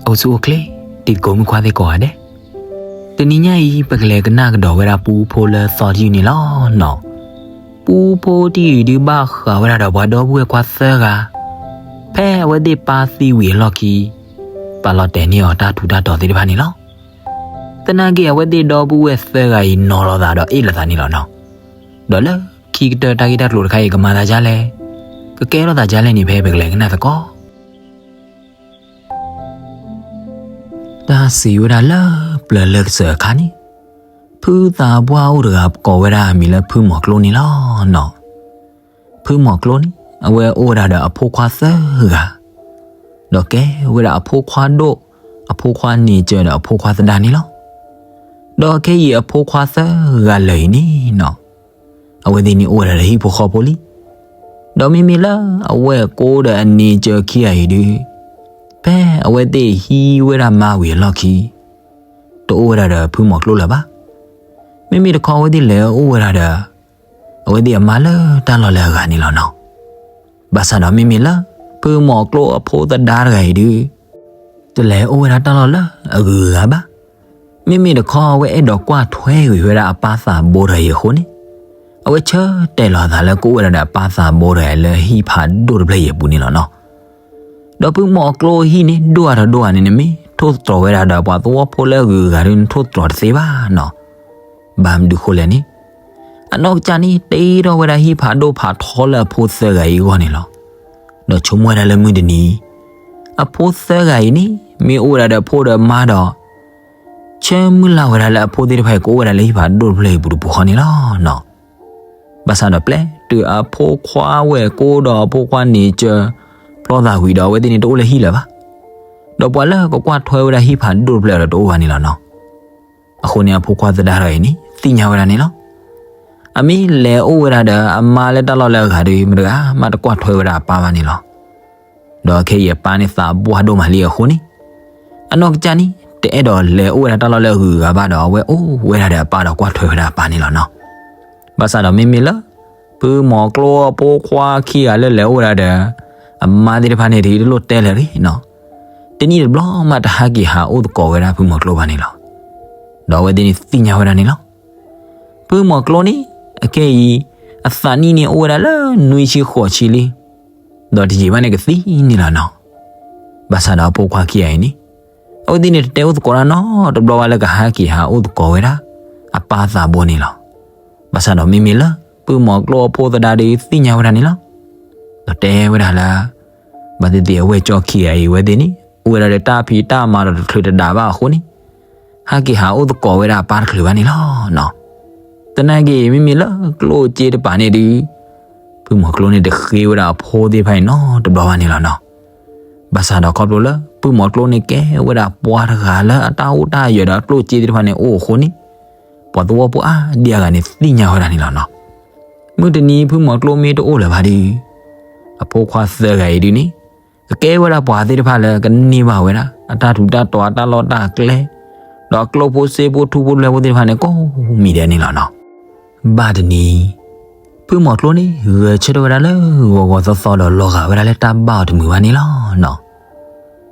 အိၣ်ဆူၣ်အိၣ်ချ့ တံၤသကိးမုၣ်ခွါသ့ၣ်ကိးဂၤဒဲး, တနံၤညါအံၤ ပကလဲၤကနၣ်ကဒီးဝဲဒၣ်ပူဖိလၢသီတယုၢ်န့ၣ်လီၤနီၤ. ပူဖိတယုၢ်အံၤဒုးဘၣ်ဃးဝဲဒၣ်ဒီးပှၤဒီပုၢ်ဝဲၢ်ခွါသၢဂၤ, ဖဲအဝဲသ့ၣ်ပၢ်သံဝံၤအလီၢ်ခံ ပာ်လီၤတဲာ်န့ၢ်အီၤတၢ်ထူးတၢ်တီၤသ့ၣ်တဖၣ်န့ၣ်လီၤ. သနာ်က့အဝဲသ့ၣ်ဒီပုၢ်ဝဲၢ်သၢဂၤအံၤနီၤလိာ်သးဒီးအ့ၣ်လိာ်သးန့ၣ်လီၤနီၤ. ဒီးလၢခံကတၢၢ်တၢ်ဂ့ၢ်တၢ်ကျိၤတခါအံၤ ကမၤသးဒ်လဲၣ်, ကကဲထီၣ်သးဒ်လဲၣ်န့ၣ် ဖဲပကလဲၤကနၣ်သကိး တၢ်စံးဝဲဒၣ်လၢပျၢၤလၢကစၢၢ်အခါန့ၣ်, ဖုသးပှၢ်အိၣ်တဂၤကိးဝဲဒၣ်အမံၤလၢဖုမီၤကျိန့ၣ်လီၤနီၤ. ဖုမီၤကျိန့ၣ် အဝဲအိၣ်ဝဲဒၣ်ဒီးအဖိခွါသၢဂၤ, ဒီးကဲဝဲဒၣ်အဖိခွါဒိၣ်, အဖိခွါန့ၢ်စၢၤဒီးအဖိခွါသဒါန့ၣ်လီၤ. ဒီးခဲအံၤအဖိခွါသၢဂၤလၢာ်အံၤန့ၣ်နီၤ, အဝဲသ့ၣ်န့ၣ်အိၣ်ဝဲဒၣ်လၢဟံၣ်ဖိဃီဖိလံ. ဒီးမ့မ့ၢ်လၢအဝဲၢ်ကိဒီးအန့ၢ်စၢၤခံဂၤအံၤဒုး, ဖဲအဝဲသ့ၣ်ဟံးဝဲဒၣ်မါဝံၤအလီၢ်ခံ တအိၣ်ဝဲဒၣ်ဒီးဖုမီၤကျိလၢၤဘၣ်. မ့မ့ၢ်တခီအဝဲသ့ၣ်လဲၤအိၣ်ဝဲဒၣ်ဒီး အဝဲသ့ၣ်အမါလၢတၢ်လီၢ်လၢအဂၤန့ၣ်လီၤနီၤ. ဘၣ်ဆၣ်ဒီးမ့မ့ၢ်လၢ ဖုမီၤကျိအဖိသဒါတဂၤအံၤဒုး တလဲၤအိၣ်ဝဲဒၣ်တၢ်လီၢ်လၢအဂုၤအဂၤဘၣ်. မ့မ့ၢ်တခီအဝဲအဲၣ်ဒိးကွၢ်ထွဲကွံာ်ဝဲဒၣ်အပၢ်သးဘိတဂၤအံၤအဃိန့ၣ်, အဝဲဆၢတဲာ်လီၤအသးလၢကအိၣ်ဝဲဒၣ်ဒီးအပၢ်သးဘိတဂၤလၢဟံၣ်ဖးဒိၣ်တဖျၢၣ်အံၤအပူၤန့ၣ်လီၤနီၤ. ဒီးဖုမီၤကျိဟံၣ်န့ၣ် ဒိၣ်အါထီၣ်ဒိၣ်အါန့ၣ် နမ့ၢ်ထိၣ်သတြီၤဝဲဒၣ်ဒီးပှၤသဝီဖိလၢအဂုၤအဂၤဒုး နထိၣ်သတြီၤတသ့ဘၣ်နီၤ. ဘၣ်မနုၤဃိလဲၣ်န့ၣ်, အနီၢ်ကစၢ်န့ၣ် တ့ထီၣ်ဝဲဒၣ်ဟံၣ်ဖးဒိၣ်ဖးထီလၢအဖိသၢဂၤအံၤအဂီၢ်န့ၣ်လီၤ. ဒီးဆိကမိၣ်ဝဲဒၣ်လၢမုၢ်တနံၤ အဖိသၢဂၤအံၤန့ၣ် မ့ၢ်အိၣ်ဝဲဒၣ်ဒီးအဖိဒီးအမါဒီး ဆၢမုၢ်လၢ်ဝဲဒၣ်လၢအဖိသ့ၣ်တဖၣ်အံၤ ကအိၣ်ဝဲဒၣ်လၢဟံၣ်ဖးဒိၣ်တဖျၢၣ်အံၤအပူၤတပူၤဃီန့ၣ်လီၤနီၤ. ဘၣ်ဆၣ်ဒီးပျဲတုၤအဖိခွါဝဲၢ်ကိဒီးအဖိခွါန့ၢ်စၢၤ ဖျီသးဝံၤဒီး အဝဲသ့ၣ်န့ၣ်တအိၣ်လၢဟံၣ်လၢၤဘၣ်. ဒီးပှၤလၢကကွၢ်ထွဲဝဲဒၣ်ဟံၣ်ဖးဒိၣ်တဖျၢၣ်ဒီးတအိၣ်ဘၣ်န့ၣ်လီၤနီၤ. အဃိန့ၣ် အဖိခွါသဒါတဂၤအံၤန့ၣ် သ့ၣ်ညါဝဲဒၣ်န့ၣ်လီၤ. အမ့ၢ်လဲၤအိၣ်ဝဲဒၣ်ဒီးအမါလၢတၢ်လီၢ်လၢအဂၤဒီး မတဂၤမးတကွၢ်ထွဲဝဲဒၣ်အပၢ်ဘၣ်န့ၣ်လီၤ. ဒီးခဲအံၤအပၢ်န့ၣ်သးပှၢ်ဒိၣ်မးလံအဃိန့ၣ်, အနီၢ်ကစၢ်န့ၣ် တအဲၣ်ဒိးလဲၤအိၣ်ဝဲဒၣ်တၢ်လီၢ်လၢအဂုၤအဂၤဘၣ်ဒီး အဝဲအိၣ်ဝဲဒၣ်ဒီးအပၢ်ဒီးကွၢ်ထွဲဝဲဒၣ်အပၢ်န့ၣ်လီၤနီၤ. ဘၣ်ဆၣ်ဒီးမ့မ့ၢ်လၢ ဖုမီၤကျိအဖိခွါခံဂၤလၢလဲၤအိၣ်ဝဲဒၣ်ဒီး အမါသ့ၣ်တဖၣ်န့ၣ် တလိၣ်တဲလၢၤနီၤ. တနံၣ်တဘျီမးတဟဲက့ၤဟးအိၣ်သကိးဝဲဒၣ်ဖုမီၤကျိဘၣ်န့ၣ်လီၤ. ဒီးအဝဲသ့ၣ်န့ၣ်သ့ၣ်ညါဝဲဒၣ်န့ၣ်လီၤ. ဖုမီၤကျိန့ၣ် အခဲအံၤ အသးနံၣ်န့ၣ်အိၣ်ဝဲဒၣ်လၢနွံဆံဃိးဆံလံ. ဒီးတယံာ်ဘၣ်န့ၣ်ကသံန့ၣ်လီၤနီၤ. ဘၣ်ဆၣ်ဒီးအဖိခွါခံဂၤအံၤန့ၣ် အဝဲသ့ၣ်န့ၣ်တတဲအိၣ်သကိးတၢ်နီတဘျီဘၣ်လၢကဟဲက့ၤဟးအိၣ်သကိးဝဲဒၣ် အပၢ်သးဘိန့ၣ်လီၤ. ဘၣ်ဆၣ်ဒီးမ့မ့ၢ်လၢ ဖုမီၤကျိအဖိသဒါဒီးသ့ၣ်ညါဝဲဒၣ်န့ၣ်လီၤ. ဒီးတဲဝဲဒၣ်လၢ ဘၣ်သ့ၣ်သ့ၣ်အဝဲၢ်ကၠီခံဂၤအံၤဝဲသ့ၣ်န့ၣ် အိၣ်ဝဲဒၣ်ဒီးတၢ်ဖံးတၢ်မၤဒီးတချုးတဒးဘၣ်အဃိန့ၣ် ဟဲက့ၤဟးအိၣ်သကိးဝဲဒၣ်အပၢ်တချုးဘၣ်န့ၣ်လီၤနီၤ. သနာ်က့ မ့မ့ၢ်လၢကျိၣ်စ့တပၤန့ၣ်ဒုး ဖုမီၤကျိန့ၣ်တဃ့ဝဲဒၣ်အဖိသ့ၣ်တဖၣ်အံၤနီတဘျီဘၣ်န့ၣ်လီၤနီၤ. ဘၣ်ဆၣ်ဒီးခီဖျိလၢ ဖုမီၤကျိန့ၣ်ကဲဝဲဒၣ်ပှၤတဂၤလၢအတၢ်အိၣ်တၢ်ယၢၤဒီးအကျိၣ်စ့သ့ၣ်တဖၣ်န့ၣ်အိၣ်အဃိန့ၣ် ပှၤသဝီဖိအါဒံအါဂၤန့ၣ်သ့ၣ်ညါဝဲဒၣ်န့ၣ်လီၤနီၤ. မုၢ်တနံၤဖုမီၤကျိမ့ၢ်တအိၣ်လၢၤဘၣ်ဒီး အဖိခွါသၢဂၤအံၤဒုးန့ၣ် ကကဲဝဲဒၣ်ပှၤသ့ၣ်တဖၣ်လၢကန့ၢ်ဘၣ်ဝဲဒၣ် အတၢ်ထူးတၢ်တီၤအတၢ်လီၢ်တၢ်ကျဲ ဒီးအကျိၣ်ဖိစ့ဖိထူဖိလွဲဖိသ့ၣ်တဖၣ်န့ၣ် ကိးမံၤဒဲးန့ၣ်လီၤနီၤ. ဘၣ်တနံၤ ဖုမီၤကျိန့ၣ် ဂဲၤဆၢထၢၣ်ဝဲဒၣ်လၢဂီၤဂီၤသီသီဒီးလီၤဂာ်ဝဲဒၣ်လၢတၢ်ဘၣ်အီၤတမုာ်ဘၣ်န့ၣ်လီၤနီၤ.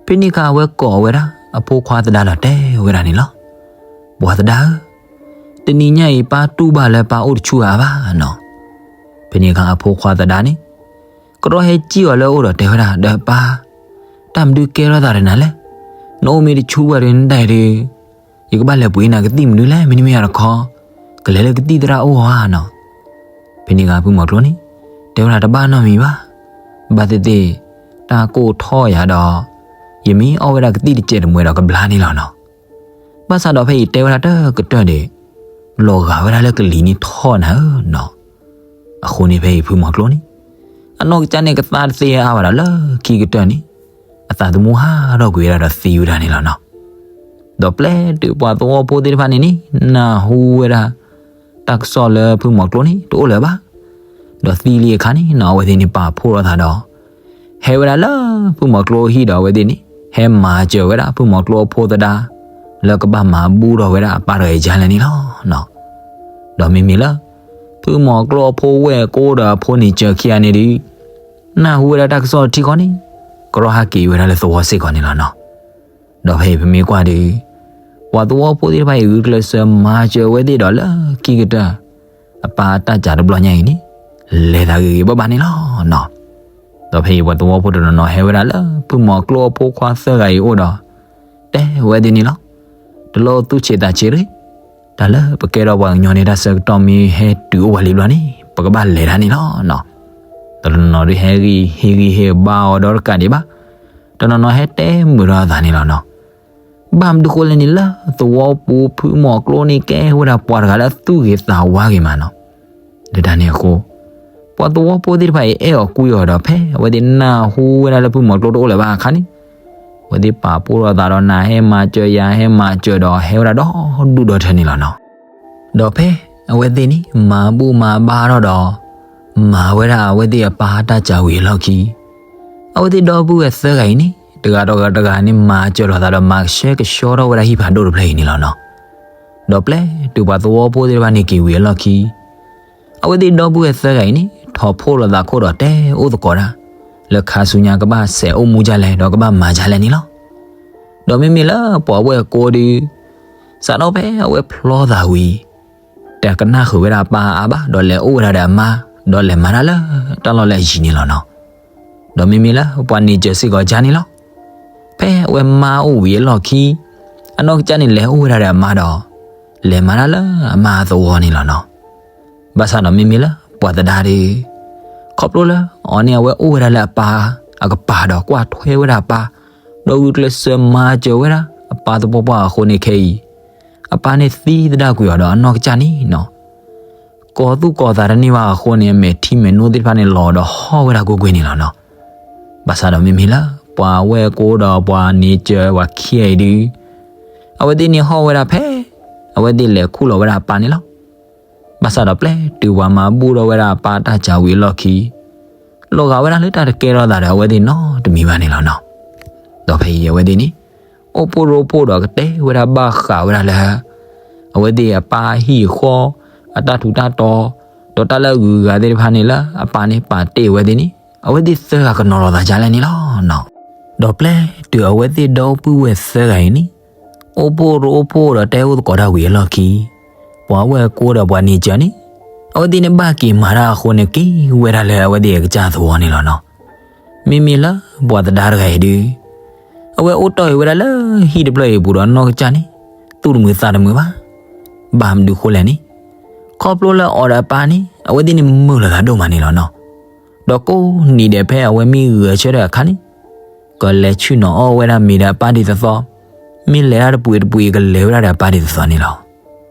ဖဲန့ၣ်အခါအဝဲကိးဝဲဒၣ်အဖိခွါသဒါဒီးတဲဝဲဒၣ်န့ၣ်လီၤ. ပှၤသဒါဧၢ, တနံၤညါအံၤပၢ်တူၢ်ဘၣ်လၢပၢ်အိၣ်တဆူၣ်အါဘၣ်နီၤ. ဖဲန့ၣ်အခါအဖိခွါသဒါန့ၣ် ကရီဟဲစံၣ်အီၤလၢအအိၣ်ဒီးတဲဝဲဒၣ် ဒီးပၢ်, တၢ်မနုၤကဲထီၣ်သးဒီးနၤလဲၣ်. နအိၣ်မ့ၢ်တဆူၣ်ဘၣ်ဒီးနဒၣ်အံၤဒီး ယကဘၣ်လဲၤပှ့ၤနၤကသံၣ်မနုၤလဲၣ် မ့တမ့ၢ်အီၤတခီ ကလဲၤလၢကသံၣ်သရၣ်အိၣ်အီၤဧါနီၤ. ဖဲန့ၣ်အခါဖုမီၤကျိန့ၣ် တဲဝဲဒၣ်တဘၣ်နီတမံၤဘၣ်. ဘၣ်သ့ၣ်သ့ၣ် တၢ်ကိၢ်ထီၣ်ယၤဒီး ယမ့ၢ်အီၣ်ဝဲဒၣ်ကသံၣ်တစဲးတမှဲးဒီးကဘျါန့ၣ်လီၤနီၤ. ဘၣ်ဆၣ်ဒီးဖဲအံၤတဲဝဲဒၣ်တကတၢၢ်ဒီး လီၤဂာ်ဝဲဒၣ်လၢကလံၤန့ၣ်ထီၣ်နၤဧၢနီၤ. အဃိန့ၣ်ဖဲအံၤဖုမီၤကျိန့ၣ် အနီၢ်ကစၢ်န့ၣ်ကသါတသ့အါဘၣ်ဒီးလၢခံကတၢၢ်န့ၣ် အသးသမူဟးထီၣ်ကွံာ်ဝဲဒၣ်ဒီးသံဝဲဒၣ်န့ၣ်လီၤနီၤ. ဒီးပျဲတုၤပှၤသဝီဖိသ့ၣ်တဖၣ်န့ၣ်န့ၣ် နၢ်ဟူဝဲဒၣ် တၢ်ကစီၣ်လၢဖုမီၤကျိန့ၣ် တအိၣ်လၢၤဘၣ်. ဒီးသံလံအခါန့ၣ်နီၤ အဝဲသ့ၣ်န့ၣ်ပာ်ဖှိၣ်ထီၣ်သးဒီး ဟဲဝဲဒၣ်လၢဖုမီၤကျိအဟံၣ်ဒီးအဝဲသ့ၣ်န့ၣ် ဟဲမၤစၢၤဝဲဒၣ်ဖုမီၤကျိအဖိသဒါ လၢကဘၣ်မၤဘူၣ်ထီၣ်ဝဲဒၣ်အပၢ်တဂၤအံၤဒ်လဲၣ်န့ၣ်လီၤနီၤ. ဒီးမ့မ့ၢ်လၢ ဖုမီၤကျိအဖိဝဲၢ်ကိဒီးအဖိန့ၣ်စၢၤခံဂၤန့ၣ်ဒီး နၢ်ဟူဝဲဒၣ်တၢ်ကစီၣ်တထံဃီန့ၣ် ကရီဟဲက့ၤဝဲဒၣ်လၢသဝီစ့ၢ်ကီးန့ၣ်လီၤနီၤ. ဒီးဖဲအံၤပမ့ၢ်ကွၢ်ဒီး ပှၤသဝီဖိသ့ၣ်တဖၣ်အံၤ ဂုာ်ကျဲးစၢးမၤစၢၤဝဲသ့ၣ်ဒီးလၢခံကတၢၢ် အပၢ်တၢ်စၢ်တဘျီညါအံၤန့ၣ် လဲၤသးဂ့ၤဂ့ၤဘၣ်ဘၣ်န့ၣ်လီၤနီၤ. ဒီးဖဲအံၤပှၤသဝီဖိတနီၤနီၤဟဲဝဲဒၣ်လၢဖုမီၤကျိအဖိခွါသၢဂၤအံၤအိၣ်ဒီး တဲဝဲသ့ၣ်န့ၣ်လီၤ. တလိၣ်သူၣ်ဆံးသးဆံးတဂ့ၤ, တၢ်လၢပကဲထီၣ်ပှၤကညီန့ၣ် တၢ်ဆၢကတီၢ်မ့ၢ်ဟဲတုၤအိၣ်ဝဲလံဘျီန့ၣ် ပကဘၣ်လဲၤတၢ်န့ၣ်လီၤနီၤ. တနီၤနီၤဒုးဟဲဂံၢ်ဟ့ၣ်ဂံၢ်ဟ့ၣ်ဘါအီၤဒီးတကးဒံးဘၣ်, တနီၤနီၤဟဲတဲမုာ်ထီၣ်အသးန့ၣ်လီၤနီၤ. ဘၣ်မနုၤဃိလဲၣ်န့ၣ် လၢသဝီပူၤဖုမီၤကျိန့ၣ်ကဲဝဲဒၣ်ပှၤတဂၤလၢအသူၣ်ဂ့ၤသးဝါဂ့ၤမးနီၤ. လၢတၢ်န့ၣ်အဃိ ပှၤသဝီဖိသ့ၣ်တဖၣ်အံၤအဲၣ်အီၤကွံအီၤဒီး ဖဲအဝဲသ့ၣ်နၢ်ဟူဝဲဒၣ်လၢဖုမီၤကျိတအိၣ်လၢၤဘၣ်အခါန့ၣ် အဝဲသ့ၣ်ပာ်ဖှိၣ်ထီၣ်သးဒီး နၤဟဲမၤစၢၤယၤဟဲမၤစၢၤဒီး ဟဲဝဲဒၣ်ဒီဒူၣ်ဒီထၢန့ၣ်လီၤနီၤ. ဒီးဖဲအဝဲသ့ၣ်န့ၣ် မၤဘူၣ်မၤဘါထီၣ်ဒီး မၤဝဲဒၣ်အဝဲသ့ၣ်အပၢ်တၢ်စၢ်ဝံၤအလီၢ်ခံ အဝဲသ့ၣ်ဒီပုၢ်ဝဲၢ်သၢဂၤအံၤန့ၣ် တဂၤဒီးတဂၤန့ၣ် မၤစၢၤလိာ်သးဒီး မၤကဆှဲကဆှီထီၣ်ဝဲဒၣ်ဟံၣ်ဖးဒိၣ်တဖျၢၣ်အံၤန့ၣ်လီၤနီၤ. ဒီးပျဲတုၤပှၤသဝီဖိသ့ၣ်တဖၣ်န့ၣ်က့ၤဝံၤအလီၢ်ခံ အဝဲသ့ၣ်ဒီပုၢ်ဝဲၢ်သၢဂၤအံၤန့ၣ် ထီၣ်ဖှိၣ်လိာ်သးခိၣ်ဒီးတဲအိၣ်သကိးတၢ် လၢခါဆူညါကဘၣ်ဆဲးအိၣ်မူဒ်လဲၣ် ဒီးကဘၣ်မၤဒ်လဲၣ်န့ၣ်လီၤ. ဒီးမ့မ့ၢ်လၢပှၤဝဲၢ်ကိဒီး စးထီၣ်ဖဲအဝဲဖျီသးဝံၤ တကနၣ်ဃုာ်ဝဲဒၣ်အပၢ်အါဘၣ် ဒီးလဲၤအိၣ်ဝဲဒၣ်ဒီးအမါ ဒီးလဲၤမၤတၢ်လၢတၢ်လီၢ်လၢအယံၤန့ၣ်လီၤနီၤ. ဒီးမ့မ့ၢ်လၢပှၤန့ၢ်စၢၤစ့ၢ်ကီးကါန့ၣ်လီၤ. ဖဲအဝဲမါအိၣ်ဝံၤအလီၢ်ခံ အနီၢ်ကစၢ်န့ၣ်လဲၤအိၣ်ဝဲဒၣ်ဒီးအမါဒီး လဲၤမၤတၢ်လၢအမါအသဝီန့ၣ်လီၤနီၤ. ဘၣ်ဆၣ်ဒီးမ့မ့ၢ်လၢပှၤသဒါဒီး ခီဖျိလၢအီၤန့ၣ် အဝဲအိၣ်ဝဲဒၣ်လၢအပၢ်အကပၤဒီးကွၢ်ထွဲဝဲဒၣ်အပၢ် ဒီးဂုာ်ကျဲးစၢးမၤစၢၤဝဲဒၣ်အပၢ်သပှၢ်ပှၢ်အဃိန့ၣ်ခဲအံၤ အပၢ်န့ၣ်သံသဒၣ်ကွံာ်အီၤဒီးအနီၢ်ကစၢ်န့ၣ်နီၤ ကိးသူၣ်ကိးသးတန့ၢ်ဘၣ်အဃိန့ၣ် အမဲာ်ထံမဲာ်နိသ့ၣ်တဖၣ်န့ၣ်လီၤဒီးဟီၣ်ဝဲဒၣ်ကွ့ၢ်ကွ့ၢ်န့ၣ်လီၤနီၤ. ဘၣ်ဆၣ်ဒီးမ့မ့ၢ်လၢ ပှၤဝဲၢ်ကိဒီးပှၤန့ၢ်စၢၤပှၤခံဂၤအံၤဒုး အဝဲသ့ၣ်န့ၣ်ဟီၣ်ဝဲဒၣ်ဖဲ အဝဲသ့ၣ်လဲၤခူၣ်လီၤဝဲဒၣ်အပၢ်န့ၣ်လီၤ. ဘၣ်ဆၣ်ဒီးပျဲတုၤပှၤမၤဘူၣ်ထီၣ်ဝဲဒၣ်အပၢ်တၢ်စၢ်ဝံၤအလီၢ်ခံ လီၤဂာ်ဝဲဒၣ်လၢတၢ်တကဲထီၣ်သးဒီးအဝဲသ့ၣ်နီတမံၤဘၣ်န့ၣ်လီၤနီၤ. ဒီးဖဲအံၤအဝဲသ့ၣ်န့ၣ် အိၣ်ဖှိၣ်ရိဖှိၣ်ဒီးကတဲဝဲဒၣ်ဘၣ်ဃးဝဲဒၣ်လၢ အဝဲသ့ၣ်အပၢ်ဟံၣ်ဃီ အတၢ်ထူးတၢ်တီၤ ဒီးတၢ်လၢအဂုၤအဂၤသ့ၣ်တဖၣ်န့ၣ်လၢအပၢ်န့ၣ်ပာ်တ့ၢ်အဝဲသ့ၣ်န့ၣ် အဝဲသ့ၣ်သၢဂၤကနီၤလီၤသးဒ်လဲၣ်န့ၣ်လီၤနီၤ. ဒီးပျဲတုၤအဝဲသ့ၣ်ဒီပုၢ်ဝဲၢ်သၢဂၤအံၤန့ၣ် အိၣ်ဖှိၣ်ရိဖှိၣ်ဒီးတဲအိၣ်သကိးတၢ်ဝံၤအလီၢ်ခံ ပှၤဝဲၢ်ကိဒီးပှၤန့ၢ်စၢၤန့ၣ် အဝဲသ့ၣ်န့ၣ်ဘၣ်က့ၤမၤတၢ်အဃိန့ၣ် က့ၤဝဲဒၣ်လၢအဝဲသ့ၣ်အကစၢ်သဝီန့ၣ်လီၤနီၤ. မ့မ့ၢ်လၢပှၤသဒါတဂၤအံၤဒုး အဝဲအိၣ်တီၢ်အံၤဝဲဒၣ်လၢဟံၣ်တဖျၢၣ်အံၤအပူၤဒီးအနီၢ်ကစၢ်န့ၣ် သူၣ်တမုာ်သးတမုာ်ဘၣ်. ဘၣ်မနုၤဃိလဲၣ်န့ၣ် ခီဖျိလၢအီၤဒီးအပၢ်န့ၣ် အဝဲသ့ၣ်န့ၣ်မုာ်လိာ်သးဒိၣ်မးန့ၣ်လီၤနီၤ. ဒီးကိးနံၤဒဲးဖဲအဝဲမ့ၢ်ဂဲၤဆၢထၢၣ်အခါန့ၣ် ကလဲၤဆ့ၣ်နီၤအီၣ်ဝဲဒၣ်မ့ၤဒီးအပၢ်ဒ်သိးသိး, မ့ၢ်လဲၤတၢ်တပှ့ၤတပှ့ၤကလဲၤဝဲဒၣ်ဒီးအပၢ်ဒ်သိးသိးန့ၣ်လီၤ.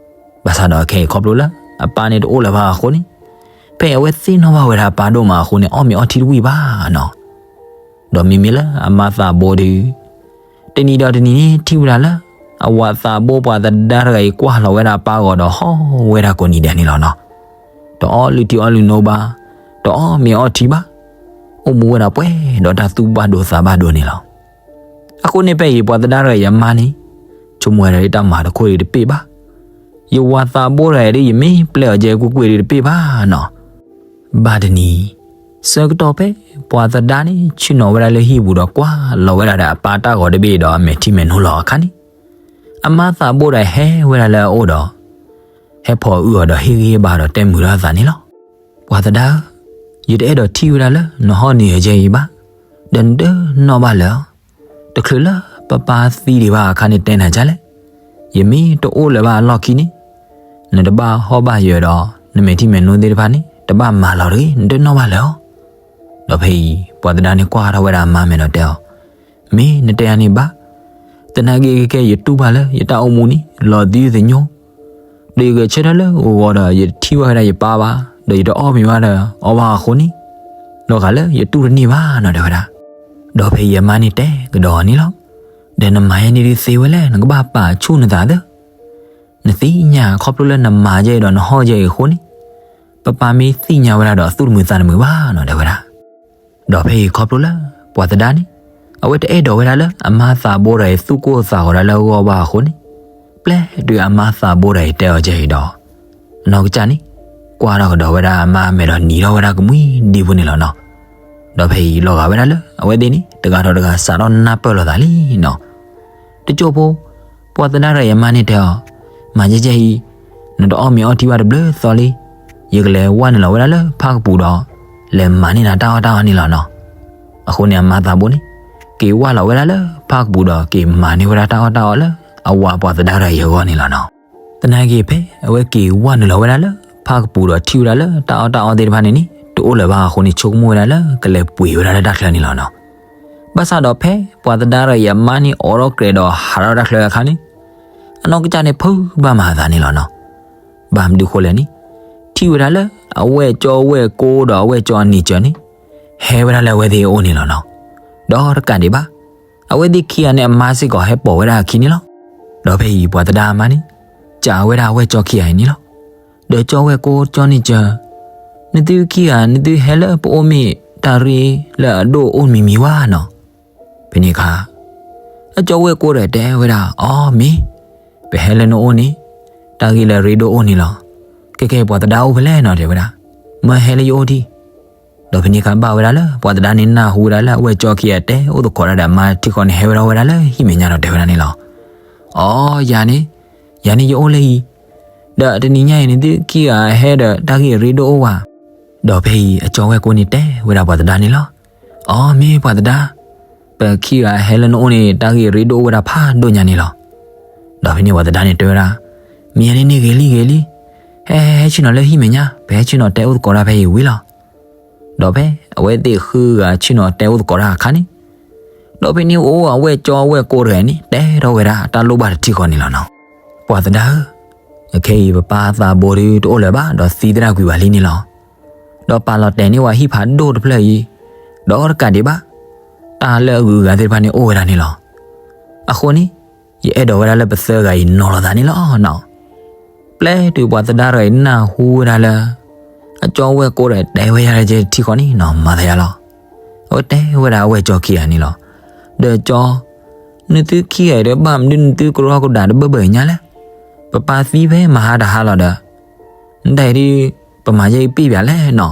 ဘၣ်ဆၣ်ဒီးခဲအံၤခီဖျိလၢ အပၢ်န့ၣ်တအိၣ်လၢၤဘၣ်အဃိန့ၣ်, ဖဲအဝဲသ့ၣ်နီၣ်ဘၣ်ဝဲဒၣ်အပၢ်ဒိၣ်မးအဃိန့ၣ် အီၣ်မ့ၤအီထံတဝံၣ်ဘၣ်နီၤ. ဒီးမ့မ့ၢ်လၢအမါသးဘိဒီး တနံၤဒီးတနံၤန့ၣ်ထံၣ်ဝဲဒၣ်လၢ အဝၤသးဘိပှၤသဒါတဂၤအံၤကွၢ်လီၤဝဲဒၣ်အပၢ်ဂီၤဒီးဟီၣ်ဝဲဒၣ်ကိးနံၤဒဲးန့ၣ်လီၤနီၤ. တအီၣ်လုၢ်ထံအီလုၢ်နိဘၣ်, တအီၣ်မ့ၤအီထံဘၣ်, အိၣ်မူဝဲဒၣ်ပှဲၤဒီးတၢ်သူၣ်ဘၣ်ဒိသးဘၣ်ဒိန့ၣ်လီၤ. အဃိန့ၣ်ဖဲအံၤ ပှၤသဒါတဂၤအံၤအမါန့ၣ် ဆိကမိၣ်ဝဲဒၣ်တၢ်မၤတခီအံၤတပ့ၢ်ဘၣ်. ယဝၤသးဘိတဂၤအံၤဒ်ယမ့ၢ်ပျဲအီၤကဲကွ့ၢ်ကွ့ၢ်ဒ်တပ့ၢ်ဘၣ်နီၤ. ဘၣ်တနံၤ ဆၢကတီၢ်ဖဲ ပှၤသဒါန့ၣ် ဆ့ၣ်နီၤဝဲဒၣ်လၢဟံၣ်ပူၤဒီးကွၢ်လီၤဝဲဒၣ်ဒီးအပၢ်တၢ်ဂီၤတဘ့ၣ်ဒီးအမဲာ်ထံမဲာ်နိလီၤအခါန့ၣ်, အမါသးဘိတဂၤဟဲဝဲဒၣ်လၢအအိၣ်ဒီး ဟဲဖီၣ်အုၣ်အီၤဒီးဟ့ၣ်ဂံၢ်ဟ့ၣ်ဘါဒီးတဲမုာ်ထီၣ်အသးန့ၣ်လီၤ. ပှၤသဒါဧၢ, ယတအဲၣ်ဒိးထံၣ်ဝဲဒၣ်လၢနဟီၣ်န့ၢ်အီၤကဲအံၤဘၣ်, ဒီးနတနီၣ်ဘၣ်လၢၤဧါ. တချုးလၢပပၢ်သံဒံးဘၣ်အခါန့ၣ်တဲနၤဒ်လဲၣ်. ယမ့ၢ်တအိၣ်လၢၤဘၣ်အလီၢ်ခံန့ၣ်, နတဘၣ်ဟီၣ်ဘၣ်ယၢၤဒီး နမဲာ်ထံမဲာ်နိသ့ၣ်တဖၣ်န့ၣ် တဘၣ်မၤလီၤတဂ့ၤ, နတနီၣ်ဘၣ်လၢၤဧါ. ဒီးဖဲအံၤ ပှၤသဒါန့ၣ်ကွၢ်ထီၣ်ဝဲဒၣ်အမါမဲာ်ဒီးတဲအီၤ, မ့ၢ်နတဲယၤန့ၣ်ဘၣ်. သနာ်က့ခဲကဲယတူၢ်ဘၣ်လၢယတၢ်အိၣ်မူန့ၣ် လီၤသယုၢ်သညိ, ဒီးယဂဲၤဆၢထၢၣ်လၢဂီၤဂီၤဒီး ယတထံၣ်ဘၣ်ဝဲဒၣ်ယပၢ်ဘၣ်, ဒီးယတအီၣ်မ့ၤဘၣ်ဒီးအီဘၣ်အဃိန့ၣ်, လီၤဂာ်လၢယတူၢ်တန့ၢ်ဘၣ်နီၤ တဲဝဲဒၣ်. ဒီးဖဲအံၤအမါန့ၣ်တဲကဒီးအီၤန့ၣ်လီၤ. ဒီးနမၤယဲန့ၣ်ဒုးသ့ဝဲလဲၣ်, နကဘၣ်ပာ်ဆူၣ်နသးသၢ. နသ့ၣ်ညါခီဖျိလၢနမၤယဲအံၤဒီးနဟီၣ်ယဲအံၤအဃိန့ၣ်, ပပၢ်မ့ၢ်သ့ၣ်ညါဝဲဒၣ်ဒီးအသူၣ်တမုာ်သးတမုာ်ဘၣ်နီၤ တဲဝဲဒၣ်. ဒီးဖဲအံၤခီဖျိလၢ ပှၤသဒါန့ၣ် အဝဲတအဲၣ်ဒိးဝဲဒၣ်လၢအမါသးဘိတဂၤအံၤသူၣ်ကိၢ်သးဂီၤဒၣ်လၢအဂီၢ်ဘၣ်အဃိန့ၣ်, ပျဲတုၤအမါသးဘိတဂၤအံၤတဲအီၤကဲအံၤဒီး အနီၢ်ကစၢ်န့ၣ် ကွၢ်ထီၣ်ကဒီးဝဲဒၣ်အမါမဲာ်ဒီးနံၤထီၣ်ဝဲဒၣ်ကမှံဒံဖိန့ၣ်လီၤနီၤ. ဒီးဖဲအံၤလီၤဂာ်ဝဲဒၣ်လၢအဝဲသ့ၣ်န့ၣ် တဂၤဒီးတဂၤစးထီၣ်နၢ်ပၢၢ်လိာ်သးလံနီၤ. တကၠိၢ်ဖိ, ပှၤသဒါတဂၤအံၤအမါန့ၣ်တဲအီၤ, မၤကဲကဲအံၤ, နတအီၣ်မ့ၤအီထံဘၣ်တဘျုးသီလံ, ယကလဲၤဝၢ်နုာ်လီၤဝဲဒၣ်လၢဖၣ်ကပူၤဒီး လဲၤမၤန့ၢ်နၤတၢ်အီၣ်တၢ်အီန့ၣ်လီၤနီၤ. အဃိန့ၣ်အမါသးဘိန့ၣ် က့ၤဝၢ်လီၤဝဲဒၣ်လၢဖၣ်ကပူၤဒီးက့ၤမၤန့ၢ်ဝဲဒၣ်တၢ်အီၣ်တၢ်အီလၢအဝၤပှၤသဒါတဂၤအံၤအဂီၢ်န့ၣ်လီၤနီၤ. သနာ်က့ဖဲအဝဲက့ၤဝၢ်နုာ်လီၤဝဲဒၣ်လၢဖၣ်ကပူၤဒီးထံၣ်ဝဲဒၣ်လၢတၢ်အီၣ်တၢ်အီသ့ၣ်တဖၣ်န့ၣ်န့ၣ် တအိၣ်လၢၤဘၣ်အဃိန့ၣ် ဆိကမိၣ်ဝဲဒၣ်လၢကလဲၤပှ့ၤဝဲဒၣ်လၢတၢ်ချၢန့ၣ်လီၤနီၤ. ဘၣ်ဆၣ်ဒီးဖဲပှၤသဒါတဂၤအံၤအမါန့ၣ်အိးထီၣ်ကြဲးဒီးဟးထီၣ်တၢ်ချၢအခါန့ၣ် အနီၢ်ကစၢ်န့ၣ်ဖုးဘၣ်မၤအသးန့ၣ်လီၤနီၤ. ဘၣ်မနုၤဃိလဲၣ်န့ၣ်, ထံၣ်ဝဲဒၣ်လၢအဝဲၢ်ကၠီဝဲၢ်ကိဒီးအဝဲၢ်ကၠီအနံၤစၢၤန့ၣ် ဟဲဝဲဒၣ်လၢအဝဲသ့ၣ်အအိၣ်န့ၣ်လီၤနီၤ. ဒီးတကးဒံးဘၣ်, အဝဲသ့ၣ်ခံဂၤန့ၣ်အမါစ့ၢ်ကီးဟဲပိာ်ဝဲဒၣ်အခံန့ၣ်လီၤ. ဒီးဖဲအံၤပှၤသဒါအမါန့ၣ် စံးဝဲဒၣ်အဝဲၢ်ကၠီခံဂၤအံၤန့ၣ်လီၤ. ဒီးကၠီဝဲၢ်ကိကၠီနံၤစၢၤ, နသုခံဂၤ နသုဟဲလၢပအိၣ်မ့ၢ်တၢ်ရ့လၢအဒိၣ်အိၣ်မံၤမံၤဝဲနီၤ. ဖဲန့ၣ်အခါ အကၠီဝဲၢ်ကိဒီးတဲဝဲဒၣ်, အီ မ့ၢ်, ပဟဲလၢနအိၣ်န့ၣ် တၢ်ဂ့ၢ်လၢအရ့ဒိၣ်အိၣ်န့ၣ်လီၤ. ခဲကဲ ပှၤသဒါအိၣ်ဖဲလဲၣ်နီၤ တဲဝဲဒၣ်, မၢဟဲလၢယအိၣ်ဒံး. ဒီးဖဲန့ၣ်အခါဘၣ်ဝဲဒၣ်လၢပှၤသဒါန့ၣ်နၢ်ဟူဝဲဒၣ်လၢအဝဲၢ်ကၠီခံဂၤတဲအိၣ်သကိးတၢ်ဒီးအမါထံဃီန့ၣ် ဟဲဝဲဒၣ်ဝဲဒၣ်လၢဟံၣ်မဲာ်ညါဒီးတဲဝဲဒၣ်န့ၣ်လီၤ. အီ ယၤန့ၣ်, ယၤန့ၣ်ယအိၣ်လၢအံၤ, ဒီးတနံၤညါအံၤန့ၣ် သုခံဂၤဟဲဒီးတၢ်ဂ့ၢ်အရ့ဒိၣ်အိၣ်ဝဲ. ဒီးဖဲအံၤအကၠီဝဲၢ်ကိန့ၣ်တဲဝဲဒၣ်ပှၤသဒါန့ၣ်လီၤ. အီ မ့ၢ်ပှၤသဒါ, ပခံဂၤဟဲလၢနအိၣ်န့ၣ် တၢ်ဂ့ၢ်အရ့ဒိၣ်အိၣ်ဝဲဒၣ်ဖးဒိၣ်ညါန့ၣ်လီၤ. ဒီးဖဲန့ၣ်ပှၤသဒါန့ၣ်တဲဝဲဒၣ်, မ့ၢ်ယၤန့ၣ်န့ၣ်ဂ့ၤလံဂ့ၤလံ, ဟဲဟဲဟဲဆ့ၣ်နီၤလၢဟံၣ်မဲာ်ညါ ပဟဲဆ့ၣ်နီၤတဲအိၣ်သကိးတၢ်ဖဲအံၤဝံၤလီၤ. ဒီးဖဲအဝဲသ့ၣ်ဃုဂၤဆ့ၣ်နီၤတဲအိၣ်သကိးတၢ်အခါန့ၣ်, ဒီးဖဲန့ၣ်အိၣ်အဝဲၢ်ကၠီဝဲၢ်ကိတဂၤန့ၣ် တဲထီၣ်ဝဲဒၣ်တၢ်လိၣ်ဘၣ်တထံဃီန့ၣ်လီၤနီၤ. ပှၤသဒါဧၢ, အခဲအံၤပပၢ်သးဘိဒုတအိၣ်လၢၤဘၣ် ဒီးသံသရၣ်ကွံာ်ဘၣ်လံန့ၣ်လီၤ. ဒီးပာ်လီၤတဲာ်န့ၢ်ဝဲဟံၣ်ဖးဒိၣ်တဖျၢၣ်အံၤ, ဒီးတကးဒံးဘၣ်, တၢ်လၢအဂုၤအဂၤသ့ၣ်တဖၣ်န့ၣ်အိၣ်ဝဲဒၣ်န့ၣ်လီၤ. အဃိန့ၣ်, ယအဲၣ်ဒိးဝဲဒၣ်လၢပသၢဂၤအံၤနီၤလီၤသးန့ၣ်လီၤနီၤ. ပျဲတုၤပှၤသဒါတဂၤအံၤနၢ်ဟူဝဲဒၣ်လၢ အကၠီဝဲၢ်ကိတဂၤတဲဝဲဒၣ်လၢကဲထံဃီန့ၣ်နီၤ မၤသးယါလီၤ. အဝဲတဲဝဲဒၣ်အဝဲၢ်ကၠီခံဂၤန့ၣ်လီၤ. ဒီးကၠီ, နသုခံဂၤအံၤဒီးဘၣ်မနုၤနသုကရီကဒါတဘၢၣ်ဘၢၣ်ညါလဲၣ်. ပပၢ်သံဖဲမဟါတဟါလီၤဒီး နတၢ်အံၤဒ် ပမၤယဲအံၤပ့ၢ်ပၠးလဲၣ်နီၤ.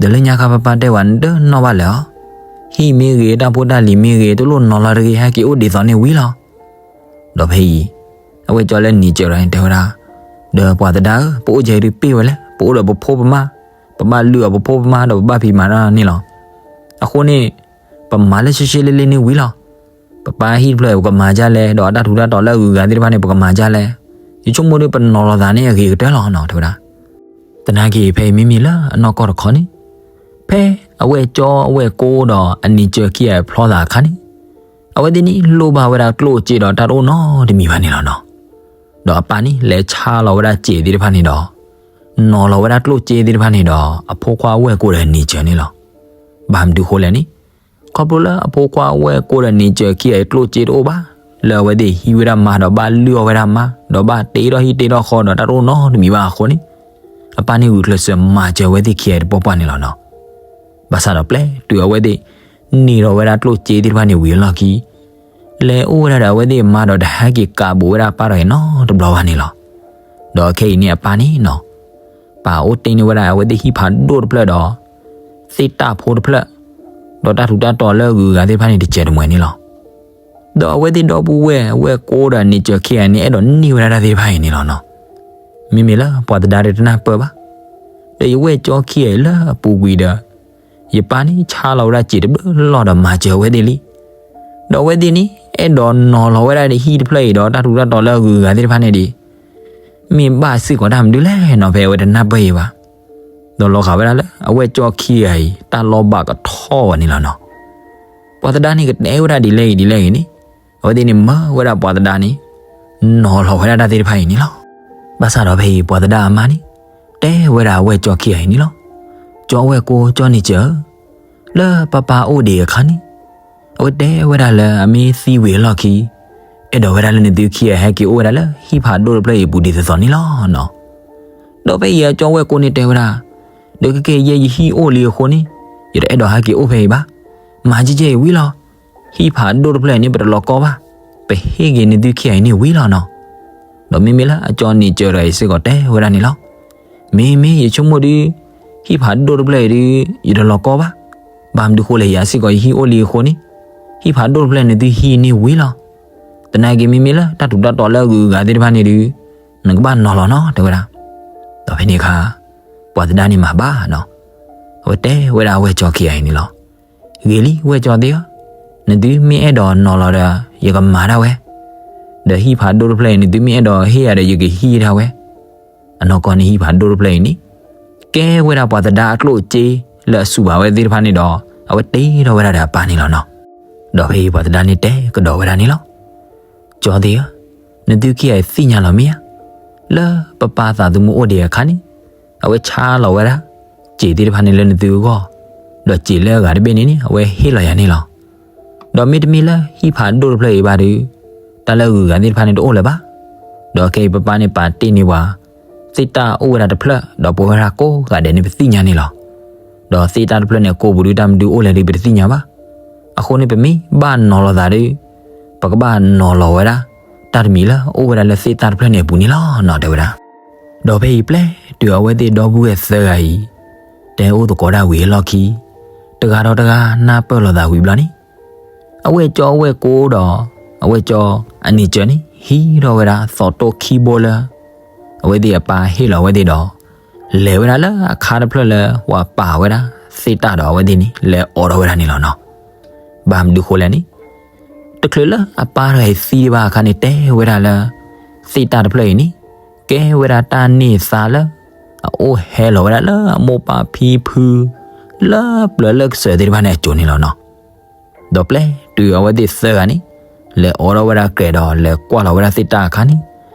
ဒီးလၢညါခါပပၢ်တဲဝဲနတနီၣ်ဘၣ်လၢၤအီၤ, ဟံၣ်မ့ၢ်ဂ့ၤ တၢ်ဖိတၢ်လံၤမ့ၢ်ဂ့ၤ တလိၣ်နီၤလီၤတဂ့ၤ ဟဲက့ၤအိၣ်ဒ်သိးန့ၣ်ဝံၤလီၤ. ဒီးဖဲအံၤ, အဝဲၢ်ကၠီလၢနံၤစၢၤဒီးန့ၣ်တဲဝဲဒၣ်, ဒီးပှၤသဒါဧၢ, ပအိၣ်ယဲအံၤဒ်ပ့ၢ်ဝဲလဲၣ်, ပအိၣ်ဒီးပဖိပမါ, ပဘၣ်လုၢ်အီၣ်ပဖိပမါ ဒီးပဘၣ်ဖံးမၤတၢ်န့ၣ်လီၤ. အဃိန့ၣ်, ပမၤလၢရှဲရှဲလ့လ့န့ၣ်ဝံၤလီၤ. ပပၢ်ဟံၣ်တဖျၢၣ်အံၤပကမၤဒ်လဲၣ်, ဒီးအတၢ်ထူးတၢ်တီၤလၢအဂုၤအဂၤသ့ၣ်တဖၣ်န့ၣ် ပကမၤဒ်လဲၣ်. ယဆိကမိၣ်ဒီးပနီၤလီၤသးန့ၣ်အဂ့ၤကတၢၢ်လီၤနီၤ တဲဝဲဒၣ်. သနာ်က့ဖဲအံၤမ့မ့ၢ်လၢအနီၢ်ကီၢ်တခီန့ၣ်, ဖဲအဝဲၢ်ကၠီအဝဲၢ်ကိဒီးအနံၤစၢၤခံဂၤဖျီသးအခါန့ၣ်, အဝဲသ့ၣ်န့ၣ်လိၣ်ဘၣ်ဝဲဒၣ်ကျိၣ်စ့ဒီးတၢ်တအိၣ်နီတမံၤဘၣ်န့ၣ်လီၤနီၤ. ဒီးအပၢ်န့ၣ်လဲၤဆါလီၤဝဲဒၣ်စ့းသ့ၣ်တဖၣ်န့ၣ်ဒီး နီၤလီၤဝဲဒၣ်ကျိၣ်စ့သ့ၣ်တဖၣ်န့ၣ်ဒီး အဖိခွါဝဲၢ်ကိဒီးနံၤစၢၤန့ၣ်လီၤ. ဘၣ်မနုၤဃိလဲၣ်န့ၣ်, ခီဖျိလၢအဖိခွါဝဲၢ်ကိဒီးနံၤစၢၤခံဂၤအံၤကျိၣ်စ့တအိၣ်ဘၣ်, လၢအဝဲသ့ၣ်ဟံးဝဲဒၣ်မါဒီးဘၣ်လုၢ်အီၣ်ဝဲဒၣ်မါ, ဒီးဘၣ်တ့ထီၣ်ဟံၣ်တ့ထီၣ်ဃီဒီးတၢ်တအိၣ်နီတမံၤဘၣ်အဃိန့ၣ်, အပၢ်န့ၣ်ဂုာ်ကျဲးစၢးမၤစၢၤအဝဲသ့ၣ်ခံဂၤအံၤတပှၢ်ပှၢ်န့ၣ်လီၤနီၤ. ဘၣ်ဆၣ်ဒီးပျဲတုၤအဝဲသ့ၣ် န့ၢ်ထီၣ်ဝဲဒၣ်ကျိၣ်စ့သ့ၣ်တဖၣ်န့ၣ်ဝံၤအလီၢ်ခံ လဲၤအိၣ်ဝဲဒၣ်ဒီးအဝဲသ့ၣ်အမါဒီးတဟဲက့ၤကးဘူးဝဲဒၣ်အပၢ်တဂၤအံၤနီတဘျီဘၣ်န့ၣ်လီၤ. ဒီးခဲအံၤန့ၣ်အပၢ်န့ၣ်နီၤ, ပာ်အိၣ်တ့ၢ်န့ၢ်ဝဲဒၣ်အဝဲသ့ၣ်ဟံၣ်ဖးဒိၣ်တဖျၢၣ်ဒီး သ့ၣ်တၢ်ဖိတဖျၢၣ်, ဒီးတၢ်ထူးတၢ်တီၤလၢအဂုၤအဂၤသ့ၣ်တဖၣ်န့ၣ်တစဲးတမှဲၤန့ၣ်လီၤ. ဒီးအဝဲသ့ၣ်ဒီပုၢ်ဝဲၢ်အဝဲၢ်ကိဒီးနံၤစၢၤခံဂၤန့ၣ် အဲၣ်ဒိးန့ၢ်ဝဲဒၣ်တၢ်သ့ၣ်တဖၣ်အံၤန့ၣ်လီၤနီၤ. မ့မ့ၢ်လၢပှၤသဒါဒီးတနၢ်ပၢၢ်ဘၣ်. ဒီးယဝဲၢ်ကၠီခံဂၤအံၤလၢအပူၤကွံာ်ဒီး ယပၢ်န့ၣ်ဆါလီၤဝဲဒၣ်စ့းတဘျုးလီၢ်ဒီးမၤစၢၤအဝဲသ့ၣ်လံ. ဒီးအဝဲသ့ၣ်န့ၣ် အဲၣ်ဒိးနီၤလီၤဝဲဒၣ်ဒ်ဟံၣ်တဖျၢၣ်အံၤဒီးတၢ်ထူးတၢ်တီၤလၢအဂုၤအဂၤသ့ၣ်တဖၣ်န့ၣ်ဒ် မ့ၢ်ဘၣ်စ့ၢ်ကီးတၢ်မနုၤလဲၣ်နီၤ ဖဲအဝဲတနၢ်ပၢၢ်အံၤဘၣ်. ဒီးလီၤဂာ်ဝဲဒၣ်လၢအဝဲၢ်ကၠီခံဂၤအံၤ တၢ်လီၤဘၣ်ကထီၣ်ဝဲန့ၣ်လီၤနီၤ. ပှၤသဒါန့ၣ်ကတဲဝဲဒၣ်ဒ်လဲၣ်ဂ့ၤဒ်လဲၣ်ဂ့ၤန့ၣ်, အဝဲသ့ၣ်န့ၣ်မၢဝဲဒၣ်ပှၤသဒါန့ၣ် နီၤလီၤဝဲဒၣ်တၢ်သ့ၣ်တဖၣ်အံၤန့ၣ်လီၤ. ဘၣ်ဆၣ်ဒီးဖဲအံၤပှၤသဒါအမါန့ၣ် တဲဝဲဒၣ်အဝဲၢ်ကၠီခံဂၤအံၤန့ၣ်လီၤ. ကၠီဝဲၢ်ကိကၠီနံၤစၢၤဧၢ, လၢပၢ်ပၢ်အိၣ်ဒံးအခါန့ၣ် အဝဲတဲဝဲဒၣ်လၢအမ့ၢ်သံဝံၤအလီၢ်ခံ အဲၣ်ဒိးဝဲဒၣ်လၢနသုခံဂၤဟဲက့ၤအိၣ်ဝဲဒၣ်လၢဟံၣ်ဖးဒိၣ်တဖျၢၣ်အံၤအပူၤဒ်သိးသိးန့ၣ်လီၤနီၤ. ဒီးဖဲအံၤအကၠီဝဲၢ်ကိန့ၣ်တဲဝဲဒၣ်, ဒီးခဲကဲယဲယဟံၣ်အိၣ်လံအဃိန့ၣ် ယတအဲၣ်ဒိးဟဲက့ၤအိၣ်ဖဲအံၤဘၣ်. မၤကဲကဲအံၤဝံၤလီၤ. ဟံၣ်ဖးဒိၣ်တဖျၢၣ်အံၤန့ၣ် ပတလီၤကီဘၣ်. ပဟ့ၣ်က့ၤနသုခံဂၤအံၤန့ၣ်ဝံၤလီၤနီၤ. ဒီးမ့မ့ၢ်လၢအကၠီနံၤစၢၤတဂၤအံၤစ့ၢ်ကီးတဲဝဲဒၣ်န့ၣ်လီၤ. မ့မ့ၢ်ယဆိကမိၣ်ဒီး ဟံၣ်ဖးဒိၣ်တဖျၢၣ်အံၤဒီး ယတလီၤကီဘၣ်. ဘၣ်မနုၤဃိလဲၣ် ယၤစ့ၢ်ကီးယဟံၣ်အိၣ်လံအဃိန့ၣ် ဟံၣ်ဖးဒိၣ်တဖျၢၣ်နသုဟံၣ်န့ၣ်ဝံၤလီၤ. သနာ်က့မ့မ့ၢ်လၢတၢ်ထူးတၢ်တီၤလၢအဂုၤအဂၤသ့ၣ်တဖၣ်န့ၣ်ဒုး နကဘၣ်နီၤလီၤနီၤ တဲဝဲဒၣ်. ဒီးဖဲန့ၣ်အခါ ပှၤသဒါန့ၣ်မၤဘၣ်နီၤ, အဝဲတဲဝဲဒၣ်ဝဲၢ်ကၠီခံဂၤအံၤန့ၣ်လီၤ. ဂ့ၤလံဝဲၢ်ကၠီသ့ၣ်ဧၢ, နသုမ့ၢ်အဲၣ်ဒိးနီၤလီၤဒီး ယကမၤဒၣ်ဝဲ, ဒီးဟံၣ်ဖးဒိၣ်တဖျၢၣ်အံၤ နသုမ့ၢ်အဲၣ်ဒိးဟ့ၣ်ယၤဒီး ယကဟံၣ်ဒၣ်ဝဲ. အနီၢ်ကီၢ်န့ၣ်ဟံၣ်ဖးဒိၣ်တဖျၢၣ်အံၤန့ၣ် ကဲဝဲဒၣ်ပှၤသဒါအကျိၣ်အစ့လၢအစူးဘၣ်ဝဲသ့ၣ်တဖၣ်န့ၣ်ဒီး အဝဲတ့ထီၣ်ဝဲဒၣ်ဒီးအပၢ်န့ၣ်လီၤနီၤ. ဒီးဖဲအံၤပှၤသဒါန့ၣ်တဲကဒီးဝဲဒၣ်န့ၣ်လီၤ. ကၠီသ့ၣ်ဧၢ, နသုခံဂၤအံၤသ့ၣ်ညါလီၤမ့ၢ်ဧါ, လၢပပၢ်သးသမူအိၣ်ဒံးအခါန့ၣ် အဝဲဆါလီၤဝဲဒၣ် စံာ်သ့ၣ်တဖၣ်န့ၣ်လၢနသုအဂီၢ်, ဒီးစံာ်လၢအဂၤတဘ့ၣ်န့ၣ်န့ၣ် အဝဲဟ့ၣ်လီၤယၤန့ၣ်လီၤ. ဒီးမ့တမ့ၢ်လၢဟံၣ်ဖးဒိၣ်တဖျၢၣ်အံၤဘၣ်ဒီး တၢ်လၢအဂုၤအဂၤသ့ၣ်တဖၣ်န့ၣ်တအိၣ်လၢၤဘၣ်. ဒီးခဲအံၤပပၢ်န့ၣ်ပာ်တ့ၢ်န့ၢ်ပှၤ သ့ၣ်တၢ်အိၣ်ဝဲဒၣ်တဖျၢၣ် ဒီးပဝဲဒၣ်ကိးဂၤဒဲးန့ၣ် ပသ့ၣ်ညါန့ၣ်လီၤ. ဒီးသ့ၣ်တၢ်တဖျၢၣ်န့ၣ် အကိာ်ပူၤဒုးတၢ်မနုၤအိၣ်လဲၣ်ဒုး ပတသ့ၣ်ညါဘၣ်. အဃိန့ၣ် ပမ့ၢ်ဘၣ်နီၤလီၤသးဒီး ပကဘၣ်နီၤလီၤဝဲဒၣ် တၢ်တမံၤလၢအအိၣ်ဝဲဒၣ်လၢသ့ၣ်တၢ်တဖျၢၣ်န့ၣ်အပူၤန့ၣ်လီၤနီၤ တဲဝဲဒၣ်. ဒီးဖဲအံၤပျဲတုၤအဝဲသ့ၣ်ဒီပုၢ်ဝဲၢ်သၢဂၤအံၤ တဲအိၣ်သကိးတၢ်ဝံၤအလီၢ်ခံ တဂၤဒီးတဂၤနၢ်ပၢၢ်လိာ်သးဝံၤဘျီန့ၣ် အဝဲၢ်ကၠီအဝဲၢ်ကိဒီး အဝဲၢ်ကၠီအနံၤစၢၤန့ၣ် ဟံးထီၣ်ဝဲဒၣ်သီးတိၣ်ခံဘိလၢ အဝဲသ့ၣ်အပၢ်ဟ့ၣ်လီၤအဝဲသ့ၣ်ဒီး လဲၤဝဲဒၣ်လၢအခါတဖျၢၣ်လၢပှၤပာ်ဝဲဒၣ်သ့ၣ်တၢ်ဒီးအဝဲသ့ၣ်န့ၣ် လဲၤအိးထီၣ်ဝဲဒၣ်န့ၣ်လီၤနီၤ. ဘၣ်မနုၤဃိလဲၣ်န့ၣ် တချုးလၢအပၢ်တဂၤအံၤသံဘၣ်အခါန့ၣ် တဲဝဲဒၣ်လၢ သ့ၣ်တၢ်တဖျၢၣ်အံၤန့ၣ် ကဲဝဲဒၣ်တၢ်န့ၢ်သါလၢ အအိၣ်ဟဲလီၤဝဲဒၣ်လၢအမိၢ်ပၢ်ဖံဖု လၢပျၢၤလၢကစၢၢ်သ့ၣ်တဖၣ်န့ၣ်အစိၤန့ၣ်လီၤနီၤ. ဒီးပျဲတုၤအဝဲသ့ၣ်သၢဂၤန့ၣ် လဲၤအိးထီၣ်ဝဲဒၣ်ကြဲးဒီးလဲၤကွၢ်လီၤဝဲဒၣ်သ့ၣ်တၢ်အခါန့ၣ်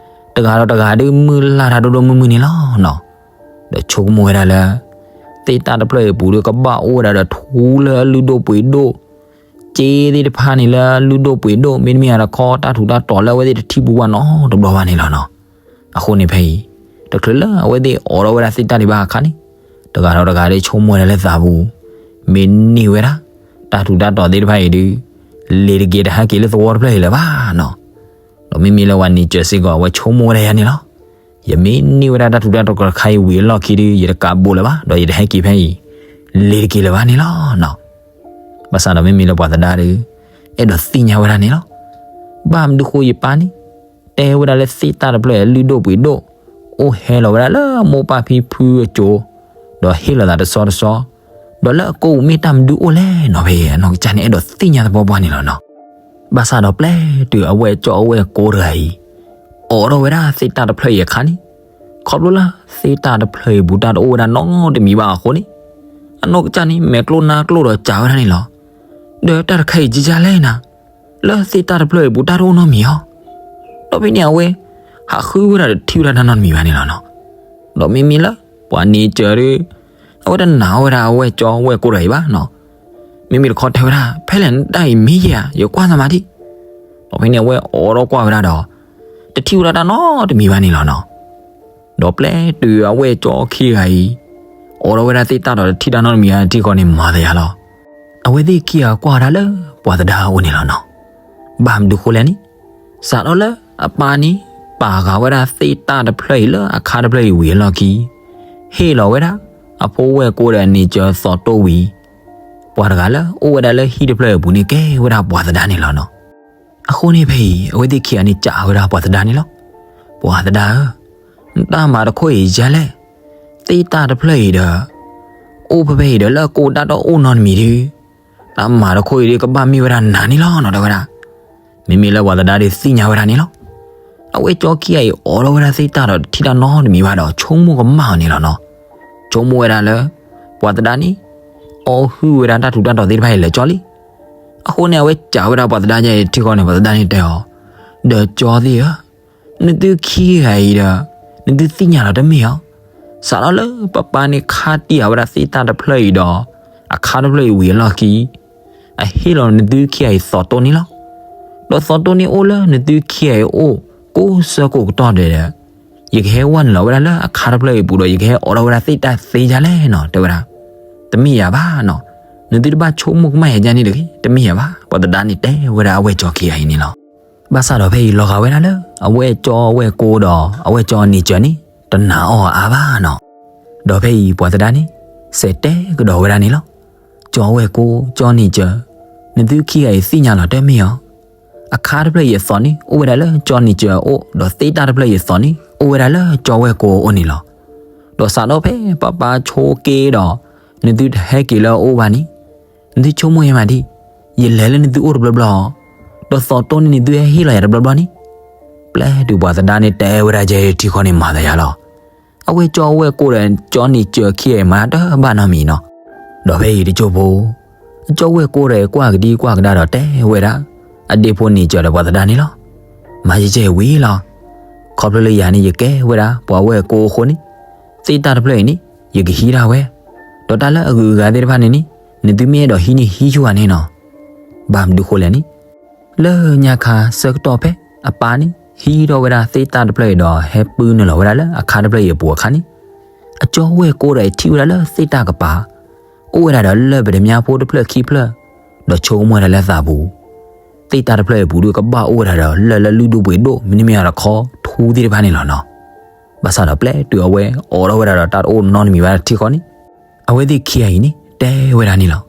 တဂၤဒီးတဂၤဒုးမုၢ်လၢ်တၢ်ဒိၣ်ဒိၣ်မုၢ်မုၢ်န့ၣ်လီၤနီၤ. ဒီးဆိကမိၣ်ဝဲဒၣ်လၢ သ့ၣ်တၢ်တဖျၢၣ်အံၤအပူၤဒီးကဘၣ်အိၣ်ဝဲဒၣ်ဒီးထူလၢအလုၢ်ဒိၣ်ပှ့ၤဒိၣ် စ့သ့ၣ်တဖၣ်န့ၣ်လၢအလုၢ်ဒိၣ်ပှ့ၤဒိၣ် မ့တမ့ၢ်အတခီတၢ်ထူးတၢ်တီၤလၢအဝဲသ့ၣ်တထံၣ်ဘူးဘၣ်နီတဘျီဘၣ်န့ၣ်လီၤနီၤ. အဃိန့ၣ်ဖဲအံၤ တချုးလၢအဝဲသ့ၣ်အိးထီၣ်ဝဲဒၣ်သ့ၣ်တၢ်ဒံးဘၣ်အခါန့ၣ် တဂၤဒီးတဂၤဒုးဆိကမိၣ်ဝဲဒၣ်လၢသးပူၤ မ့ၢ်န့ၢ်ဝဲဒၣ် တၢ်ထူးတၢ်တီၤသ့ၣ်တဖၣ်အံၤဒုး လ့ၤတက့ၤတဟဲက့ၤလၢသဝီတဖျၢၣ်အံၤလၢၤဘၣ်နီၤ. ဒီးမ့မ့ၢ်လၢပှၤနံၤစၢၤစ့ၢ်ကီး အဝဲဆိကမိၣ်ဝဲဒၣ်ယၤန့ၣ်လီၤ. ယမ့ၢ်န့ၢ်ဝဲဒၣ်တၢ်ထူးတၢ်တီၤတခါအံၤဝံၤအလီၢ်ခံဒီး ယတကးဘိးလၢၤဘၣ် ဒီးယတဟဲက့ၤဖဲအံၤ လ့ၤတက့ၤလၢၤဘၣ်န့ၣ်လီၤနီၤ. ဘၣ်ဆၣ်ဒီးမ့မ့ၢ်လၢပှၤသဒါဒီး အဲၣ်ဒိးသ့ၣ်ညါဝဲဒၣ်န့ၣ်လီၤ. ဘၣ်မနုၤဃိယပၢ်န့ၣ် တဲဝဲဒၣ်လၢသ့ၣ်တၢ်တဖျၢၣ်အလုၢ်ဒိၣ်ပှ့ၤဒိၣ် အိၣ်ဟဲလီၤဝဲဒၣ်လၢမိၢ်ပၢ်ဖံဖုအစိၤ ဒီးဟ့ၣ်လီၤသးတဆီတဆီ ဒီးလၢအကိာ်ပူၤမ့ၢ်တၢ်မနုၤအိၣ်လဲၣ်နီၤ ဖဲအံၤအနီၢ်ကစၢ်န့ၣ် အဲၣ်ဒိးသ့ၣ်ညါသပှၢ်ပှၢ်န့ၣ်လီၤနီၤ. ဘၣ်ဆၣ်ဒီးပျဲတုၤအဝဲၢ်ကၠီအဝဲၢ်ကိတဂၤအံၤ အိးထီၣ်ဝဲဒၣ်သ့ၣ်တၢ်တဖျၢၣ်အံၤအခါန့ၣ် ခီဖျိလၢသ့ၣ်တၢ်တဖျၢၣ်အံၤအပူၤတၢ်တအိၣ်ဝဲဒၣ်နီတမံၤဘၣ်အဃိန့ၣ် အနီၢ်ကစၢ်န့ၣ် မဲာ်ကျိၣ်နါကျိၣ်ဒီးစံးဝဲဒၣ်န့ၣ်လီၤ. ဒီးတၢ်တခါအံၤကယါလဲၣ်နၤ လၢသ့ၣ်တၢ်တဖျၢၣ်အံၤအပူၤတၢ်တအိၣ်နီတမံၤအီၤ. ဒီးဖဲန့ၣ်အဝဲ ဟးဃုဝဲဒၣ်ဒီးတထံၣ်ဝဲဒၣ်တၢ်နီတမံၤဘၣ်န့ၣ်လီၤနီၤ. ဒီးမ့မ့ၢ်လၢ ပှၤနံၤစၢၤဒီး အဝဲတနာ်ဝဲဒၣ်အဝဲၢ်ကၠီဝဲၢ်ကိတဂၤအံၤဘၣ်နီၤ. မ့မ့ၢ်တခီတဲဝဲဒၣ် ဖဲလဲၣ်နတၢ်အံၤမ့ၢ်ယဲဧါ ယကွၢ်သးမးဒံး. ဒီးဖဲန့ၣ်အဝဲအိးထီၣ်ကွၢ်ဝဲဒၣ်ဒီး တထံၣ်ဝဲဒၣ်တၢ်နီတမံၤဘၣ်န့ၣ်လီၤနီၤ. ဒီးပျဲတုၤအဝဲၢ်ကၠီခံဂၤအံၤ အိးထီၣ်ဝဲဒၣ်သ့ၣ်တၢ်ဒီးတထံၣ်တၢ်နီတမံၤဘၣ်ထံၣ်ဃီန့ၣ် မၤသးယါလီၤ. အဝဲသ့ၣ်ခံဂၤကွၢ်ဝဲဒၣ်လၢပှၤသဒါအအိၣ်န့ၣ်လီၤနီၤ. ဘၣ်မနုၤဃိလဲၣ်န့ၣ် စးထီၣ်လၢအပၢ်န့ၣ် ပာ်ဃာ်ဝဲဒၣ်သ့ၣ်တၢ်တဖျၢၣ်အံၤလၢအခါတဖျၢၣ်အံၤဝံၤအလီၢ်ခံ ဟ့ၣ်လီၤဝဲဒၣ် အဖိဝဲၢ်ကိဒီးအနံၤစၢၤသီးတိၢ်ဝံၤ ပှၤတဂၤလၢအိၣ်ဝဲဒၣ်လၢဟံၣ်တဖျၢၣ်အံၤအပူၤန့ၣ် ကဲဝဲဒၣ်ပှၤသဒါန့ၣ်လီၤနီၤ. အဃိန့ၣ်ဖဲအံၤ အဝဲသ့ၣ်ခံဂၤန့ၣ် စံးဝဲဒၣ်ပှၤသဒါန့ၣ်လီၤ. ပှၤသဒါဧၢ, နတၢ်မၤတခိၣ်အံၤယါလဲၣ်. သ့ၣ်တၢ်တဖျၢၣ်အံၤဒီး အိၣ်ဖဲဖဲအံၤဒီးလၢအကိာ်တၢ်တအိၣ်နီတမံၤဒီး တၢ်မၤတခိၣ်အံၤဒီးကဘၣ်မ့ၢ်ဝဲဒၣ်နၤန့ၣ်လီၤနီၤ တဲဝဲဒၣ်. မ့မ့ၢ်လၢပှၤသဒါဒီးသ့ၣ်ညါဝဲဒၣ်န့ၣ်လီၤ. အဝဲၢ်ကၠီခံဂၤအံၤအိးထီၣ်ဝဲဒၣ်သ့ၣ်တၢ်ဒီးတထံၣ်တၢ်နီတမံၤဘၣ်ဒီး ဆိကမိၣ်ကမၣ်အီၤန့ၣ်လီၤနီၤ. ဆိကမိၣ်ဝဲဒၣ်လၢ ပှၤသဒါန့ၣ် အီၣ်ဟုၣ်ဝဲဒၣ်တၢ်ထူးတၢ်တီၤသ့ၣ်တဖၣ်အံၤလၢာ်ကၠီလံ. အဃိန့ၣ် အဝဲစံးဝဲဒၣ်ပှၤသဒါညါအံၤထံဃီန့ၣ် ပှၤသဒါန့ၣ်တဲအီၤ, ဒီးကၠီသ့ၣ်ဧၢ, နသုခံဂၤအံၤဒီး နသုသ့ၣ်ညါလီၤတမ့ၢ်ဧါ. စးထီၣ်လၢပပၢ်န့ၣ်ခါတံၢ်အဝဲဒၣ်သ့ၣ်တၢ်တဖျၢၣ်အံၤဒီး အခါတဖျၢၣ်အံၤဝံၤအလီၢ်ခံ အဟ့ၣ်လီၤနသုခံဂၤအံၤသီးတိၢ်န့ၣ်လီၤ. ဒီးသီးတိၢ်န့ၣ်အိၣ်လၢနသုခံဂၤအံၤအိၣ် ကိးဆၢကိးကတီၢ်ဒဲးဒီး ယကဟဲဝဲနုာ်လီၤဝဲဒၣ်လၢအခါတဖျၢၣ်အံၤအပူၤဒီး ယကဟဲအိးထီၣ်ဝဲဒၣ်သ့ၣ်တၢ်သ့ယါလဲၣ်နီၤ တဲဝဲဒၣ်. တမ့ၢ်ယၤဘၣ်နီၤ, နသုတဘၣ်ဆိကမိၣ်ကမၣ်ယၤဒ်န့ၣ်တဂ့ၤ, တမ့ၢ်ယၤဘၣ်. ပှၤသဒါန့ၣ်တဲဝဲဒၣ်အဝဲၢ်ကၠီခံဂၤအံၤန့ၣ်လီၤ. ဘၣ်ဆၣ်ဒီးဖဲအံၤလီၤဂာ်ဝဲဒၣ်လၢ အဝဲၢ်ကၠီအဝဲၢ်ကိဒီး အဝဲၢ်ကၠီအနံၤစၢၤန့ၣ် တနာ်အီၤအါဘၣ်နီၤ. ဒီးဖဲအံၤပှၤသဒါန့ၣ် စံးတဲကဒီးဝဲဒၣ်န့ၣ်လီၤ. ကၠီဝဲၢ်ကိ ကၠီနံၤစၢၤ, နသုခံဂၤအံၤသ့ၣ်ညါလီၤတမ့ၢ်ဧါ. အခါတဖျၢၣ်အံၤအသီန့ၣ် အိၣ်ဝဲဒၣ်လၢကၠီနံၤစၢၤအအိၣ်, ဒီးသ့ၣ်တၢ်တဖျၢၣ်အံၤအသီန့ၣ် အိၣ်ဝဲဒၣ်လၢကၠီဝဲၢ်ကိအအိၣ်န့ၣ်လီၤ. ဒီးစးထီၣ်ဖဲပၢ်ပၢ်ဆိက့ဒီး နသုတဟဲက့ၤလၢအအိၣ်ဘၣ်န့ၣ်, နသုဆိကမိၣ်ယဲမးဒံး, ယလဲၤလၢနသုအိၣ်တဘျီဘျီ, ဒီးသီတိၢ်န့ၢ်နသုဟဲဟ့ၣ်လီၤယၤတဘျီဘျီန့ၣ်. ပျဲတုၤပှၤသဒါန့ၣ်တဲဝဲဒၣ်ကဲထံဃီန့ၣ် မၤသးယၤလီၤ. အဝဲကၠီဝဲၢ်ကိဒီးကၠီနံၤစၢၤခံဂၤအံၤမၤတၢ်တဘၣ်နီတမံၤနီၤ. ဒီးဖဲအံၤတကၠိဖိ အကၠီဝဲၢ်ကိဒီးကွၢ်ကဒံကွၢ်ကဒါဒီးတဲဝဲဒၣ် အဒ့ဖိနံၤစၢၤဒီးပှၤသဒါန့ၣ်လီၤ. မၤယကဲဝံၤလီၤ. ခီဖျိလၢယၤန့ၣ် ယကဲဝဲဒၣ်ပှၤဝဲၢ်ကိအဃိန့ၣ်, သ့ၣ်တၢ်တဖျၢၣ်အံၤန့ၣ် ယကဟံးဒၣ်ဝဲ, ဒီးတၢ်လၢအဂုၤအဂၤသ့ၣ်တဖၣ်န့ၣ်န့ၣ် နသုမ့ၢ်အဲၣ်ဒိးဟံးန့ၣ်ဟံးဆူၣ်ဧါန့ၣ်နီၤ. ဘၣ်မနုၤဃိလဲၣ်န့ၣ်, လၢညါခါဆၢကတီၢ်ဖဲအပၢ်န့ၣ် ဟံးထီၣ်ဝဲဒၣ်သ့ၣ်တၢ်တဖျၢၣ်အံၤဒီး ဟဲပုၢ်နုာ်လီၤဝဲဒၣ်လၢအခါတဖျၢၣ်အံၤအပူၤအခါန့ၣ်, အကၠီဝဲၢ်ကိဒီးအံၤထံၣ်ဝဲဒၣ်လၢသ့ၣ်တၢ်ကပၤ အိၣ်ဝဲဒၣ်ဒီးလၢၢ်ပတ္တမြားဖိတဖျၢၣ်ခံဖျၢၣ်, ဒီးဆိကမိၣ်ဝဲဒၣ်လၢသးပူၤ, သ့ၣ်တၢ်တဖျၢၣ်အံၤအပူၤဒီးကဘၣ်အိၣ်ဝဲဒၣ်ဒီးလၢၢ်လၢလူၢ်ဒိၣ်ပှ့ၤဒိၣ် မ့တမ့ၢ်ဒီးခီထူသ့ၣ်တဖၣ်န့ၣ်လီၤနီၤ. ဘၣ်ဆၣ်ဒီးပျဲတုၤအဝဲအိးထီၣ်ဝဲဒၣ်ဒီးတၢ်တအိၣ်နီတမံၤဘၣ်ထံဃီန့ၣ်, အဝဲသ့ၣ်ခံဂၤအံၤန့ၣ် တဲဝဲဒၣ်န့ၣ်လီၤ.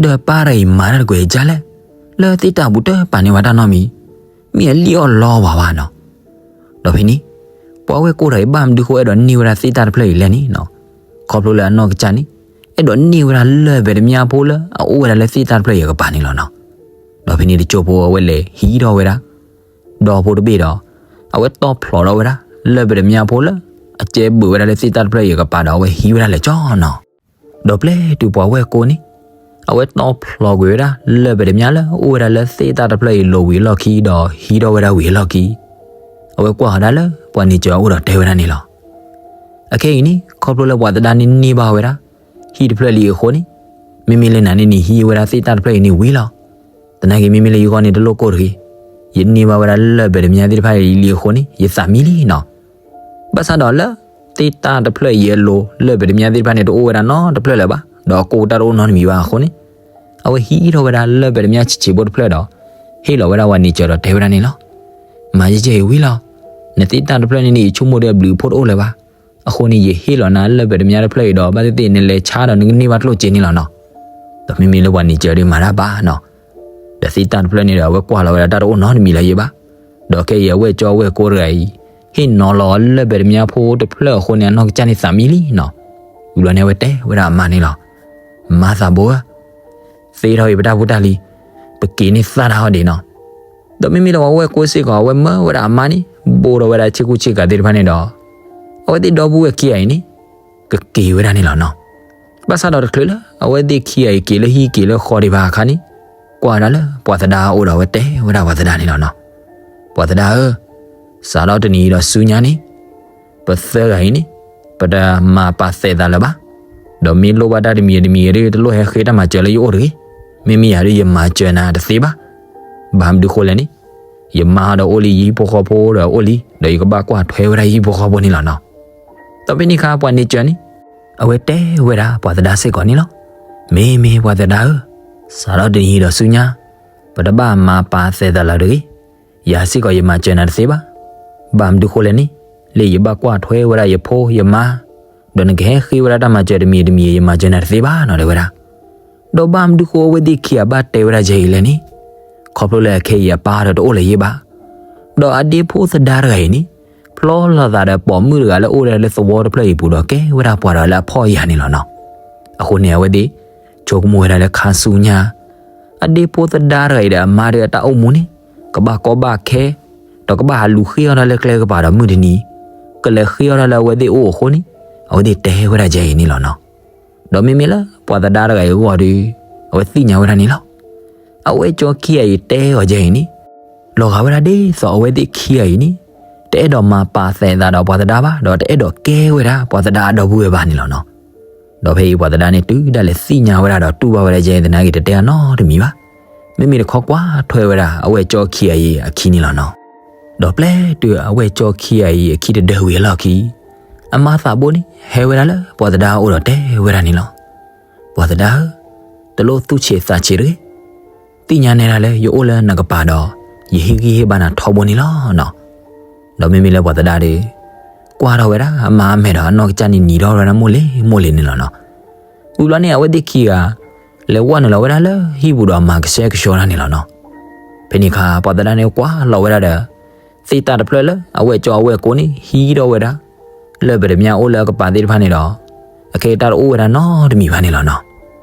ဒီးပၢ်တဂၤအံၤမၤတၢ်တကွဲးဒ်လဲၣ်, လၢသ့ၣ်တၢ်ပူၤတပာ်န့ၢ်ဝဲတၢ်နီတမံၤ, မ့ၢ်အလံၣ်အီၣ်လီဘၣ်ဘၣ်နီၤ. ဒီးဖဲန့ၣ် ပှၤဝဲၢ်ကိတဂၤအံၤ ဘၣ်မနုၤဃိအဲၣ်ဒိးန့ၢ်ဝဲဒၣ်သ့ၣ်တၢ်တဖျၢၣ်အံၤလဲၣ်န့ၣ်နီၤ, ခီဖျိလၢအနီၢ်ကစၢ်န့ၣ် အဲၣ်ဒိးန့ၢ်ဝဲဒၣ်လၢၢ်ပတ္တမြားဖိလၢအအိၣ်ဝဲဒၣ်လၢသ့ၣ်တၢ်တဖျၢၣ်အံၤအကပၤန့ၣ်လီၤနီၤ. ဒီးဖဲန့ၣ်တကၠိဖိအဝဲလဲၤဟံးထီၣ်ဝဲဒၣ် ဒီဖိတဘ့ၣ်ဒီး အဝဲတီၣ်ဖျိးထီၣ်ဝဲဒၣ် လၢၢ်ပတ္တမြားဖိလၢ အကဲဘုးဝဲဒၣ်လၢသ့ၣ်တၢ်တဖျၢၣ်အံၤအကပၤဒီး အဝဲဟံးဝဲဒၣ်လဲၤကၠီနီၤ. ဒီးပျဲတုၤပှၤဝဲၢ်ကိန့ၣ် အဝဲတီၣ်ဖျိးကွံာ်ဝဲဒၣ် လၢၢ်ပတ္တမြားလၢအိၣ်ဝဲဒၣ်လၢသ့ၣ်တၢ်တဖျၢၣ်အံၤလိၤဝံၤအလီၢ်ခံ ဒီးဟံးထီၣ်ဝဲဒၣ်ဝံၤအလီၢ်ခံ အဝဲကွၢ်ဃီၤဒၣ်လၢပှၤနံၤစၢၤအအိၣ်ဒီးတဲဝဲဒၣ်န့ၣ်လီၤ. အခဲအံၤန့ၣ် ခီဖျိလၢပှၤသဒါန့ၣ်န့ၢ်ဘၣ်ဝဲဒၣ် ဟံၣ်တဖျၢၣ်လံအဃိန့ၣ်, မ့မ့ၢ်လၢနၤန့ၣ် နဟံးဝဲဒၣ်သ့ၣ်တၢ်တဖျၢၣ်အံၤန့ၣ်ဝံၤလီၤ. သနာ်က့ မ့မ့ၢ်လၢယဂီၢ်န့ၣ်တလိၣ်ကိၢ်တဂ့ၤ, ယန့ၢ်ဘၣ်ဝဲဒၣ်လၢၢ်ပတ္တမြားသ့ၣ်တဖၣ်အံၤလံအဃိန့ၣ် ယသးမံလံနီၤ. ဘၣ်ဆၣ်ဒီးလၢ သ့ၣ်တၢ်တဖျၢၣ်အံၤအလိၤ လၢၢ်ပတ္တမြားသ့ၣ်တဖၣ်န့ၣ် တအိၣ်ဝဲဒၣ်နီတဖျၢၣ်လၢၤဘၣ်, ဒီးကိၢ်တၢ်တအိၣ်နီတမံၤဘၣ်အဃိန့ၣ်, အဝဲဟံးထီၣ်ဝဲဒၣ်လၢၢ်ပတ္တမြားဆံးဆံးဖိတဖျၢၣ်ဒီး ဟ့ၣ်လီၤဝဲဒၣ်ပှၤနံၤစၢၤဒီးတဲဝဲဒၣ်န့ၣ်လီၤ. မၤယကဲအံၤဝံၤလီၤ. နသ့ၣ်တၢ်တဖျၢၣ်န့ၣ်န့ၣ် ယဆိကမိၣ်ဒီးအဘျုးအဖှိၣ်တအိၣ်လၢၤဘၣ်. အဃိန့ၣ် ယဟ့ၣ်လီၤနၤလၢၢ်ပတ္တမြားတဖျၢၣ်အံၤဒီး ဘၣ်သ့ၣ်သ့ၣ်နလဲၤဆါဒီးနကန့ၢ်ဘၣ်ကျိၣ်စ့န့ၣ်လီၤနီၤ. ဒီးမ့မ့ၢ်လၢပှၤနံၤစၢၤဒုးမၤတၢ်ဘၣ်နီၤ. ဒီးသ့ၣ်တၢ်တဖျၢၣ်န့ၣ်ဒီး အဝဲကွၢ်လီၤဝဲဒၣ်တၢ်တအိၣ်နီတမံၤလၢၤဘၣ်. ဒီးခဲအံၤအဝဲၢ်ကၠီဝဲၢ်ကိတဂၤအံၤ ဟ့ၣ်နီၤလီၤလၢၢ်ပတ္တမြားဖိတဖျၢၣ်အဃိန့ၣ် အနီၢ်ကစၢ်န့ၣ်သးမံလံနီၤ. ဝံၤလီၤန့ၣ် အဝဲတဲဝဲဒၣ်အမါန့ၣ်လီၤ. မါသးဘိဧၢ, သ့ထီၣ်အံၤပတၢ်ဖိတၢ်လံၤ, ပက့ၤန့ၢ်သၣ်တၢ်အီၤဒံးနီၤ. ဒီးမ့မ့ၢ်လၢပှၤဝဲၢ်ကိစ့ၢ်ကီး အဝဲမၢဝဲဒၣ်အမါန့ၣ် ဘိထီၣ်ဝဲဒၣ်ဆ့ကူဆ့ကၤသ့ၣ်တဖၣ်န့ၣ်ဒီး အဝဲသ့ၣ်ဒီပုၢ်ဝဲၢ်ခံဂၤအံၤန့ၣ် ကက့ၤဝဲဒၣ်န့ၣ်လီၤနီၤ. ဘၣ်ဆၣ်ဒီးတချုးလၢ အဝဲသ့ၣ်ခံဂၤအံၤက့ၤလၢဟံၣ်က့ၤလၢဃီဒံးဘၣ်အခါန့ၣ်, ကွၢ်ဝဲဒၣ်လၢပှၤသဒါအအိၣ်ဒီး အဝဲတဲဝဲဒၣ်ပှၤသဒါန့ၣ်လီၤနီၤ. ပှၤသဒါဧၢ, စးထီၣ်တနံၤအံၤဒီးဆူညါန့ၣ် ပသၢဂၤအံၤန့ၣ် ပတမၤပာ်သဲးသးလၢၤဘၣ်. ဒီးမ့ၢ်လိၣ်ဘၣ်တၢ်တမံၤတမံၤဒီး တလိၣ်ဟဲဃ့တၢ်မၤစၢၤလၢယအိၣ်တဂ့ၤ. မ့မ့ၢ်ယၤဒီး ယမၤစၢၤနၤတသ့ဘၣ်. ဘၣ်မနုၤဃိလဲၣ်န့ၣ်, ယမါဒီးအိၣ်လံ ယဟံၣ်ဖိဃီဖိဒီးအိၣ်လံ, ဒီးယကဘၣ်ကွၢ်ထွဲဝဲဒၣ်ယဟံၣ်ဖိဃီဖိန့ၣ်လီၤနီၤ. ဒီးဖဲန့ၣ်အခါ ပှၤနံၤစၢၤန့ၣ် အဝဲတဲဝဲဒၣ်ပှၤသဒါစ့ၢ်ကီးန့ၣ်လီၤ. မ့မ့ၢ်ပှၤသဒါဧၢ, စးထီၣ်တနံၤအံၤဒီးဆူညါ ပတဘၣ်မၤပာ်သဲးသးလၢၤတဂ့ၤ. ယၤစ့ၢ်ကီးယမၤစၢၤနၤတသ့ဘၣ်. ဘၣ်မနုၤဃိလဲၣ်န့ၣ်, လၢယဘၣ်ကွၢ်ထွဲဝဲဒၣ်ယဖိယမါ, ဒီးနကဟဲဃ့ဝဲဒၣ်တၢ်မၤစၢၤတမံၤတမံၤ ယမၤစၢၤနၤတသ့ဘၣ်နီၤ တဲဝဲဒၣ်. ဒီးဘၣ်မနုၤဃိအဝဲသ့ၣ်ခံဂၤဘၣ်တဲဝဲဒၣ်ယဲအံၤလဲၣ်န့ၣ်, ခီဖျိလၢအခဲအံၤအပၢ်ဒီးတအိၣ်လၢၤယဲဘၣ်. ဒီးအဒ့ဖိသဒါတဂၤအံၤန့ၣ် ဖျီလီၤသးဒီးပိာ်မုၣ်တဂၤလၢအိၣ်ဝဲဒၣ်လၢသဝီတဖျၢၣ်အံၤပူၤဒီးကဲဝဲဒၣ်ပှၤဒီးလၢအဖှီၣ်ယာ်န့ၣ်လီၤနီၤ. အဃိန့ၣ် အဝဲသ့ၣ် ဆိကမိၣ်ဝဲဒၣ်လၢခါဆူညါ အဒ့ဖိသဒါတဂၤအံၤဒီးအမါဒီးအတၢ်အိၣ်မူန့ၣ် ကဘၣ်ကီဘၣ်ခဲ, ဒီးကဘၣ်ဟးလူၤဃ့အီၣ်တၢ်လၢကျဲကပၤဒီးမုၢ်တနံၤ ကလဲၤဃ့အီၣ်တၢ်လၢအဝဲသ့ၣ်အိၣ်အဃိန့ၣ် အဝဲသ့ၣ်တဲဝဲဒၣ်ယဲအံၤန့ၣ်လီၤနီၤ. ဒီးမ့မ့ၢ်လၢပှၤသဒါတဂၤအံၤအဂီၢ်ဒီး အဝဲသ့ၣ်ညါဝဲဒၣ်န့ၣ်လီၤ. အဝဲၢ်ကၠီခံဂၤအံၤတဲအီၤယဲအံၤန့ၣ် လီၤဂာ်ဝဲဒၣ်ဒ်သိးအဝဲသ့ၣ်ခံဂၤအံၤန့ၣ် တအဲၣ်ဒိးမၤပာ်သဲးသးဒီးပှၤသဒါဘၣ် ဒီးတအဲၣ်ဒိးကဲဝဲဒၣ်ပှၤသဒါအဒီပုၢ်ဝဲၢ်ဘၣ်န့ၣ်လီၤနီၤ. ဒီးဖဲအံၤပှၤသဒါန့ၣ် တုၤဒၣ်လဲာ်သ့ၣ်ညါဝဲဒၣ်ဒီးတူၢ်ဘၣ်ဝဲဒၣ်ယဲအံၤသနာ်က့ တတဲအနီတမံၤဘၣ်. မ့မ့ၢ်တခီကွၢ်ထွဲဝဲဒၣ်အဝဲၢ်ကၠီခံဂၤအံၤအခံန့ၣ်လီၤနီၤ. ဒီးပျဲတုၤအဝဲၢ်ကၠီခံဂၤအံၤအခံတဒၢဝံၤအလီၢ်ခံ အမါသးဘိန့ၣ် ဟဲဝဲဒၣ်လၢပှၤသဒါအအိၣ်ဒီးတဲဝဲဒၣ်န့ၣ်လီၤ. ပှၤသဒါဧၢ, တလိၣ်သူၣ်ဆံးသးဆံးတဂ့ၤ. သ့ၣ်ညါနဲဒၣ်လၢယအိၣ်လၢနကပၤဒီး ယဟ့ၣ်ဂံၢ်ဟ့ၣ်ဘါနၤထီဘိန့ၣ်လီၤနီၤ. ဒီးမ့မ့ၢ်လၢပှၤသဒါဒီး ကွၢ်ထီၣ်ဝဲဒၣ်အမါအမဲာ်ဒီးအနီၢ်ကစၢ်န့ၣ်နံၤထီၣ်ဝဲဒၣ်မိၢ်လ့ၤမိၢ်လ့ၤန့ၣ်လီၤနီၤ. ဝံၤဘျီန့ၣ် အဝဲသ့ၣ်ခံဂၤ လဲၤဝဲနုာ်လီၤဝဲဒၣ်လၢဟံၣ်ပူၤဒီးမၤကဆှဲကဆှီတၢ်န့ၣ်လီၤနီၤ. ဖဲန့ၣ်အခါ ပှၤသဒါန့ၣ်ကွၢ်လီၤဝဲဒၣ်ဒီး သ့ၣ်တၢ်တဖျၢၣ်လၢအဝဲၢ်ကၠီအဝဲၢ်ကိန့ၣ် ဟံးထီၣ်ဝဲဒၣ် လၢၢ်ပတ္တမြားအိၣ်လၢအကပၤသ့ၣ်တဖၣ်န့ၣ်ဒီး အခဲအံၤတၢ်တအိၣ်ဝဲဒၣ်နီတမံၤဘၣ်န့ၣ်လီၤနီၤ.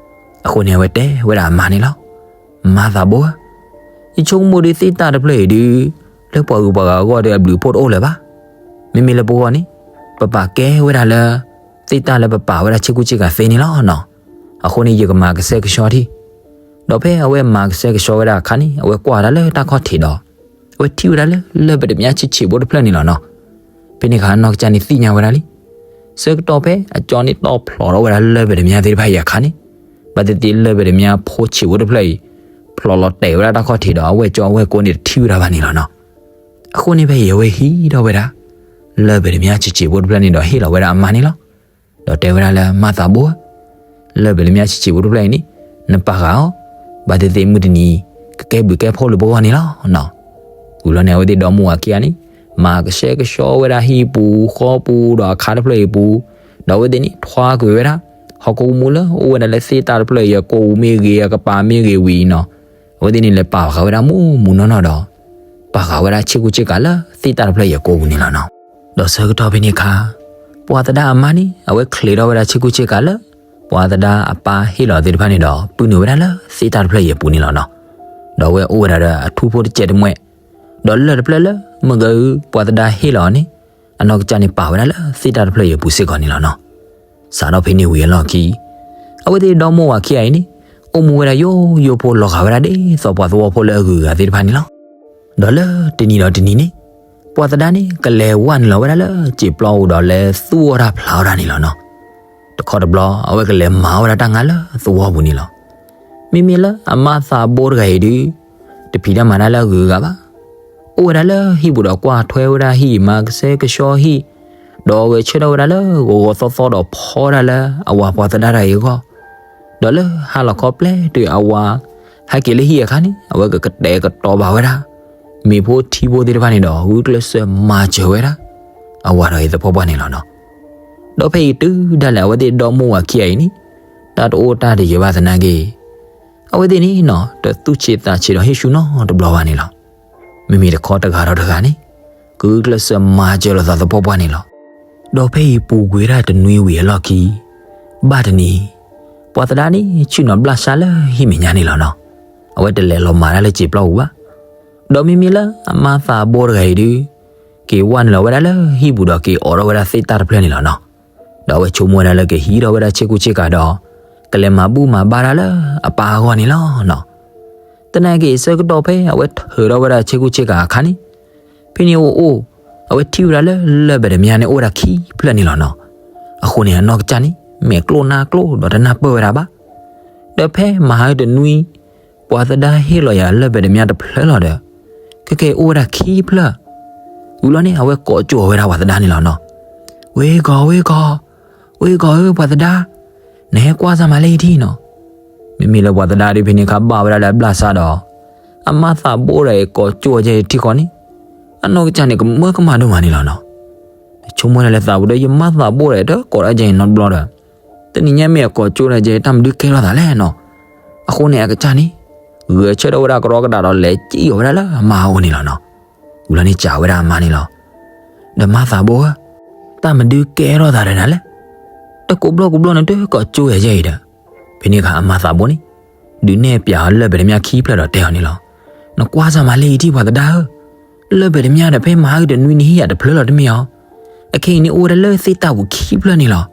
အဃိန့ၣ် အဝဲတဲဝဲဒၣ်အမါန့ၣ်လီၤ. မါသးဘိဧၢ, ယဆိကမိၣ်ဒုးသ့ၣ်တၢ်တဖျၢၣ်အံၤဒုး လၢပှၤဂုၤပှၤဂၤအဂီၢ်ဒီးအဘျုးအဖှိၣ်တအိၣ်လၢၤဘၣ်. မ့မ့ၢ်လၢပဂီၢ်န့ၣ် ပပာ်ကဲဝဲဒၣ်လၢ သ့ၣ်တၢ်လၢပပာ်ဝဲဒၣ်ဆ့ကူဆ့ကၤသ့န့ၣ်လီၤနီၤ. အဃိန့ၣ် ယကမၤကဆှဲကဆှီထံၣ်. ဒီးဖဲအဝဲမၤကဆှဲကဆှီဝဲဒၣ်အခါန့ၣ် အဝဲကွၢ်ဝဲဒၣ်လၢတၢ်ခီၣ်ထံးဒီး အဝဲထံၣ်ဝဲဒၣ်လၢ လၢၢ်ပတ္တမြားဆံးဆံးဖိတဖျၢၣ်န့ၣ်လီၤနီၤ. ဖဲန့ၣ်အခါအနီၢ်ကစၢ်န့ၣ်သ့ၣ်ညါဝဲဒၣ်လံ. ဆၢကတီၢ်ဖဲအကၠီန့ၣ် တီၣ်ဖျိးထီၣ်ဝဲဒၣ်လၢၢ်ပတ္တမြားသ့ၣ်တဖၣ်အံၤအခါန့ၣ် ဘၣ်သ့ၣ်သ့ၣ်လၢၢ်ပတ္တမြားဖိဆံးဖိတဖျၢၣ်အံၤ ဖျိးလီၤတဲာ်ဝဲဒၣ်တၢ်ခီၣ်ထံးဒီး အဝဲၢ်ကၠီအဝဲၢ်ကိန့ၣ်တထံၣ်ဝဲဒၣ်ဘၣ်န့ၣ်လီၤနီၤ. အဃိန့ၣ်ဖဲအံၤအဝဲဟံးထီၣ်ဝဲဒၣ် လၢၢ်ပတ္တမြားဆံးဆံးဖိတဖျၢၣ်န့ၣ်ဒီးဟ့ၣ်လီၤဝဲဒၣ်အမါန့ၣ်လီၤ. ဒီးတဲဝဲဒၣ်လၢမါသးဘိဧၢ, လၢၢ်ပတ္တမြားဆံးဆံးဖိတဖျၢၣ်အံၤန့ၣ် နပာ်ဃာ်အီၤ, ဘၣ်သ့ၣ်သ့ၣ်မုၢ်တနံၤ ကကဲဘျုးကဲဖှိၣ်လၢပဂီၢ်န့ၣ်လီၤနီၤ. ဝံၤလီၤန့ၣ် အဝဲသ့ၣ်ဒီမါဝၤခံဂၤန့ၣ် မၤကဆှဲကဆှီဝဲဒၣ်ဟံၣ်ပူၤဃီပူၤဒီးအခါတဖျၢၣ်အံၤပူၤ, ဒီးအဝဲသ့ၣ်န့ၣ် ထွါကွံာ်ဝဲဒၣ် ဟီၣ်ခိၣ်မူလၢအိၣ်ဝဲဒၣ်လၢသ့ၣ်တၢ်တဖျၢၣ်အံၤအကိပူၤမ့ၢ်ဂ့ၤ အကပၤမ့ၢ်ဂ့ၤဝံၤအံၤနီၤ, အဝဲသ့ၣ်န့ၣ်လဲၤပာ်ဃာ်ဝဲဒၣ်မူးမူးနီၢ်နီၢ်ဒီး ပာ်ဃာ်ဝဲဒၣ်ဆ့ကူဆ့ကၤလၢသ့ၣ်တၢ်တဖျၢၣ်အံၤအကိပူၤန့ၣ်လီၤနီၤ. ဒီးဆၢကတီၢ်ဖဲန့ၣ်အခါ ပှၤသဒါအမါန့ၣ် အဝဲချံးထီၣ်ဝဲဒၣ်ဆ့ကူဆ့ကၤလၢ ပှၤသဒါအပၢ်ဟ့ၣ်လီၤသ့ၣ်တဖၣ်န့ၣ်ဒီး ပုၢ်နုာ်ဝဲဒၣ်လၢသ့ၣ်တၢ်တဖျၢၣ်အံၤအပူၤန့ၣ်လီၤနီၤ. ဒီးအဝဲအိၣ်ဝဲဒၣ်ဒီးအထူဖိတစဲးတမှဲး, ဒီးလၢၢ်တဖျၢၣ်လၢမ့ၢ်ဂ့ၤ ပှၤသဒါဟ့ၣ်လီၤအီၤန့ၣ် အနီၢ်ကစၢ်န့ၣ်ပာ်ဝဲဒၣ်လၢသ့ၣ်တၢ်တဖျၢၣ်အံၤအပူၤစ့ၢ်ကီးန့ၣ်လီၤနီၤ. စးထီၣ်ဖဲန့ၣ်ဝံၤအလီၢ်ခံ အဝဲသ့ၣ်ဒီမါဝၤခံဂၤအံၤန့ၣ် အိၣ်မူဝဲဒၣ်ယိယိဖိလီၤဂာ်ဝဲဒၣ်ဒ်သိးပှၤသဝီဖိလၢအဂုၤအဂၤသ့ၣ်တဖၣ်န့ၣ်လီၤ. ဒီးလၢတနံၤဒီးတနံၤန့ၣ် ပှၤသဒါန့ၣ် ကလဲၤဝဲနုာ်လီၤဝဲဒၣ်လၢစံာ်ပျီပူၤဒီးလဲၤသူၣ်အီၣ်တၢ်ဖျးအီၣ်တၢ်န့ၣ်လီၤနီၤ. တခီတဘျီ အဝဲကလဲၤမၤအီၣ်ဝဲဒၣ်တၢ်ငါလၢသဝီပူၤန့ၣ်လီၤ. မ့မ့ၢ်လၢအမါသးဘိတဂၤအံၤဒုး တဖံးတၢ်မၤတၢ်လၢအဂုၤအဂၤဘၣ်. အိၣ်ဝဲဒၣ်လၢဟံၣ်ပူၤဒီးကွၢ်ထွဲဝဲဒၣ်ဟံၣ် မၤကဆှဲကဆှီဟံၣ်, ဒီးအဝဲဆၢထၢၣ်ဝဲဒၣ်လၢဂီၤဂီၤသီသီဒီးဖီဒၣ်လၢအဝၤပှၤသဒါတဂၤအံၤအဂီၢ်, ဒီးလၢဟါလီၤခီပျဲတုၤအဝၤ ဟဲက့ၤလၢဟံၣ်အခါန့ၣ် အဝဲကကတဲာ်ကတီၤဘၣ်ဝဲဒၣ် မ့ၤဖိထံဖိသ့ၣ်တဖၣ်န့ၣ်ဒီး ဂုာ်ကျဲးစၢးမၤစၢၤဝဲဒၣ် အဝၤတဂၤအံၤသပှၢ်ပှၢ်န့ၣ်လီၤနီၤ. ဒီးဖဲအံၤတုၤဒၣ်လဲာ်အဝဲသ့ၣ်ဒီမါဝၤခံဂၤအံၤန့ၣ် တၢ်တအိၣ်တၢ်တယၢၤဘၣ်သနာ်က့ အဝဲသ့ၣ်န့ၣ်နီၤ တသူၣ်ဆံးသးဆံးဒီးဟ့ၣ်ဆူၣ်နီတဘျီဘၣ်န့ၣ်လီၤ. မ့မ့ၢ်တခီတဂၤဒီးတဂၤန့ၣ် ဂုာ်ကျဲးစၢးမၤစၢၤလိာ်သးသပှၢ်ပှၢ်န့ၣ်လီၤ. ဒီးဖဲအံၤပူၤကွံာ်ဝဲဒၣ်တနွံဝံၤအလီၢ်ခံ ဘၣ်တနံၤ ပှၤသဒါန့ၣ် ဆ့ၣ်နီၤဘျၣ်ဆါလၢဟံၣ်မဲာ်ညါန့ၣ်လီၤနီၤ. အဝဲတလဲၤလီၤမၤတၢ်လၢစံာ်ပျီပူၤဘၣ်. ဒီးမ့မ့ၢ်လၢအမါသးဘိတဂၤအံၤဒုး က့ၤဝဲနုာ်လီၤဝဲဒၣ်လၢဟံၣ်ပူၤဒီးက့ၤအိးထီၣ်ဝဲဒၣ်သ့ၣ်တၢ်တဖျၢၣ်န့ၣ်လီၤနီၤ. ဒီးအဝဲဆိကမိၣ်ဝဲဒၣ်လၢကဟံးထီၣ်ဝဲဒၣ်ဆ့ကူဆ့ကၤဒီး ကလဲၤမၤဘူၣ်မၤဘါတၢ်လၢအပၢ်အဂီၢ်န့ၣ်လီၤနီၤ. သနာ်က့ဆၢကတီၢ်ဖဲအဝဲထုးထီၣ်ဝဲဒၣ်ဆ့ကူဆ့ကၤအခါန့ၣ် ဖဲန့ၣ်အိၣ်အိၣ် အဝဲထံၣ်ဝဲဒၣ်လၢလၢၢ်ပတ္တမြားန့ၣ်အိၣ်ဝဲဒၣ်ခံဖျၢၣ်န့ၣ်လီၤနီၤ. အဃိန့ၣ် အနီၢ်ကစၢ်န့ၣ် မဲာ်ကျိၣ်နါကျိၣ်ဒီးတနၢ်ပၢၢ်ဝဲဒၣ်ဘၣ်. ဒီးဖဲမဟါတနွံ ပှၤသဒါဟ့ၣ်လီၤယၤလၢၢ်ပတ္တမြားတဖျၢၣ်လီၤဒီး ခဲကဲအိၣ်ဝဲဒၣ်ခံဖျၢၣ်. ဝံၤလီၤန့ၣ် အဝဲကိးကၠိဝဲဒၣ်ပှၤသဒါန့ၣ်လီၤနီၤ. ဝ့ၢ်ကီၢ် ဝ့ၢ်ကီၢ် ဝ့ၢ်ကီၢ်ဧၢ ပှၤသဒါ, နဟဲကွၢ်စၢ်မးလၢအံၤထံၣ်နီၤ. မ့မ့ၢ်လၢပှၤသဒါဒုးဖဲန့ၣ်အခါဘၣ်ဝဲဒၣ်လၢအဘျၣ်စၢ်ဒီး အမါသးဘိဒီးအကိးကၠိဝဲဒၣ်အံၤထံဃီန့ၣ် အနီၢ်ကစၢ်န့ၣ် ကမၢကမၣ်ဒိၣ်မးန့ၣ်လီၤနီၤ. ဆိကမိၣ်ဒၣ်လၢသးပူၤဒီး ယမါသးဘိဒီးအံၤတကိးဒၣ်ကဲအံၤနီတဘျီဒီး တနံၤညါမ့ၢ်အကိးကၠိဒီးကဲအံၤ တၢ်မနုၤကဲထီၣ်သးလဲၣ်နီၤ. အဃိန့ၣ် အကစၢ်န့ၣ် ဂဲၤဆၢထၢၣ်ဝဲဒၣ်ကရီကဒးဒီးလဲၤစံၣ်အီၤဝဲဒၣ်လၢအမါအအိၣ်န့ၣ်လီၤနီၤ. ဝံၤလီၤန့ၣ်စံးဝဲဒၣ်အမါန့ၣ်လီၤ. ဒီးမါသးဘိဧၢ, တၢ်မနုၤကဲထီၣ်သးဒီးနၤလဲၣ်. တကိးဘျီကိးဘျီန့ၣ် တကိးကၠိယၤကဲအံၤဒီး. ဖဲန့ၣ်အခါအမါသးဘိန့ၣ် ဒုးနဲၣ်ပၠးအီၤလၢၢ်ပတ္တမြားခံဖျၢၣ်ဒီးတဲအီၤန့ၣ်လီၤ. နကွၢ်စၢ်မးလၢအံၤထံၣ်ပှၤသဒါဧၢ, လၢၢ်ပတ္တမြားဒီးဖဲမဟါကတနွံန့ၣ်ဟ့ၣ်ယၤတဖျၢၣ်လီၤတမ့ၢ်ဧါ. အခဲအံၤန့ၣ်အိၣ်ဝဲဒၣ်လၢသ့ၣ်တၢ်ပူၤခံဖျၢၣ်န့ၣ်လီၤ.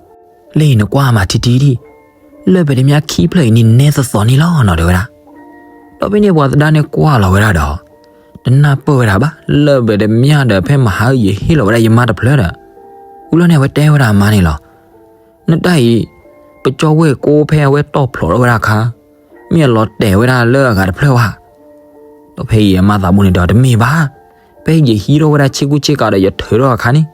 လၢအံၤနကွၢ်မးထံထံထံၣ်, လၢၢ်ပတ္တမြားခံဖျၢၣ်အံၤန့ၣ်နဲသိးသိးန့ၣ်လီၤနီၤ တဲဝဲဒၣ်. ဒီးဖဲန့ၣ်ပှၤသဒါန့ၣ်ကွၢ်လီၤဝဲဒၣ်ဒီး တနၢ်ပၢၢ်ဝဲဒၣ်ဘၣ် လၢၢ်ပတ္တမြားဒီးဖဲမဟါယဟ့ၣ်လီၤဝဲဒၣ်ယမါတဖျၢၣ်ဒီး. ဝံၤလီၤန့ၣ်အဝဲတဲဝဲဒၣ်အမါန့ၣ်လီၤ. နတၢ်အံၤ ပကၠီဝ့ၢ်ကိဖဲအဝဲတီၣ်ဖျိးထီၣ်ဝဲဒၣ်အခါ မ့ၢ်အလီၤတဲာ်ဝဲဒၣ်လၢအဂၤတဖျၢၣ်ဘၣ်. ဒီးဖဲအံၤအမါသးဘိန့ၣ်ဒီးတမ့ၢ်ဘၣ်, ဖဲယဟံးထီၣ်ဝဲဒၣ်ဆ့ကူဆ့ကၤဒီးယထုးထီၣ်အခါန့ၣ်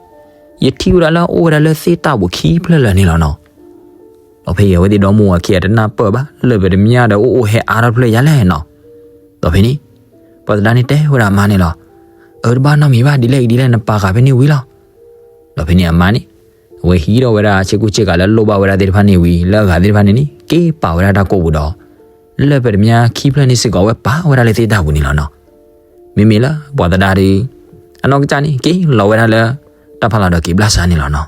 ယထံၣ်ဝဲဒၣ်လၢအအိၣ်ဝဲဒၣ်လၢသ့ၣ်တၢ်ပူၤခံဖျၢၣ်လၢာ်န့ၣ်လီၤနီၤ. ဒီးဖဲအံၤအဝဲသ့ၣ်ဒီမါဝၤခံဂၤတနၢ်ပၢၢ်ဘၣ် လၢၢ်ပတ္တမြားဒီးအိၣ်အိၣ်ဟဲအါထီၣ်တဖျၢၣ်ယၤလဲၣ်နီၤ. ဒီးဖဲန့ၣ် ပှၤသဒါန့ၣ်တဲဝဲဒၣ်အမါန့ၣ်လီၤ. အၢတဘၣ်နီတမံၤဘၣ် ဒ်လဲၣ်ဂ့ၤဒ်လဲၣ် နပာ်ဃာ်ဖဲန့ၣ်ဝံၤလီၤ. ဒီးဖဲန့ၣ်အမါန့ၣ် အဝဲဟံးထီၣ်ဝဲဒၣ်ဆ့ကူဆ့ကၤလၢလိၣ်ဘၣ်ဝဲဒၣ်သ့ၣ်တဖၣ်န့ၣ်ဝံၤ လၢအဂၤသ့ၣ်တဖၣ်န့ၣ်န့ၣ် က့ၤပာ်ဝဲဒၣ်တၢ်ကိးပူၤဒီး လၢၢ်ပတ္တမြားခံဖျၢၣ်န့ၣ်စ့ၢ်ကီး အဝဲပာ်ဝဲဒၣ်လၢသ့ၣ်တၢ်ပူၤန့ၣ်လီၤနီၤ. မ့မ့ၢ်လၢပှၤသဒါဒီး အနီၢ်ကစၢ်န့ၣ် က့ၤလီၤဝဲဒၣ်လၢ တၢ်ဖးလီၤဒီးက့ၤဘျၣ်စးန့ၣ်လီၤနီၤ.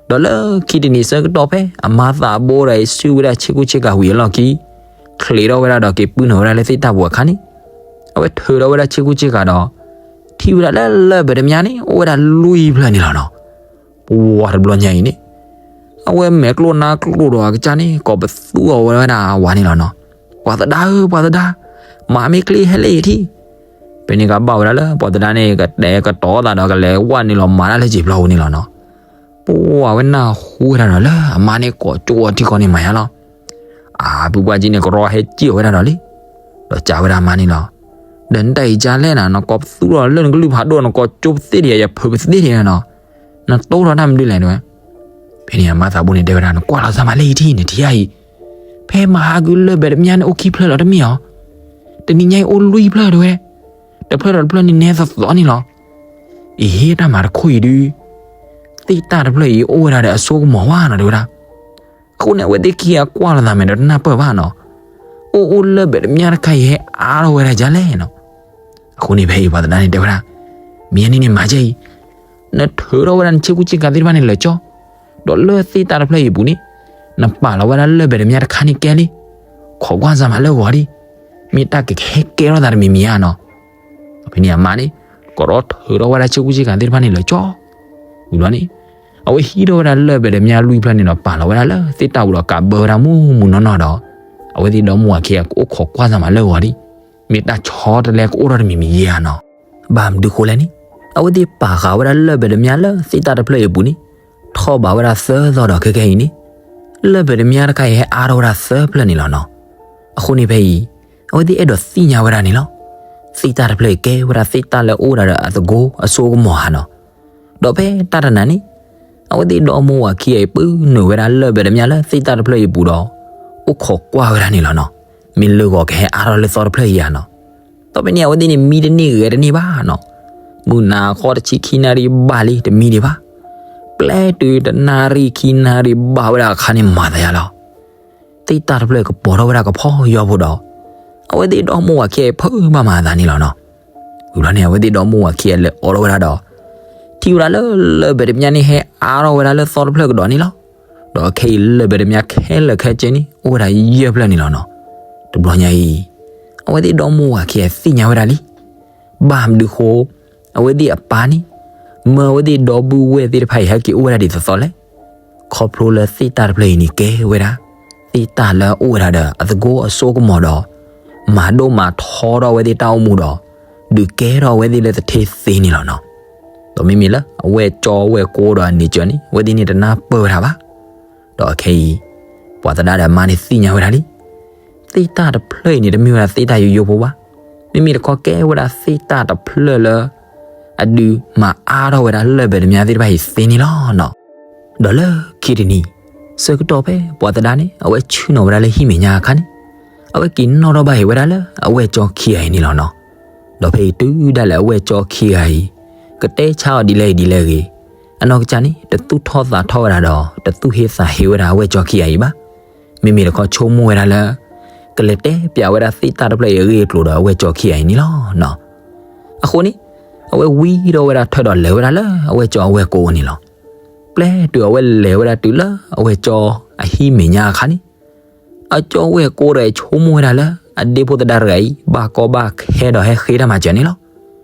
ဒီးလၢခံတနံၤဆၢကတီၢ်ဖဲ အမါသးဘိဒီးအံၤ ဆူၣ်ဝဲဒၣ်ဆ့ကူဆ့ကၤဝံၤအလီၢ်ခံ ချံးထီၣ်ဝဲဒၣ်ဒီးက့ၤပုၢ်နုာ်ဝဲဒၣ်လၢသ့ၣ်တၢ်ပူၤအခါန့ၣ်, အဝဲထုးထီၣ်ဝဲဒၣ်ဆ့ကူဆ့ကၤဒီး ထံၣ်ဝဲဒၣ်လၢလၢၢ်ပတ္တမြားန့ၣ် အိၣ်ဝဲဒၣ်လွံၢ်ဖျၢၣ်န့ၣ်လီၤနီၤ. ပှၤတဘျီညါအံၤန့ၣ် အဝဲမဲာ်ကျိၣ်နါကျိၣ်ဒီးအကစၢ်န့ၣ် ကိးပသူအီၤဝဲဒၣ်အဝၤန့ၣ်လီၤနီၤ. ပှၤသဒါဧၢ ပှၤသဒါ, မၤမ့ၢ်ချ့ဟဲလၢယထံၣ်. ဖဲန့ၣ်ကဘၣ်ဝဲဒၣ်လၢပှၤသဒါန့ၣ် ကတဲကတီၤသးဒီးကလဲၤဝဲနုာ်လီၤမၤတၢ်လၢစံာ်ပျီပူၤန့ၣ်လီၤနီၤ. ပှၤဝဲနၢ်ဟူဝဲဒၣ်ဒီးလၢအမါန့ၣ်ကိးကၠိအီၤထံကီၢ်န့ၣ်မၤယါလီၤ. အပုၢ်ပှၢ်ကၠံန့ၣ် ကရီဟဲစံၣ်အီၤဝဲဒၣ်ဒီးလံ. ဒီးစံးဝဲဒၣ်အမါန့ၣ်လီၤ. ဒီးနတၢ်အံၤကလဲၣ်နၤ နကိးပသူဒီးလၢနကလုၢ်ဖးဒိၣ် နကိးကၠိပသ့ၣ်ဒံး ယဖုးပသ့ၣ်ဒံးနီၤ. နတိၢ်ထီၣ်တၢ်မနုၤလဲၣ်တဲဝဲ. ဖဲန့ၣ်အမါသးဘိန့ၣ်တဲဝဲဒၣ် နကွၢ်လီၤစၢ်မးလၢယထံၣ်န့ၣ် ထံၣ်ဧါအံၤ, ဖဲမဟါကုလၢၢ်ပတ္တမြားန့ၣ်အိၣ်ခံဖျၢၣ်လီၤတမ့ၢ်ဧါ. တနံၤညါအံၤအိၣ်လွံၢ်ဖျၢၣ်တဲဝဲ. တဖျၢၣ်ဒီးတဖျၢၣ်န့ၣ်နဲသသီန့ၣ်လီၤ. အဟ့ၣ်တၢ်မၤတခိၣ်အံၤဒုး သ့ၣ်တၢ်တဖျၢၣ်အံၤအိၣ်ဝဲဒၣ်ဒီးအစိကမီၤဝဲနီၤတဲဝဲဒၣ်. အဃိန့ၣ် အဝဲသ့ၣ်ခံဂၤကွၢ်လိာ်သးမဲာ်ဒီးတနၢ်ပၢၢ်ဘၣ်နီၤ. အိၣ်အိၣ်လၢၢ်ပတ္တမြားတခါအံၤဟဲအါထီၣ်ဝဲဒၣ်ဒ်လဲၣ်နီၤ. အဃိန့ၣ်ဖဲအံၤပှၤသဒါန့ၣ်တဲဝဲဒၣ်, မ့ၢ်န့ၣ်န့ၣ်မၤကဲအံၤ, နထုးထီၣ်ဝဲဒၣ်နဆ့ကူဆ့ကၤသ့ၣ်တဖၣ်န့ၣ်လၢာ်ကၠီ, ဒီးလၢသ့ၣ်တၢ်တဖျၢၣ်အံၤအပူၤန့ၣ်, နပာ်လီၤဝဲဒၣ်လၢၢ်ပတ္တမြားတခါန့ၣ်ကဲလံ. ခိးကွၢ်စၢ်မးလၢဂီၤဒံး, မ့ၢ်တၢ်ကဟဲကဲထီၣ်သးတမံၤမံၤဧါနီၤ. ဖဲန့ၣ်အမါန့ၣ် ကရီထုးထီၣ်ဝဲဒၣ်ဆ့ကူဆ့ကၤသ့ၣ်တဖၣ်န့ၣ်လၢာ်ကၠီ, ဝံၤလီၤန့ၣ် အဝဲဟံးထီၣ်ဝဲဒၣ်လၢၢ်ပတ္တမြားလွံၢ်ဖျၢၣ်န့ၣ်ဒီး ပာ်လီၤဝဲဒၣ်လၢသ့ၣ်တၢ်ပူၤဒီးကးဘၢဝဲဒၣ်မူးမူးနီၢ်နီၢ်ဒီး, အဝဲသ့ၣ်ဒီမါဝၤခံဂၤကအိၣ်ခိးကွၢ်စၢ်မးလၢဂီၤဒံး, မ့ၢ်တၢ်ဆီတလဲကအိၣ်ထီၣ်တမံၤမံၤဧါနီၤ. ဘၣ်မနုၤဃိလဲၣ်န့ၣ်, အဝဲသ့ၣ်ပာ်ဃာ်ဝဲဒၣ်လၢၢ်ပတ္တမြားလၢသ့ၣ်တၢ်တဖျၢၣ်အံၤအပူၤန့ၣ်, ထီၣ်ဘးဝဲဒၣ်သၢသီဒီးခဲကနံၣ်အံၤန့ၣ်, လၢၢ်ပတ္တမြားတခါအံၤဟဲအါထီၣ်ဝဲဒၣ်သၢဖျၢၣ်န့ၣ်လီၤနီၤ. အဃိန့ၣ်ဖဲအံၤ, အဝဲသ့ၣ်အဲၣ်ဒိးသ့ၣ်ညါဝဲဒၣ်န့ၣ်လီၤ. သ့ၣ်တၢ်တဖျၢၣ်အံၤကဲဝဲဒၣ်သ့ၣ်တၢ်လၢအအိၣ်ဝဲဒၣ်ဒီးအသကိးအစိကမီၤဧါနီၤ. ဒီးဖဲတၢ်တနၤန့ၣ်, အဝဲသ့ၣ်ဒီမါဝၤခံဂၤအံၤ ပုၢ်နုာ်ဝဲဒၣ်လၢၢ်ပတ္တမြားလၢသ့ၣ်တၢ်တဖျၢၣ်အံၤအပူၤဒီး, အိၣ်ခိးကွၢ်ဝဲဒၣ်န့ၣ်လီၤနီၤ. မ့ၢ်လၢဂီၤကဟဲအါထီၣ်လၢသီတဖျၢၣ်အံၤဧါနီၤ. ဒီးဖဲန့ၣ် အဝဲသ့ၣ်န့ၣ်မံတန့ၢ်ဂဲၤတန့ၢ်ဘၣ်နီၤ. မုၢ်နၤဃီတဆံခံနၣ်ရံၣ်ဘၣ်လံတမံဒံးဘၣ်. ပျဲတုၤတနၣ်ရံၣ်ခံနၣ်ရံၣ်ဘၣ်ဝဲဒၣ်အခါန့ၣ်မၤသးယါလီၤ. သ့ၣ်တၢ်တဖျၢၣ်ကပီၤထီၣ်ဝဲဒၣ်ကဖီယီဖိဒီး, အဝဲသ့ၣ်ဒီမါဝၤခံဂၤအံၤဖုးဘၣ်မၤအသးန့ၣ်လီၤနီၤ. ဝံၤဘျီန့ၣ် အဝဲသ့ၣ်ဒီမါဝၤခံဂၤလဲၤအိးထီၣ်ဝဲဒၣ်ဒီး, ထံၣ်ဝဲဒၣ်လၢလၢၢ်ပတ္တမြားန့ၣ်ဟဲအါထီၣ်ဝဲဒၣ်လၢသီတဖျၢၣ်ကဒီးန့ၣ်လီၤ. ဒီးခဲအံၤလၢၢ်ပတ္တမြားခဲလၢာ်ခဲဆ့န့ၣ် အိၣ်ဝဲဒၣ်ယဲၢ်ဖျၢၣ်န့ၣ်လီၤနီၤ. တဘျီညါအံၤ, အဝဲသ့ၣ်ဒီမါဝၤခံဂၤသ့ၣ်ညါဝဲဒၣ်လံ. ဘၣ်မနုၤဃိ, အဝဲသ့ၣ်အပၢ်န့ၣ်, မၢအဝဲသ့ၣ်ဒီပုၢ်ဝဲၢ်သ့ၣ်တဖၣ်အံၤဟဲက့ၤအိၣ်ဝဲဒၣ်ဒ်သိးသိးလဲၣ်. ခီဖျိလၢသ့ၣ်တၢ်တဖျၢၣ်အံၤန့ၣ်ကဲဝဲဒၣ်, သ့ၣ်တၢ်လၢအအိၣ်ဝဲဒၣ်ဒီးအသကိးအစိကမီၤဒီး, မၤဒိၣ်မၤထီထီၣ်အဝဲသ့ၣ်တၢ်အိၣ်မူဒီး, ဒုးကဲထီၣ်အဝဲသ့ၣ်လၢသထ့သ့န့ၣ်လီၤနီၤ. ဒီးမ့မ့ၢ်လၢအဝဲၢ်ကၠီဝဲၢ်ကိဒီးအန့ၢ်စၢၤန့ၣ် အဝဲသ့ၣ်န့ၣ်တနၢ်ပၢၢ်ဝဲဒၣ်ဘၣ်. ဒီးခဲအံၤ, ပှၤသဒါဒီးအမါန့ၣ်သ့ၣ်ညါဝဲဒၣ်လံ. သ့ၣ်တၢ်တဖျၢၣ်အံၤန့ၣ် တမ့ၢ်ဝဲဒၣ်သ့ၣ်တၢ်ယိယိဖိဘၣ်. မ့မ့ၢ်တခီကဲဝဲဒၣ်သ့ၣ်တၢ်တဖျၢၣ်လၢ အဒုးမၤအါထီၣ်ဝဲဒၣ်လၢၢ်ပတ္တမြားသ့ၣ်တဖၣ်အံၤသ့န့ၣ်လီၤနီၤ. ဒီးလၢခံတနံၤ, ဆၢကတီၢ်ဖဲပှၤသဒါန့ၣ် အဝဲဆ့ၣ်နီၤဝဲဒၣ်လၢဟံၣ်မဲာ်ညါအခါန့ၣ်, အဝဲက့ၤနီၣ်ထီၣ်ဘၣ်ဟ့ၣ်ဝဲဒၣ်လၢအဝဲၢ်ကၠီခံဂၤအံၤန့ၣ်လီၤနီၤ. ဒီးဖဲအံၤတုၤဒၣ်လဲာ်အဝဲၢ်ကၠီခံဂၤအံၤ, ကတဲဆါအီၤဒ်လဲၣ်ဂ့ၤဒ်လဲၣ်ဂ့ၤ, အနီၢ်ကစၢ်န့ၣ် တသူၣ်ထီၣ်သးထီၣ်ဝဲဒၣ်ဒီး တသူၣ်ဟ့သးဟ့ဝဲဒၣ်အဝဲၢ်ကၠီခံဂၤအံၤဘၣ်. မ့မ့ၢ်တခီဆိကမိၣ်ဝဲဒၣ်လၢ ကလဲၤတဲပျးဝဲဒၣ်သ့ၣ်တၢ်တဖျၢၣ်အံၤအဂ့ၢ်အကျိၤဒီးအဝဲၢ်ကၠီခံဂၤအံၤန့ၣ်လီၤနီၤ. အဃိန့ၣ်, အဝဲဝံထီၣ်ဝဲဒၣ်ထၢၣ်ဒီးလဲၤဝဲဒၣ်လၢအဝဲၢ်ကၠီအဝဲၢ်ကိအအိၣ်န့ၣ်လီၤ. ပျဲတုၤအဝဲလဲၤဝဲဒၣ်တုၤလၢအဝဲၢ်ကၠီအဟံၣ်မဲာ်ညါအခါန့ၣ်, အကၠီဝဲၢ်ကိဒီးဆိကမိၣ်ဝဲဒၣ်လၢ အဒ့ဖိသဒါတဂၤအံၤ ဘၣ်ကီဘၣ်ခဲဒီးဟဲဃ့တၢ်မၤစၢၤန့ၣ်လီၤ.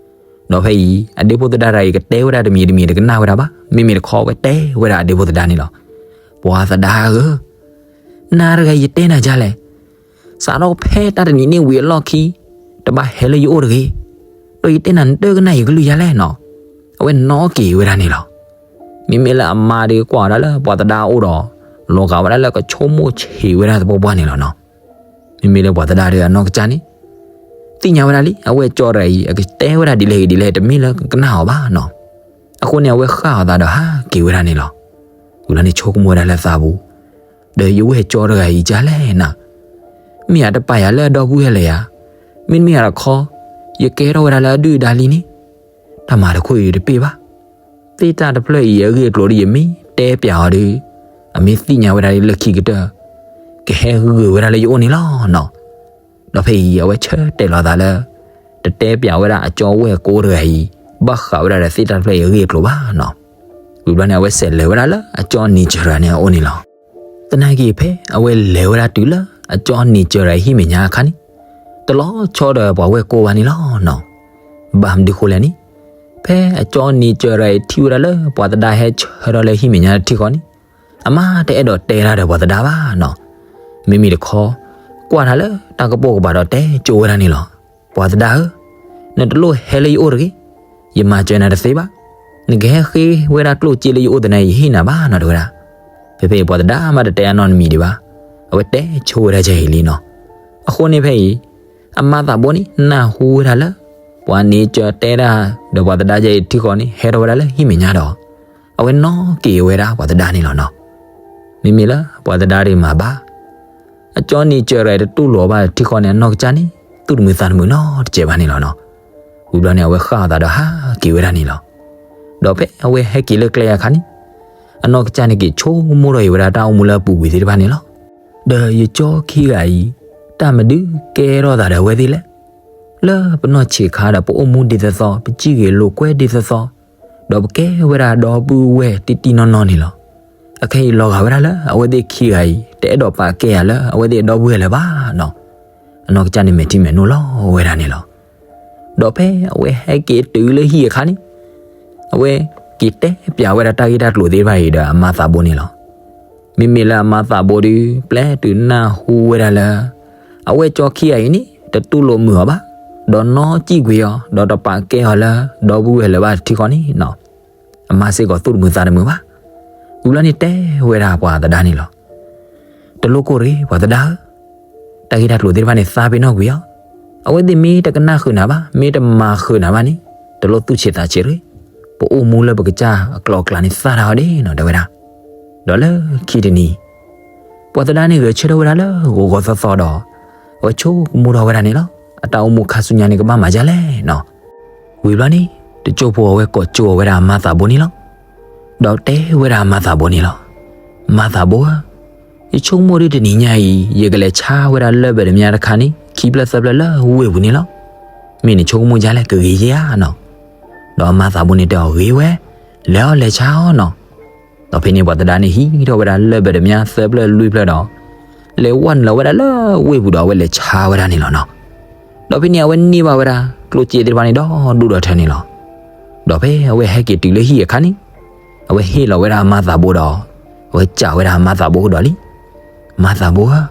ဒီးဖဲအံၤ အဒ့ဖိသဒါတဂၤအံၤကတဲဝဲဒၣ်တမံၤတမံၤတကနၣ်ဝဲဒၣ်ဘၣ်. မ့မ့ၢ်တခီဝဲတဲဝဲဒၣ်အဒ့ဖိသဒါန့ၣ်လီၤ. ပှၤသဒါဧၢ, နၤတဂၤယတဲနၤဒ်လဲၣ်. စးထီၣ်ဖဲတၢ်တနံၤန့ၣ်ဝံၤအလီၢ်ခံ, တဘၣ်ဟဲလၢယအိၣ်တဂ့ၤ. ဒီးယတဲနၤနတကနၣ်ယကလုၢ်ယါလဲၣ်နီၤ. အဝဲနီၣ်က့ၤဝဲဒၣ်န့ၣ်လီၤ. မ့မ့ၢ်လၢအမါဒီးကွၢ်ဝဲဒၣ်လၢပှၤသဒါအအိၣ်ဒီး, လီၤဂာ်ဝဲဒၣ်လၢကဆိကမိၣ်ဆံးဝဲဒၣ်သပှၢ်ပှၢ်န့ၣ်လီၤနီၤ. မ့မ့ၢ်လၢပှၤသဒါဒီးအနီၢ်ကစၢ်န့ၣ်, သ့ၣ်ညါဝဲဒၣ်လံ အဝဲၢ်ကၠီတဂၤအံၤ အကတဲဝဲဒၣ်ဒ်လဲၣ်ဂ့ၤဒ်လဲၣ် တမ့ၢ်လၢကနၣ်အီၤဘၣ်နီၤ. အဃိန့ၣ် အဝဲဃၣ်အသးဒီးဟးက့ၤဝဲဒၣ်န့ၣ်လီၤ. ဝံၤလီၤန့ၣ်ဆိကမိၣ်ဝဲဒၣ်လၢသးပူၤ, ဒီးယဝဲၢ်ကၠီတဂၤအံၤဒ်လဲၣ်နၤ, မ့ၢ်အတပာ်ယၤလၢအဒီပုၢ်ဝဲၢ်လဲၣ်ဧါ. မ့တမ့ၢ်အတခီ, ယကဲထီၣ်ဝဲဒၣ်လၢအဒုၣ်အဒါလံန့ၣ်, တၢ်မၤတခိၣ်အံၤတပ့ၢ်ဘၣ်. သ့ၣ်တၢ်တဖျၢၣ်အံၤအဂ့ၢ်အကျိၤဒီးယမ့ၢ်တဲပျးအီၤဒီး, အမ့ၢ်သ့ၣ်ညါဝဲဒၣ်လၢခံကတၢၢ်, ကဟဲဂုာ်ဝဲဒၣ်လၢယအိၣ်န့ၣ်လီၤနီၤ. ဒီးဖဲအံၤအဝဲဆၢတဲာ်လီၤအသးလၢ, တတဲပၠးဝဲဒၣ်အကၠီဝဲၢ်ကိတဂၤအံၤ ဘၣ်ဃးဝဲဒၣ်ဒီးသ့ၣ်တၢ်တဖျၢၣ်အံၤအဂ့ၢ်အကျိၤဘၣ်နီၤ. ဝံၤဘျီန့ၣ် အဝဲဆဲးလဲၤဝဲဒၣ်လၢအကၠီ nature န့ၣ်အအိၣ်န့ၣ်လီၤ. သနာ်က့ ဖဲအဝဲလဲၤဝဲဒၣ်တုၤလၢအကၠီ nature အဟံၣ်မဲာ်ညါအခါန့ၣ်, တလီၤဆီဒီးပှၤဝဲၢ်ကိဘၣ်န့ၣ်လီၤနီၤ. ဘၣ်မနုၤဃိလဲၣ်န့ၣ်, ဖဲအကၠီ nature အံၤထံၣ်ဝဲဒၣ်လၢပှၤသဒါဟဲဆှၢထီၣ်လၢဟံၣ်မဲာ်ညါတထံဃီန့ၣ်, အမါတအဲၣ်ဒိးတဲတၢ်ဒီးပှၤသဒါဘၣ်နီၤ. မ့မ့ၢ်တခီ ကွၢ်တၢ်လၢတၢ်ကပိာ်ကပၤဒီးတဲကၠိဝဲဒၣ်န့ၣ်လီၤ. ပှၤသဒါဧၢ, နတလိၣ်ဟဲလၢယအိၣ်တဂ့ၤ, ယမၤစၢၤနၤတသ့ဘၣ်. နကဟဲဃ့ဝဲဒၣ်ကျိၣ်စ့လၢယအိၣ်သနာ်က့ ယဟ့ၣ်နၤဘၣ်နီၤ တဲဝဲဒၣ်. ဖဲဖဲအံၤပှၤသဒါမးတတဲအနီတမံၤဒံးဘၣ်. အဝဲတဲဆိဝဲဒၣ်ဒ်အံၤလံနီၤ. အဃိန့ၣ်ဖဲအံၤ အမါသးဘိန့ၣ် နၢ်ဟူဝဲဒၣ်လၢ ပှၤ nature တဲတၢ်ဒီးပှၤသဒါဒ်အံၤတထံဃီန့ၣ် ဟဲထီၣ်ဝဲဒၣ်လၢဟံၣ်မဲာ်ညါဒီး အဝဲနီၣ်က့ၤဝဲဒၣ်ပှၤသဒါန့ၣ်လီၤနီၤ. မ့မ့ၢ်လၢပှၤသဒါဒ်မၤဘၣ် အကၠီ nature တတူၢ်လိာ်အီၤဘၣ်တထံဃီန့ၣ် အနီၢ်ကစၢ်န့ၣ် သူၣ်တမုာ်သးတမုာ်နီတစဲးဘၣ်န့ၣ်လီၤနီၤ. ဝံၤဘျီန့ၣ် အဝဲဃၣ်အသးဒီးဟးက့ၤဝဲဒၣ်န့ၣ်လီၤ. ဒီးဖဲအဝဲဟဲက့ၤလၢကျဲအခါန့ၣ်, အနီၢ်ကစၢ်န့ၣ်က့ၤဆိကမိၣ်ထီၣ်အံၤဝဲဒၣ်တၢ်အိၣ်မူလၢအပူၤကွံာ်သ့ၣ်တဖၣ်န့ၣ်လီၤ. ဒီးယကၠီခံဂၤအံၤ တၢ်မနုၤကဲထီၣ်သးဒီးအဝဲသ့ၣ်လဲၣ်. လၢပနီၢ်ဆံးခါဒီးပအိၣ်မူဒ်သိးသိး ပစံၣ်ဂ့ၤလိာ်ကွဲဒ်သိးသိး, ဒီးပကဲဝဲဒၣ်ဒီပုၢ်ဝဲၢ်တံၢ်တံၢ်နီၢ်နီၢ်န့ၣ်လီၤ. အခဲအံၤလီၤဂာ်ဝဲဒၣ်လၢအဝဲသ့ၣ်ခံဂၤအံၤ တအဲၣ်ဒိးပာ်ကဲယၤလၢအဝဲသ့ၣ်အဒီပုၢ်ဝဲၢ်လၢၤဘၣ်နီၤ. အနီၢ်ကစၢ်န့ၣ်မဲာ်ထံမဲာ်နိလီၤဝဲဒၣ်န့ၣ်လီၤ. ဒီးဖဲအဝဲဟဲက့ၤတုၤလၢဟံၣ်အခါန့ၣ်, အဝဲက့ၤတဲပၠးဝဲဒၣ်တၢ်ဂ့ၢ်တၢ်ကျိၤသ့ၣ်တဖၣ်အံၤဒီးအမါသးဘိန့ၣ်လီၤ. မ့မ့ၢ်လၢအမါသးဘိဒီး ပျဲတုၤနၢ်ဟူဝဲဒၣ်လၢ အဝဲကၠီခံဂၤအံၤန့ၣ် တတူၢ်လိာ်မုာ်အီၤဘၣ်, ဒီးနီၣ်စံၣ်ကွံာ်အီၤ, ဒီးတပာ်ကဲအီၤလၢဒီပုၢ်ဝဲၢ်လၢၤဘၣ်တထံဃီန့ၣ်နီၤ, အမါစ့ၢ်ကီးသူၣ်တမုာ်သးတမုာ်ဘၣ်. ဝံၤဘျီန့ၣ်တဲဝဲဒၣ်ပှၤသဒါန့ၣ်လီၤ. တလိၣ်ကိၢ်တဂ့ၤ ပှၤသဒါဧၢ, တၢ်ဂ့ၢ်တၢ်ကျိၤသ့ၣ်တဖၣ်န့ၣ် သးပ့ၤနီၣ်ကွံာ်အီၤ, အဝဲသ့ၣ်မ့ၢ်တကနၣ်ဃုာ်နၤဘၣ်, မ့ၢ်တမၤဃုာ်နၤဘၣ်န့ၣ်, တလိၣ်သူၣ်ဆံးသးဆံးတဂ့ၤ. ပအိၣ်မူလၢပကစၢ်အကျိၤအကျဲန့ၣ် သၣ်ထီၣ်အီၤဒ့နီၤ တဲဝဲဒၣ်. ဒီးလၢခံတနံၤ ပှၤသဒါန့ၣ်ဂဲၤဆၢထၢၣ်ဝဲဒၣ်လၢဂီၤဂီၤသီသီဒီး အဝဲဆိကမိၣ်ထီၣ်ဝဲဒၣ်န့ၣ်လီၤ. အတၢ်အိၣ်မူခါဆူညါန့ၣ် ကဘၣ်မၤဒ်လဲၣ်နီၤ. ဝံၤဘျီန့ၣ် တစိၢ်ဖိအဝဲကိးကၠိအီၤဝဲဒၣ်အမါသးဘိန့ၣ်လီၤ. ဒီးတဲဝဲဒၣ်အမါသးဘိန့ၣ်လီၤ. မါသးဘိဧၢ, ယဆိကမိၣ်ဒ်တနံၤညါအံၤ ယကလဲၤဆါဝဲဒၣ်လၢၢ်ပတ္တမြားတခါန့ၣ် ခံဖျၢၣ်သၢဖျၢၣ်လၢဝ့ၢ်ပူၤန့ၣ်လီၤ. မ့ၢ်နဆိကမိၣ်ဒ်လဲၣ် ကဂ့ၤယါနီၤ. ဒီးအမါသးဘိန့ၣ်တဲအီၤ ဂ့ၤဝဲ, လဲၤအီၤလဲၤဆါအီၤနီၤ. ဒီးဖဲန့ၣ်ပှၤသဒါန့ၣ်ဟံးထီၣ်ဝဲဒၣ်လၢၢ်ပတ္တမြားသၢဖျၢၣ်လွံၢ်ဖျၢၣ်ဒီး လဲၤဝဲနုာ်လီၤဝဲဒၣ်လၢဝ့ၢ်ပူၤဒီး အဝဲလဲၤဆါဝဲဒၣ်န့ၣ်လီၤနီၤ. ဒီးဖဲန့ၣ်အဝဲန့ၢ်ဘၣ်ဝဲဒၣ်ကျိၣ်စ့သ့ၣ်တဖၣ်န့ၣ်ဒီဒူၣ်ဒီထၢန့ၣ်လီၤ. ဒီးဖဲအဝဲဟဲက့ၤတုၤလၢဟံၣ်အခါန့ၣ်, အဝဲဟ့ၣ်လီၤဝဲဒၣ်အမါသးဘိဒီး အဝဲစံးဝဲဒၣ်အမါသးဘိကဒီးလံ. မါသးဘိဧၢ,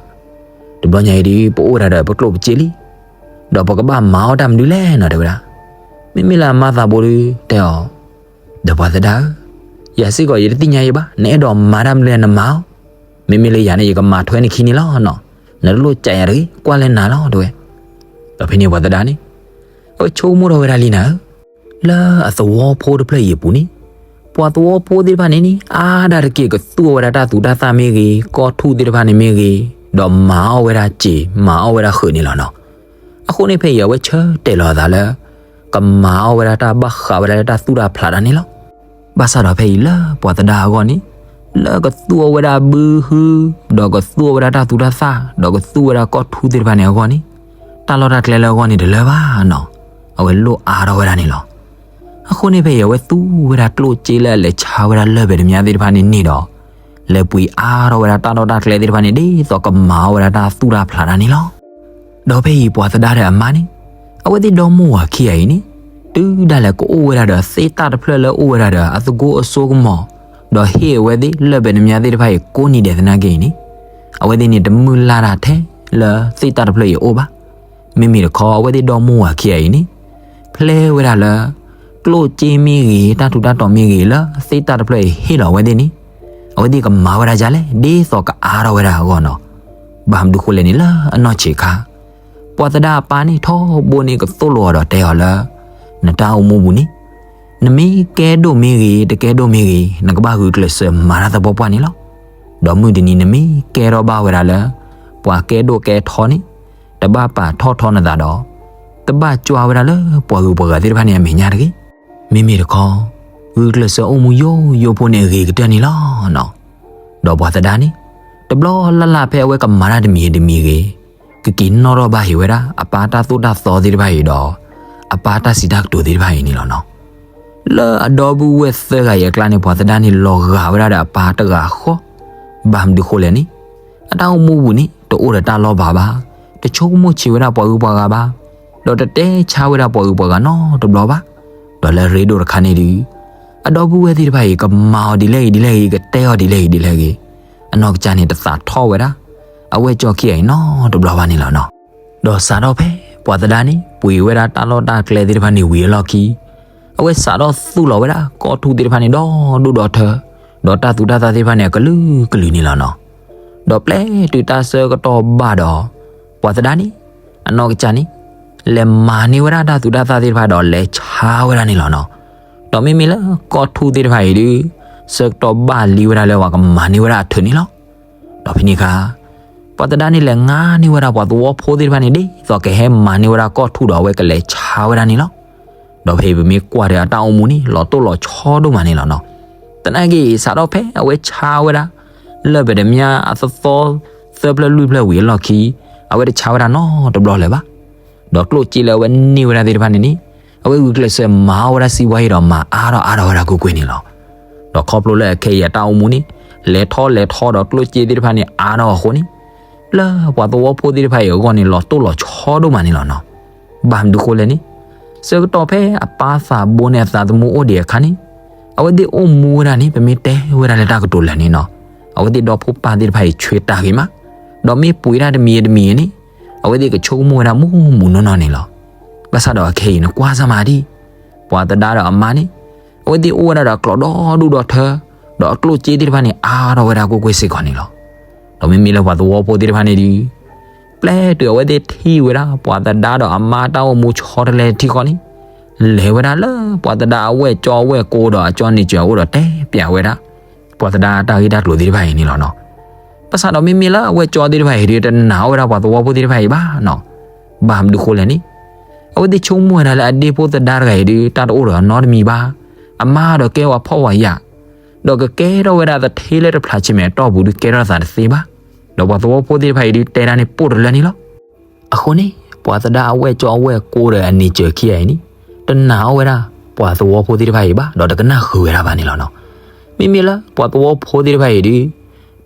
တဘျီညါအံၤဒ်ပအိၣ်ဝဲဒၣ်ဒီးပကျိၣ်ပစ့လံ, ဒီးပကဘၣ်မၤအီၣ်တၢ်မနုၤလဲၣ်နီၤ တဲဝဲဒၣ်. မ့မ့ၢ်လၢအမါသးဘိဒုးတဲအီၤ, ဒီးပှၤသဒါဧၢ, ယၤစ့ၢ်ကီးယတသ့ၣ်ညါယံၤဘၣ်, နအဲၣ်ဒိးမၤတၢ်မနုၤလဲၣ်နမၤအီၤ, မ့မ့ၢ်လၢယၤန့ၣ် ယကမၤထွဲနခံန့ၣ်လီၤနီၤ, နတလိၣ်စံးယၤတဂ့ၤ, ကွၢ်လၢနၤလီၤ တဲဝဲ. ဒီးဖဲန့ၣ်ပှၤသဒါန့ၣ် အဝဲဆိကမိၣ်ထီၣ်ဝဲဒၣ်လံနၤဧၢ, လၢအသဝီဖိတဖျၢၣ်အံၤအပူၤန့ၣ်, ပှၤသဝီဖိသ့ၣ်တဖၣ်န့ၣ်န့ၣ် အါဒၣ်တက့ၢ်ကသူၣ်အီၣ်ဝဲဒၣ်တၢ်သူတၢ်သၣ်မ့ၢ်ဂ့ၤ, ကီၢ်ထူၣ်သ့ၣ်တဖၣ်န့ၣ်မ့ၢ်ဂ့ၤ, ဒီးမၤအီၣ်ဝဲဒၣ်စ့ၤ မၤအီၣ်ဝဲဒၣ်ဃုာ်န့ၣ်လီၤနီၤ. အဃိန့ၣ်ဖဲအံၤ အဝဲဆၢတဲာ်လီၤအသးလၢ ကမၤအီၣ်ဝဲဒၣ်တၢ်ဘၣ်ဃးဝဲဒၣ်လၢတၢ်သူၣ်တၢ်ဖျးတၢ်န့ၣ်လီၤ. ဘၣ်ဆၣ်ဒီးဖဲအံၤလၢပှၤသဒါအဂီၢ်န့ၣ်, လၢကသူၣ်အီၣ်ဝဲဒၣ်ဘုဟု, ဒီးကသူၣ်အီၣ်ဝဲဒၣ်တၢ်သူတၢ်သၣ်, ဒီးကသူၣ်ဝဲဒၣ်ကီၢ်ထူၣ်သ့ၣ်တဖၣ်န့ၣ်အဂီၢ်န့ၣ်, တၢ်လီၢ်တၢ်ကျဲလၢအဂီၢ်န့ၣ်တလၢဘၣ်နီၤ, အဝဲလိၣ်အါထီၣ်ဝဲဒၣ်န့ၣ်လီၤ. အဃိန့ၣ်ဖဲအံၤ အဝဲသူဝဲဒၣ်ကျိၣ်စ့လၢအလဲၤဆါဝဲဒၣ်လၢၢ်ပတ္တမြားသ့ၣ်တဖၣ်န့ၣ်န့ၣ်ဒီး, လဲၤပှ့ၤအါထီၣ်ဝဲဒၣ်တၢ်လီၢ်တၢ်ကျဲသ့ၣ်တဖၣ်န့ၣ် ဒ်သိးကမၤအီၣ်ဝဲဒၣ်တၢ်သူၣ်တၢ်ဖျးတၢ်န့ၣ်လီၤ. ဒီးဖဲအံၤပှၤသဒါဒီးအမါန့ၣ်, အဝဲသ့ၣ်ဒီမါဝၤခံဂၤအံၤန့ၣ်, တုၤဒၣ်လဲာ်ကအိၣ်ဝဲဒၣ်ဒီးသ့ၣ်တၢ်တဖျၢၣ်လၢအအိၣ်ဝဲဒၣ်ဒီးအသကိးအစိကမီၤ, ဒီးဟ့ၣ်အဝဲသ့ၣ်လၢၢ်ပတ္တမြားသ့ၣ်တဖၣ်အံၤကိးနံၤဒဲးသနာ်က့အံၤန့ၣ်, အဝဲသ့ၣ်န့ၣ်တမုၢ်လၢ်တၢ်ထဲလၢသ့ၣ်တၢ်တဖျၢၣ်အံၤအအိၣ်ဘၣ်. မ့မ့ၢ်တခီ အဝဲသ့ၣ်ဒီမါဝၤခံဂၤအံၤန့ၣ်, ဖျဲဝဲဒၣ်လၢ ကျိၣ်စ့မ့ၢ်ဂ့ၤ, တၢ်ထူးတၢ်တီၤမ့ၢ်ဂ့ၤ လၢသ့ၣ်တၢ်တဖျၢၣ်အံၤဟ့ၣ်လီၤအဝဲသ့ၣ်န့ၣ်, အဝဲသ့ၣ်ကမၤဝဲဒၣ်ဒ်လဲၣ် ဒ်သိးကအါထီၣ်ဝဲဒၣ်အဂီၢ်နီၤ. ဘၣ်မနုၤဃိလဲၣ်န့ၣ် လၢအနီၢ်ဆံးခါ ပှၤသဒါအပၢ်န့ၣ် ထီဘိန့ၣ်ကသိၣ်လိအီၤဒီးတဲအီၤလၢ နတၢ်အိၣ်မူပူၤန့ၣ်, နမ့ၢ်ကဲဒိၣ်မ့ၢ်ဂ့ၤ တကဲဒိၣ်မ့ၢ်ဂ့ၤ နကဘၣ်ဂုာ်ကျဲးစၢးမၤတၢ်သပှၢ်ပှၢ်န့ၣ်လီၤ. ဒီးမုၢ်တနံၤနမ့ၢ်ကဲထီၣ်ဘၣ်ဝဲဒၣ်လၢ ပှၤကဲဒိၣ်ကဲထီန့ၣ်, တဘၣ်ပာ်ထီၣ်ထီနသးဒီး တဘၣ်ကွၢ်ဝဲဒၣ်လၢပှၤဂုၤပှၤဂၤသ့ၣ်တဖၣ်န့ၣ်အမဲာ်ညါတဂ့ၤ. မ့မ့ၢ်တခီ ဂုာ်ကျဲးစၢးအိၣ်မူယိယိဖိန့ၣ်အဂ့ၤကတၢၢ်န့ၣ်လီၤနီၤ. ဒီးပှၤသဒါန့ၣ် တဘျီလၢ်လၢ်ဖဲအဝဲကမၤတၢ်တမံၤတမံၤဂ့ၤ, ကက့ၤနီၣ်ထီၣ်ဘၣ်ဟ့ၣ်ဝဲဒၣ်အပၢ်တၢ်သိၣ်တၢ်သီသ့ၣ်တဖၣ်အံၤဒီး အပၢ်တၢ်စံးတၢ်ကတိၤသ့ၣ်တဖၣ်အံၤန့ၣ်လီၤနီၤ. လၢအဒီပုၢ်ဝဲၢ်သၢဂၤအံၤအကျါန့ၣ် ပှၤသဒါန့ၣ်လီၤဂာ်ဝဲဒၣ်ဒီးအပၢ်တဂၤဃီ, ဘၣ်မနုၤဃိလဲၣ်န့ၣ်, အတၢ်အိၣ်မူပူၤန့ၣ် တအိၣ်ဒီးတၢ်လီၢ်ဘၣ်ဘၣ်, တဆိကမိၣ်ဆံးဝဲဒၣ်ပှၤဂုၤပှၤဂၤဘၣ်, ဒီးတတဲဆါဝဲဒၣ်ပှၤဂုၤပှၤဂၤနီတဘျီဘၣ်. ဒီးလၢအရ့ဒိၣ်တခါန့ၣ်ဒီး အဒီပုၢ်ဝဲၢ်သ့ၣ်တဖၣ်အံၤ ကမၤအီၤဒ်လဲၣ်ဂ့ၤဒ်လဲၣ်ဂ့ၤ, ကတဲအီၤဒ်လဲၣ်ဂ့ၤဒ်လဲၣ်ဂ့ၤ, အနီၢ်ကစၢ်န့ၣ်တသးထီၣ်ဝဲဒၣ် အဝဲၢ်ကၠီခံဂၤအံၤနီတဘျီဘၣ်န့ၣ်လီၤနီၤ. ဒီးစးထီၣ်ဖဲပှၤသဒါန့ၣ် ပှ့ၤဝဲဒၣ်တၢ်လီၢ်တၢ်ကျဲသ့ၣ်တဖၣ်န့ၣ်ဝံၤအလီၢ်ခံ, အဝဲစးထီၣ်သူၣ်လီၤဝဲဒၣ်ကီၢ်ထူၣ်သ့ၣ်တဖၣ်န့ၣ်ဒီဒူၣ်ဒီထၢ, ဒီးတၢ်သူတၢ်သၣ်သ့ၣ်တဖၣ်န့ၣ်အကလုာ်ကလုာ်န့ၣ်လီၤနီၤ. ဒီးပျဲတုၤတၢ်ဆၢကတီၢ်ဘၣ်ဒီး ပှၤသဒါန့ၣ် အနီၢ်ကစၢ်န့ၣ် လဲၤမၤန့ၢ်ဝဲဒၣ်တၢ်သူတၢ်သၣ်သ့ၣ်တဖၣ်ဒီးလဲၤဆါဝဲဒၣ်န့ၣ်လီၤနီၤ. ဒီးမ့မ့ၢ်လၢကီၢ်ထူၣ်သ့ၣ်တဖၣ်အံၤဒီး ဆၢကတီၢ်ဘၣ်လံဝဲဒၣ်လၢပှၤကမၤန့ၢ်ဝဲဒၣ်အထၢၣ်န့ၣ်လီၤ. ဒီးဖဲန့ၣ်အခါ ပှၤသဒါန့ၣ်လဲၤငါန့ၢ်ဝဲဒၣ်ပှၤသဝီဖိသ့ၣ်တဖၣ်န့ၣ် ဒ်သိးကဟဲမၤန့ၢ်ဝဲဒၣ်ကီၢ်ထူၣ်ဒီးအဝဲကလဲၤဆါဝဲဒၣ်န့ၣ်လီၤ. ဒီးဖဲအံၤပမ့ၢ်ကွၢ်ဒီးအတၢ်အိၣ်မူန့ၣ် လီၤတိၢ်လီၤဆီဒိၣ်မးန့ၣ်လီၤနီၤ. သနာ်က့ စးထီၣ်ဖဲအဝဲဆါဝဲဒၣ် လၢပတမ့ၢ်အသီသီ သၢဖျၢၣ်လွံၢ်ဖျၢၣ်ဝံၤအလီၢ်ခံ အဝဲတဆါဝဲဒၣ်နီတဘျီလၢၤဘၣ်. ဒီးကျိၣ်စ့လၢအဝဲန့ၢ်ဝဲဒၣ်သ့ၣ်တဖၣ်န့ၣ်န့ၣ် အဝဲဂုာ်ကျဲးစၢးမၤအီၣ်ဝဲဒၣ်စံးဝါယံၤဒီးမၤအါထီၣ်အါထီၣ်ဝဲဒၣ်ကွ့ၢ်ကွ့ၢ်န့ၣ်လီၤ. ဒီးခီဖျိလၢအခဲအံၤအတၢ်အိၣ်မူန့ၣ် လဲၤထီၣ်လဲၤထီဒီးကျိၣ်စ့သ့ၣ်တဖၣ်န့ၣ်အါထီၣ်အဃိန့ၣ် လၢပှၤသဝီဖိသ့ၣ်တဖၣ်အံၤအဂီၢ်န့ၣ် လီၤတိၢ်လီၤဆီဒိၣ်မးန့ၣ်လီၤနီၤ. ဘၣ်မနုၤဃိလဲၣ်န့ၣ်, ဆၢကတီၢ်ဖဲအပၢ်သးဘိန့ၣ်အသးသမူအိၣ်ဒံးအခါန့ၣ်, အဝဲသ့ၣ်အိၣ်မူဝဲဒၣ်န့ၣ် ပမ့ၢ်တဲဝဲဒၣ်လၢတၢ်ကတိၤလၢာ်န့ၣ်နီၤ, အဝဲသ့ၣ်ဒီဖိပၢ်သ့ၣ်တဖၣ်အံၤဆှၢတၢ်ဂ့ၤမး, ဒီးမ့ၢ်ပှ့ၤတၢ်တမံၤတမံၤန့ၣ် အဝဲသ့ၣ်ကဆိကမိၣ်ဝဲဒၣ်မုၢ်မုၢ်နီၢ်နီၢ်န့ၣ်လီၤ. ဘၣ်ဆၣ်ဒီးအခဲအံၤနကွၢ်စၢ်မးဒံး, ပှၤသဒါဒီးအမါန့ၣ် အဝဲသ့ၣ်အိၣ်ဝဲဒၣ်ဒီးအကျိာ်ဒီဒူၣ်ဒီထၢ, ဒီးအကျိၣ်စ့သ့ၣ်တဖၣ်န့ၣ် အါထီၣ်ဝဲဒၣ်ကွ့ၢ်ကွ့ၢ်စ့ၢ်ကီးန့ၣ်လီၤ. ဒီးမ့မ့ၢ်လၢပှၤသဝီဖိသ့ၣ်တဖၣ်န့ၣ်ဒီး, ပျဲတုၤအဝဲသ့ၣ်ထံၣ်ဝဲဒၣ်ပှၤသဒါဒီးအမါတၢ်အိၣ်မူဆီတလဲထံဃီန့ၣ်, လဲၤဝဲဒၣ်လၢပှၤသဒါအဝဲၢ်ကၠီအဝဲၢ်ကိဒီးအကၠီနံၤစၢၤအအိၣ်ဒီးတဲပျးဝဲဒၣ် ပှၤသဒါတၢ်ဂ့ၢ်တၢ်ကျိၤသ့ၣ်တဖၣ်အံၤန့ၣ်လီၤနီၤ. ဘၣ်ဆၣ်ဒီးမ့မ့ၢ်လၢအဝဲၢ်ကၠီသ့ၣ်တဖၣ်အံၤဒီး တနာ်အီၣ်ဝဲဒၣ်ပှၤသဝီဖိသ့ၣ်တဖၣ်အံၤဘၣ်နီၤ. ဘၣ်မနုၤဃိလဲၣ်န့ၣ်, အဝဲသ့ၣ်ဆိကမိၣ်ဝဲဒၣ်လၢအဒ့ဖိသဒါတဂၤအံၤဒီး တၢ်တအိၣ်ဒီးအနီတမံၤဘၣ်, အမါဒီးကဲဝဲဖှီၣ်ဝဲယာ်, ဒီးကကဲထီၣ်ဝဲဒၣ်သထ့လၢတဖျးဆံးမဲာ်အတီၢ်ပူၤဒီး ကဲထီၣ်သးတသ့ဘၣ်. ဒီးပှၤသဝီဖိသ့ၣ်တဖၣ်အံၤဒီး တဲဒၣ်န့ၣ်ပိၢ်တလၢန့ၣ်လီၤ. အဃိန့ၣ် ပှၤသဒါအဝဲၢ်ကၠီအဝဲၢ်ကိဒီးအနံၤစၢၤခံဂၤအံၤန့ၣ်, တနာ်အီၣ်ဝဲဒၣ်ပှၤသဝီဖိသ့ၣ်တဖၣ်အံၤဘၣ်, ဒီးတကနၣ်ဃုာ်ဝဲဒၣ်ဘၣ်န့ၣ်လီၤနီၤ. မ့မ့ၢ်လၢပှၤသဝီဖိသ့ၣ်တဖၣ်အံၤဒီး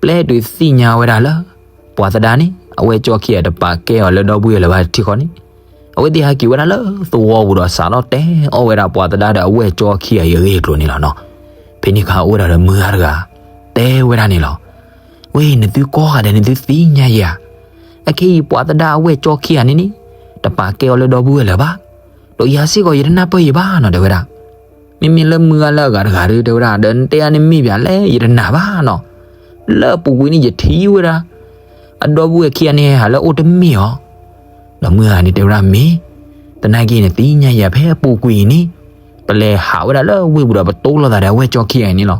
ပျဲတုၤသ့ၣ်ညါဝဲဒၣ်လၢ ပှၤသဒါန့ၣ် အဝဲၢ်ကၠီခံဂၤတပာ်ကဲအီၤလၢဒီပုၢ်ဝဲၢ်လၢၤဘၣ်ထံဃီန့ၣ်, အဝဲသ့ၣ်ဟဲက့ၤဝဲဒၣ်လၢသဝီပူၤဒီးစးထီၣ်တဲအီၣ်ဝဲဒၣ်ပှၤသဒါဒီးအဝဲၢ်ကၠီခံဂၤအံၤအဂ့ၢ်အကျိၤန့ၣ်လီၤနီၤ. ဖဲန့ၣ်အခါအိၣ်ဝဲဒၣ်ဒီးမုၢ်ဂၤတဂၤ တဲဝဲဒၣ်န့ၣ်လီၤ. ဝဲ နသုကိးဂၤဒဲးန့ၣ် သုသ့ၣ်ညါယၤဧါ, အခဲအံၤပှၤသဒါအဝဲၢ်ကၠီခံဂၤန့ၣ်န့ၣ် တပာ်ကဲအီၤလၢဒီပုၢ်ဝဲၢ်လၢၤဘၣ်, ဒီးယၤစ့ၢ်ကီးယတနၢ်ပၢၢ်ယၤဘၣ်နီၤ တဲဝဲဒၣ်. မ့မ့ၢ်လၢမုၢ်ဂၤလၢအဂၤတဂၤဒီး တဲဝဲဒၣ် ဒီးနတဲအါန့ၣ်မ့ၢ်ဘၣ်လဲၣ် ယတနာ်ဘၣ်နီၤ. လၢအပူၤကွံာ်န့ၣ် ယထံၣ်ဝဲဒၣ် အဒီပုၢ်ဝဲၢ်ခံဂၤန့ၣ်ဟဲဟးလၢအအိၣ်တမ့ၢ်အီၤ. ဒီးမုၢ်ဂၤန့ၣ်တဲဝဲဒၣ် မ့ၢ်, သနာ်က့န့ၣ် သ့ၣ်ညါယၤ ဖဲအပူၤကွံာ်အံၤန့ၣ် ပလဲၤဟးဝဲဒၣ်လၢဝ့ၢ်ပူၤဒီး ပတိလီၤသးဒီးအဝဲၢ်ကၠီခံဂၤအံၤန့ၣ်လီၤ.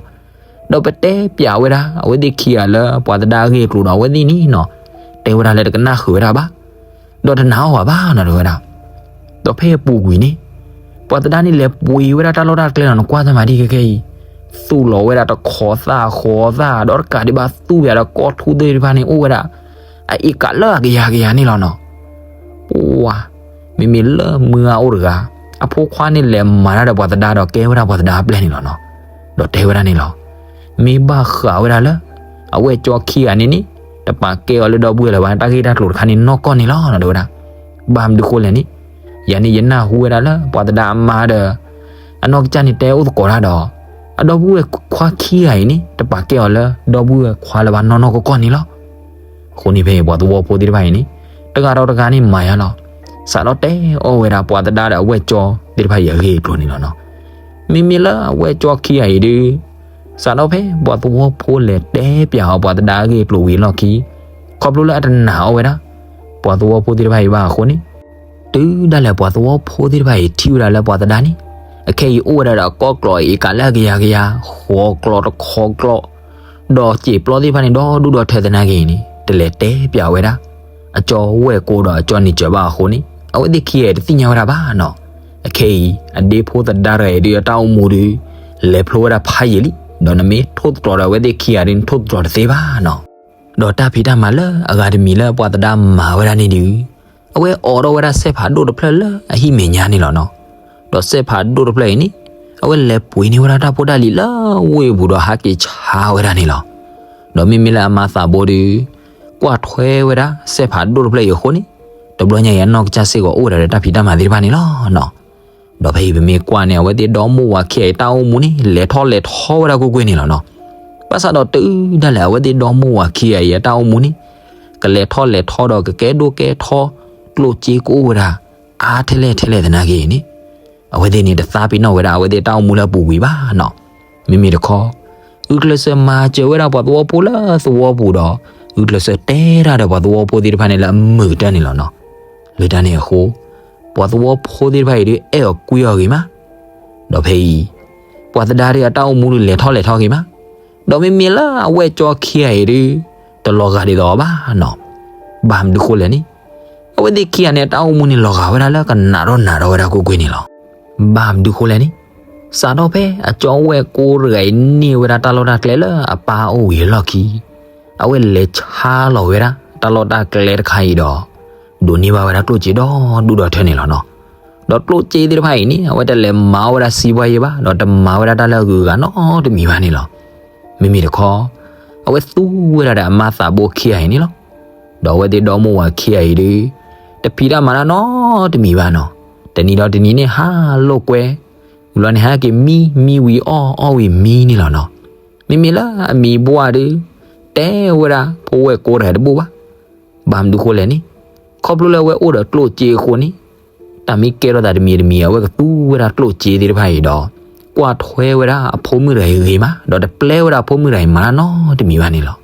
ဒီးပတဲပျးဝဲဒၣ် အဝဲသ့ၣ်ခံဂၤလၢပှၤသဒါအဂ့ၢ်အကျိၤဒီး အဝဲသ့ၣ်န့ၣ်နီၤ တဲဝဲဒၣ်လၢတကနၣ်ဃုာ်ဝဲဒၣ်ဘၣ်, ဒီးတနာ်အီၣ်ဘၣ်ဘၣ်နီၤ တဲဝဲဒၣ်. ဒီးဖဲအပူၤကွံာ်န့ၣ် ပှၤသဒါန့ၣ်လဲၤပှ့ၤဝဲဒၣ်တၢ်လီၢ်တၢ်ကျဲလီၤ နကွၢ်တၢ်မၤဒံးခဲခဲအံၤ, သူၣ်လီၤဝဲဒၣ်တခီသၣ်ဃီသၣ် ဒီးတကးဒံးဘၣ်သူၣ်ဝဲဒၣ်ဒီးကီၢ်ထူၣ်သ့ၣ်တဖၣ်န့ၣ် အိၣ်ဝဲဒၣ် အအ့ကးလၢအကယၤကယၤန့ၣ်လီၤနီၤ. ပှၤ, မ့မ့ၢ်လၢမုၢ်ဂၤအိၣ်တဂၤ အဖိခွါန့ၣ်လဲၤမၤတၢ်ဒီးပှၤသဒါဒီးကဲဝဲဒၣ်ပှၤသဒါအပျဲၢ်န့ၣ်လီၤနီၤ. ဒီးတဲဝဲဒၣ်န့ၣ်လီၤ. မ့ၢ်ဘၣ်ဃးဝဲဒၣ်လၢ အဝဲၢ်ကၠီခံဂၤန့ၣ်န့ၣ် တပာ်ကဲအီၤလၢဒီပုၢ်ဝဲၢ်လၢၤဘၣ် တၢ်ဂ့ၢ်တၢ်ကျိၤတခါန့ၣ်နီၢ်ကီၢ်န့ၣ်လီၤနီၤ တဲဝဲဒၣ်. ဘၣ်မနုၤဃိလဲၣ်န့ၣ်, ယၤန့ၣ်ယနၢ်ဟူဝဲဒၣ်လၢပှၤသဒါအမါဒီး အနီၢ်ကစၢ်န့ၣ်တဲအိၣ်သကိးတၢ်ဒီး အဒီပုၢ်ဝဲၢ်ခွါခံဂၤအံၤန့ၣ် တပာ်ကဲအီၤလၢဒီပုၢ်ဝဲၢ်ခွါလၢၤဘၣ်နီၢ်နီၢ်ကီၢ်ကီၢ်န့ၣ်လီၤ. အဃိန့ၣ်ဖဲအံၤပှၤသဝီဖိသ့ၣ်တဖၣ်အံၤန့ၣ် တဂၤဒီးတဂၤန့ၣ်မၤယါလီၤ. စးထီၣ်တဲအီၣ်ဝဲဒၣ်ပှၤသဒါဒီးအဝဲၢ်ကၠီသ့ၣ်တဖၣ်အံၤအဂ့ၢ်အကျိၤန့ၣ်လီၤနီၤ. မ့မ့ၢ်လၢအဝဲၢ်ကၠီခံဂၤအံၤဒီး စးထီၣ်ဖဲပှၤသဝီဖိလဲၤတဲပျးအီၤပှၤသဒါအဂ့ၢ်အကျိၤဝံၤအလီၢ်ခံ ခီဖျိလၢအတနာ်အီၣ်ဝဲဒၣ် ပှၤသဝီဖိသ့ၣ်တဖၣ်အံၤဘၣ်အဃိန့ၣ် တုၤဒၣ်လဲာ်ပှၤသဝီဖိသ့ၣ်တဖၣ်အံၤထံၣ်ဝဲဒၣ်လၢပှၤသဒါန့ၣ် အခဲအံၤအိၣ်ဝဲဒၣ်ဒီးအကီၢ်ကျီးအ့ကးလၢအကယၤကယၤ ဃိးကျီးတခီကျီး ဒီးစံာ်ပျီသ့ၣ်တဖၣ်န့ၣ် ဒီဒူၣ်ဒီထၢသနာ်က့အံၤန့ၣ် တလဲၤတဲပျးဝဲဒၣ် အကၠီဝဲၢ်ကိဒီးအကၠီနံၤစၢၤဘၣ်အဃိန့ၣ် အဝဲသ့ၣ်ခံဂၤတသ့ၣ်ညါဝဲဒၣ်ဘၣ်နီၤ. အခဲအံၤ အဒ့ဖိသဒါတဂၤအံၤဒီးအတၢ်အိၣ်မူဒီး လဲၤဖျိဝဲဒၣ်ဖးယံာ်လံ ဒီးနမ့ၢ်ထိၣ်သတြီၤဒီးအဝဲသ့ၣ်ခံဂၤဒီး နထိၣ်သတြီၤတသ့ဘၣ်နီၤ. ဒီးတၢ်ဖံးတၢ်မၤလၢအဂၤတမံၤလၢပှၤသဒါမၤဝဲဒၣ်န့ၣ်ဒီး အဝဲအိးထီၣ်ဝဲဒၣ်စဲးဖးဒိၣ်တဖျၢၣ်လၢအဟံၣ်မဲာ်ညါန့ၣ်လီၤနီၤ. ဒီးစဲးဖးဒိၣ်တဖျၢၣ်အံၤန့ၣ် အဝဲလဲၤပှ့ၤန့ၢ်ဝဲဒၣ်တၢ်ဖိတၢ်လံၤလၢဝ့ၢ်ပူၤဒီးဟးက့ၤဆါဝဲဒၣ်န့ၣ်လီၤ. ဒီးမ့မ့ၢ်လၢအမါသးဘိဒီး ကွၢ်ထွဲဝဲဒၣ်စဲးဖးဒိၣ်တဖျၢၣ်အံၤအဃိန့ၣ် တဘျီညါအံၤအနီၢ်ကစၢ်စ့ၢ်ကီးအိၣ်ဝဲဒၣ်ဒီးတၢ်ဖံးတၢ်မၤသ့ၣ်တဖၣ်န့ၣ်လီၤနီၤ. ဒီးဖဲအံၤပမ့ၢ်ကွၢ်န့ၣ် အဝဲသ့ၣ်ဒီမိၢ်ဝၤခံဂၤအံၤတၢ်အိၣ်မူန့ၣ် လဲၤထီၣ်လဲၤထီဝဲဒၣ်ကွ့ၢ်ကွ့ၢ်န့ၣ်လီၤနီၤ. ဘၣ်ဆၣ်ဒီးတုၤဒၣ်လဲာ်အဝဲသ့ၣ်ဒီမိၢ်ဝၤခံဂၤအံၤအတၢ်အိၣ်မူန့ၣ် ကလဲၤထီၣ်လဲၤထီဒီးကကဲဒိၣ်ကဲထီ ကျိၣ်စ့ကအိၣ်ဝဲဒၣ် အါထဲလဲၣ်ထဲလဲၣ်သနာ်က့န့ၣ် အဝဲသ့ၣ်န့ၣ်တသးပ့ၤနီၣ်ဝဲဒၣ်အဝဲသ့ၣ်တၢ်အိၣ်မူလၢအပူၤကွံာ်ဘၣ်နီၤ. မ့မ့ၢ်တခီ ဂုာ်ကျဲးစၢးမၤစၢၤဝဲဒၣ်ပှၤသဝီဖိလၢသဝီပူၤဒီး ဂုာ်ကျဲးစၢးတဲတၢ်ဒီးပှၤသဝီဖိသ့ၣ်တဖၣ်န့ၣ်လၢအမုာ်ကတၢၢ်န့ၣ်လီၤနီၤ. လၢတၢ်န့ၣ်အဃိ ပှၤသဝီဖိသ့ၣ်တဖၣ်အံၤဒုးအဲၣ်အီၤကွံအီၤဂ့ၤမး ဒီးဖဲအံၤ ပှၤသဒါဒုးအတၢ်အိၣ်မူဒုးလဲၤထီၣ်လဲၤထီက့ၤမး, ဒီးမ့မ့ၢ်လၢအဝဲၢ်ကၠီခံဂၤအံၤဒုး တလီၤဂာ်ဒ်သိးအီၤဘၣ်နီၤ. ဘၣ်မနုၤဃိလဲၣ်န့ၣ် အဝဲသ့ၣ်ခံဂၤန့ၣ် အတၢ်အိၣ်မူန့ၣ်လီၤဂာ်ဝဲဒၣ်လၢကနးထီၣ်နးထီၣ်ဝဲဒၣ်ကွ့ၢ်ကွ့ၢ်န့ၣ်လီၤ. ဘၣ်မနုၤဃိလဲၣ်န့ၣ် စးထီၣ်ဖဲအကၠီဝဲၢ်ကိတဂၤအံၤန့ၢ်ဝဲဒၣ်တၢ်လီၢ်တၢ်ကျဲလၢအပၢ်အိၣ်ဝံၤအလီၢ်ခံ အဝဲလဲၤဆါလီၤဝဲဒၣ်တၢ်လီၢ်တၢ်ကျဲတခါအံၤဒီး ဒိးန့ၢ်ဘၣ်ဝဲဒၣ်ကျိၣ်စ့ဒီဒူၣ်ဒီထၢန့ၣ်လီၤနီၤ. ဒီးကျိၣ်စ့သ့ၣ်တဖၣ်အံၤန့ၣ် အဝဲတလဲၤမၤအီၣ်ဝဲဒၣ်စံးဘှါယဲဘၣ်, ဒီးတမၤဝဲဒၣ်တၢ်လၢအဂုၤအဂၤနီတမံၤဘၣ်န့ၣ်လီၤ. မ့မ့ၢ်တခီ အဝဲသူဝဲဒၣ်ဒီးအမါသးဘိခံဂၤအံၤန့ၣ်လီၤ. ဒီးအဝဲသ့ၣ်ဒီမိၢ်ဝၤခံဂၤအံၤဒုး တဖံးတၢ်မၤတၢ်နီတမံၤဘၣ်နီၤ. တနံၤဒီးတနံၤန့ၣ်ဟးလိာ်ကွဲ, ဝံၤလီၤန့ၣ်ဟဲက့ၤမံ, မံဝံၤအီၣ်, အီၣ်ဝံၤမံန့ၣ်လီၤနီၤ. မ့မ့ၢ်လၢအမံၤဘှၣ်ဒုး တဲဝဲဒၣ်ဖိဝဲၢ်ကိတဂၤတဘူၣ်ဘၣ်. ဘၣ်မနုၤဃိလဲၣ်န့ၣ် ခီဖျိလၢအဝဲအိၣ်ဒီးကျိၣ်စ့အဃိန့ၣ် တၢ်မ့ၢ်ကဲထီၣ်သးတမံၤတမံၤ အဝဲကသူဝဲဒၣ်ကျိၣ်စ့သ့ၣ်တဖၣ်အံၤဒီး ကွၢ်ထွဲဝဲဒၣ်အဖိမုၣ်တဂၤအံၤဂ့ၤမး, ဒီးတပျဲဝဲဒၣ်အဖိမုၣ်တဂၤအံၤမၤတၢ်နီတမံၤဘၣ်န့ၣ်လီၤ.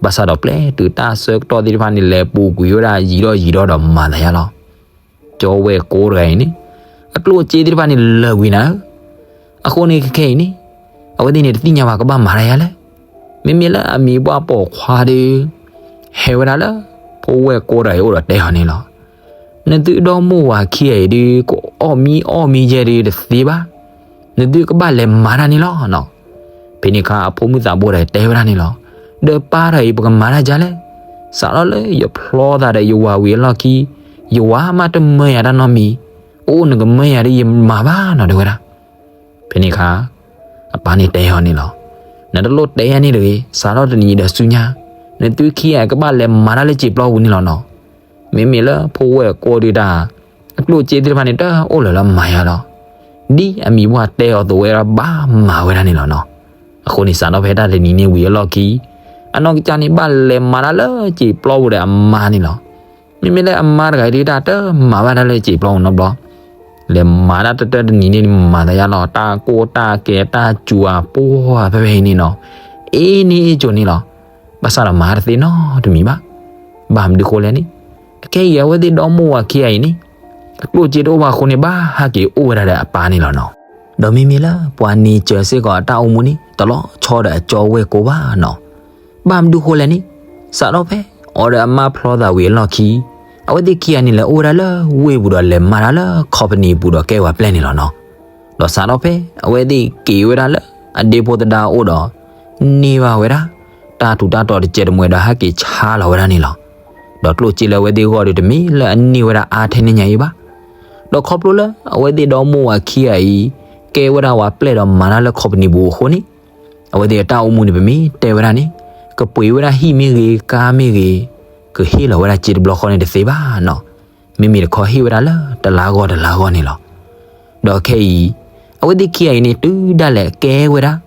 ဘၣ်ဆၣ်ဒီးပျဲတုၤတၢ်ဆၢကတီၢ်သ့ၣ်တဖၣ်န့ၣ် လဲၤပူၤကွံာ်ဝဲဒၣ်ယံာ်ထီၣ်ယံာ်ထီၣ်ဒီးမၤသးယါလီၤ. ကၠီဝဲၢ်ကိတဂၤအံၤန့ၣ် အကျိၣ်စ့သ့ၣ်တဖၣ်န့ၣ်လၢာ်ကွံာ်နၤဧၢ, အဃိန့ၣ်ခဲခဲအံၤန့ၣ် အဝဲသ့ၣ်န့ၣ်တသ့ၣ်ညါဘၣ်ကဘၣ်မၤတၢ်ယါလဲၣ်. မ့မ့ၢ်လၢအမံၤဘှၣ်ပိာ်ခွါဒီး ဟဲဝဲဒၣ်လၢ ဖိဝဲၢ်ကိတဂၤအံၤအိၣ်ဒီးတဲအီၤန့ၣ်လီၤ. နသုဒီမိၢ်ဝၤခံဂၤအံၤဒုး ကအီၣ်မံအီၣ်မံယဲဒုးတသ့ဘၣ်. နသုကဘၣ်လဲၤမၤတၢ်န့ၣ်လီၤနီၤ. ဖဲန့ၣ်အခါအဖိမုၣ်သးဘိတဂၤတဲဝဲဒၣ်န့ၣ်လီၤ. ဒီးပၢ်တဂၤအံၤ ပကမၤတၢ်ဒ်လဲၣ်. စးထီၣ်လၢယဖျီသးဒီးယဝၤဝံၤအလီၢ်ခံ ယဝၤမးတမၢယၤတၢ်နီတမံၤ, အိၣ်နကမၢယၤဒီးယမၤဘၣ်နီၤ တဲဝဲဒၣ်. ဖဲန့ၣ်အခါ အပၢ်န့ၣ်တဲအီၤန့ၣ်လီၤ. နတလိၣ်တဲယၤန့ၣ်တဂ့ၤ, စးထီၣ်တနံၤဒီးဆူညါ နသုခံဂၤကဘၣ်လဲၤမၤတၢ်လၢစံာ်ပျီပူၤန့ၣ်လီၤနီၤ. မ့မ့ၢ်လၢဖိဝဲၢ်ကိဒုးတၢ် အကျိၣ်စ့သ့ၣ်တဖၣ်န့ၣ် တအိၣ်လၢၤလၢမၤယၤလီၤ. ဒ်အမံၤပှၢ်တဲအီၤသဝဲဒၣ်ဘၣ်မၤဝဲဒၣ်န့ၣ်လီၤနီၤ. အဃိန့ၣ်စးထီၣ်ဖဲတၢ်တနံၤန့ၣ်ဝံၤအလီၢ်ခံ အနီၢ်ကစၢ်န့ၣ်ဘၣ်လဲၤမၤတၢ်လၢစံာ်ပျီပူၤဒီးအမါန့ၣ်လီၤ. မ့မ့ၢ်လၢအမါတဂၤဒုးတၢ်တမၤဘၣ်တၢ်လၢစံာ်ပျီပူၤနီတဘျီ လဲၤမၤတၢ်တတၢတနံၤန့ၣ်မၤသးယါလီၤ. တၢ်ကိၢ်တၢ်ကဲတၢ်စူၤအပှၢ်ဖဲဖဲအံၤန့ၣ်နီၤ အ့န့ၢ်အ့ကၠိန့ၣ်လီၤ. ဘၣ်ဆၣ်ဒီးမၤတသ့နီတမံၤဘၣ်. ဘၣ်မနုၤဃိလဲၣ်န့ၣ် အခဲအံၤအဝဲသ့ၣ်ဒီမိၢ်ဝၤခံဂၤအံၤန့ၣ် အကျိၣ်စ့တအိၣ်ဘၣ်အဃိန့ၣ် ဘၣ်ဟးက့ၤအိၣ်ဝဲဒၣ်ဒီးအပၢ်န့ၣ်လီၤနီၤ. ဒီးမ့မ့ၢ်လၢပှၤန့ၢ်စၢၤစ့ၢ်ကီးအတၢ်အိၣ်မူန့ၣ် တလီၤဆီဒီးအကၠီဝဲၢ်ကိဘၣ်နီၤ. ဘၣ်မနုၤဃိလဲၣ်န့ၣ် စးထီၣ်ဖဲအီၤဒီးအမါဖျီသးဝံၤအလီၢ်ခံ အဝဲသ့ၣ်ခံဂၤန့ၣ်လဲၤအိၣ်ဝဲဒၣ်လၢဝ့ၢ်ပူၤဒီးလဲၤမၤတၢ်လၢခီပနံၣ်ပူၤဒီးကဲဝဲပျဲၢ်န့ၣ်လီၤနီၤ. ဒီးစးထီၣ်ဖဲအဝဲသ့ၣ်က့ၤဝဲဒၣ်လၢအဒ့ဖိသဒါအအိၣ်ဒီး န့ၢ်ဘၣ်ဝဲဒၣ် တၢ်ထူးတၢ်တီၤတစဲးတမှဲၤဒီးဟဲက့ၤဆါလီၤဝဲဒၣ်န့ၣ်လီၤ. ဒီးကျိၣ်စ့လၢအဝဲသ့ၣ်ဂီၢ်ဒီးတမ့ၢ်လၢအန့ၢ်ဝဲဒၣ်အါထဲန့ၣ်ညါအံၤဘၣ်. ဒီးခီဖျိလၢအဝဲသ့ၣ်ဒီမိၢ်ဝၤခံဂၤအံၤ ကဲဝဲဒၣ်ဝဲပျဲၢ်ဒီးမၤတၢ်လၢခီပနံၣ်ပူၤအဃိန့ၣ် အဝဲသ့ၣ်အတၢ်အိၣ်မူန့ၣ် ပမ့ၢ်တဲဝဲဒၣ်န့ၣ် ကပှ့ၤဝဲဒၣ်ဟံၣ်မ့ၢ်ဂ့ၤ ကါမ့ၢ်ဂ့ၤ ကဟ့ၣ်လီၤဝဲဒၣ်စ့တဘျီဃီန့ၣ်တသ့ဘၣ်နီၤ. မ့မ့ၢ်တခီဟ့ၣ်ဝဲဒၣ်လၢတလါဂီၢ်တလါဂီၢ်န့ၣ်လီၤ. ဒီးခဲအံၤ အဝဲသ့ၣ်ခံဂၤအံၤန့ၣ် တုၤဒၣ်လဲာ်ကဲဝဲဒၣ်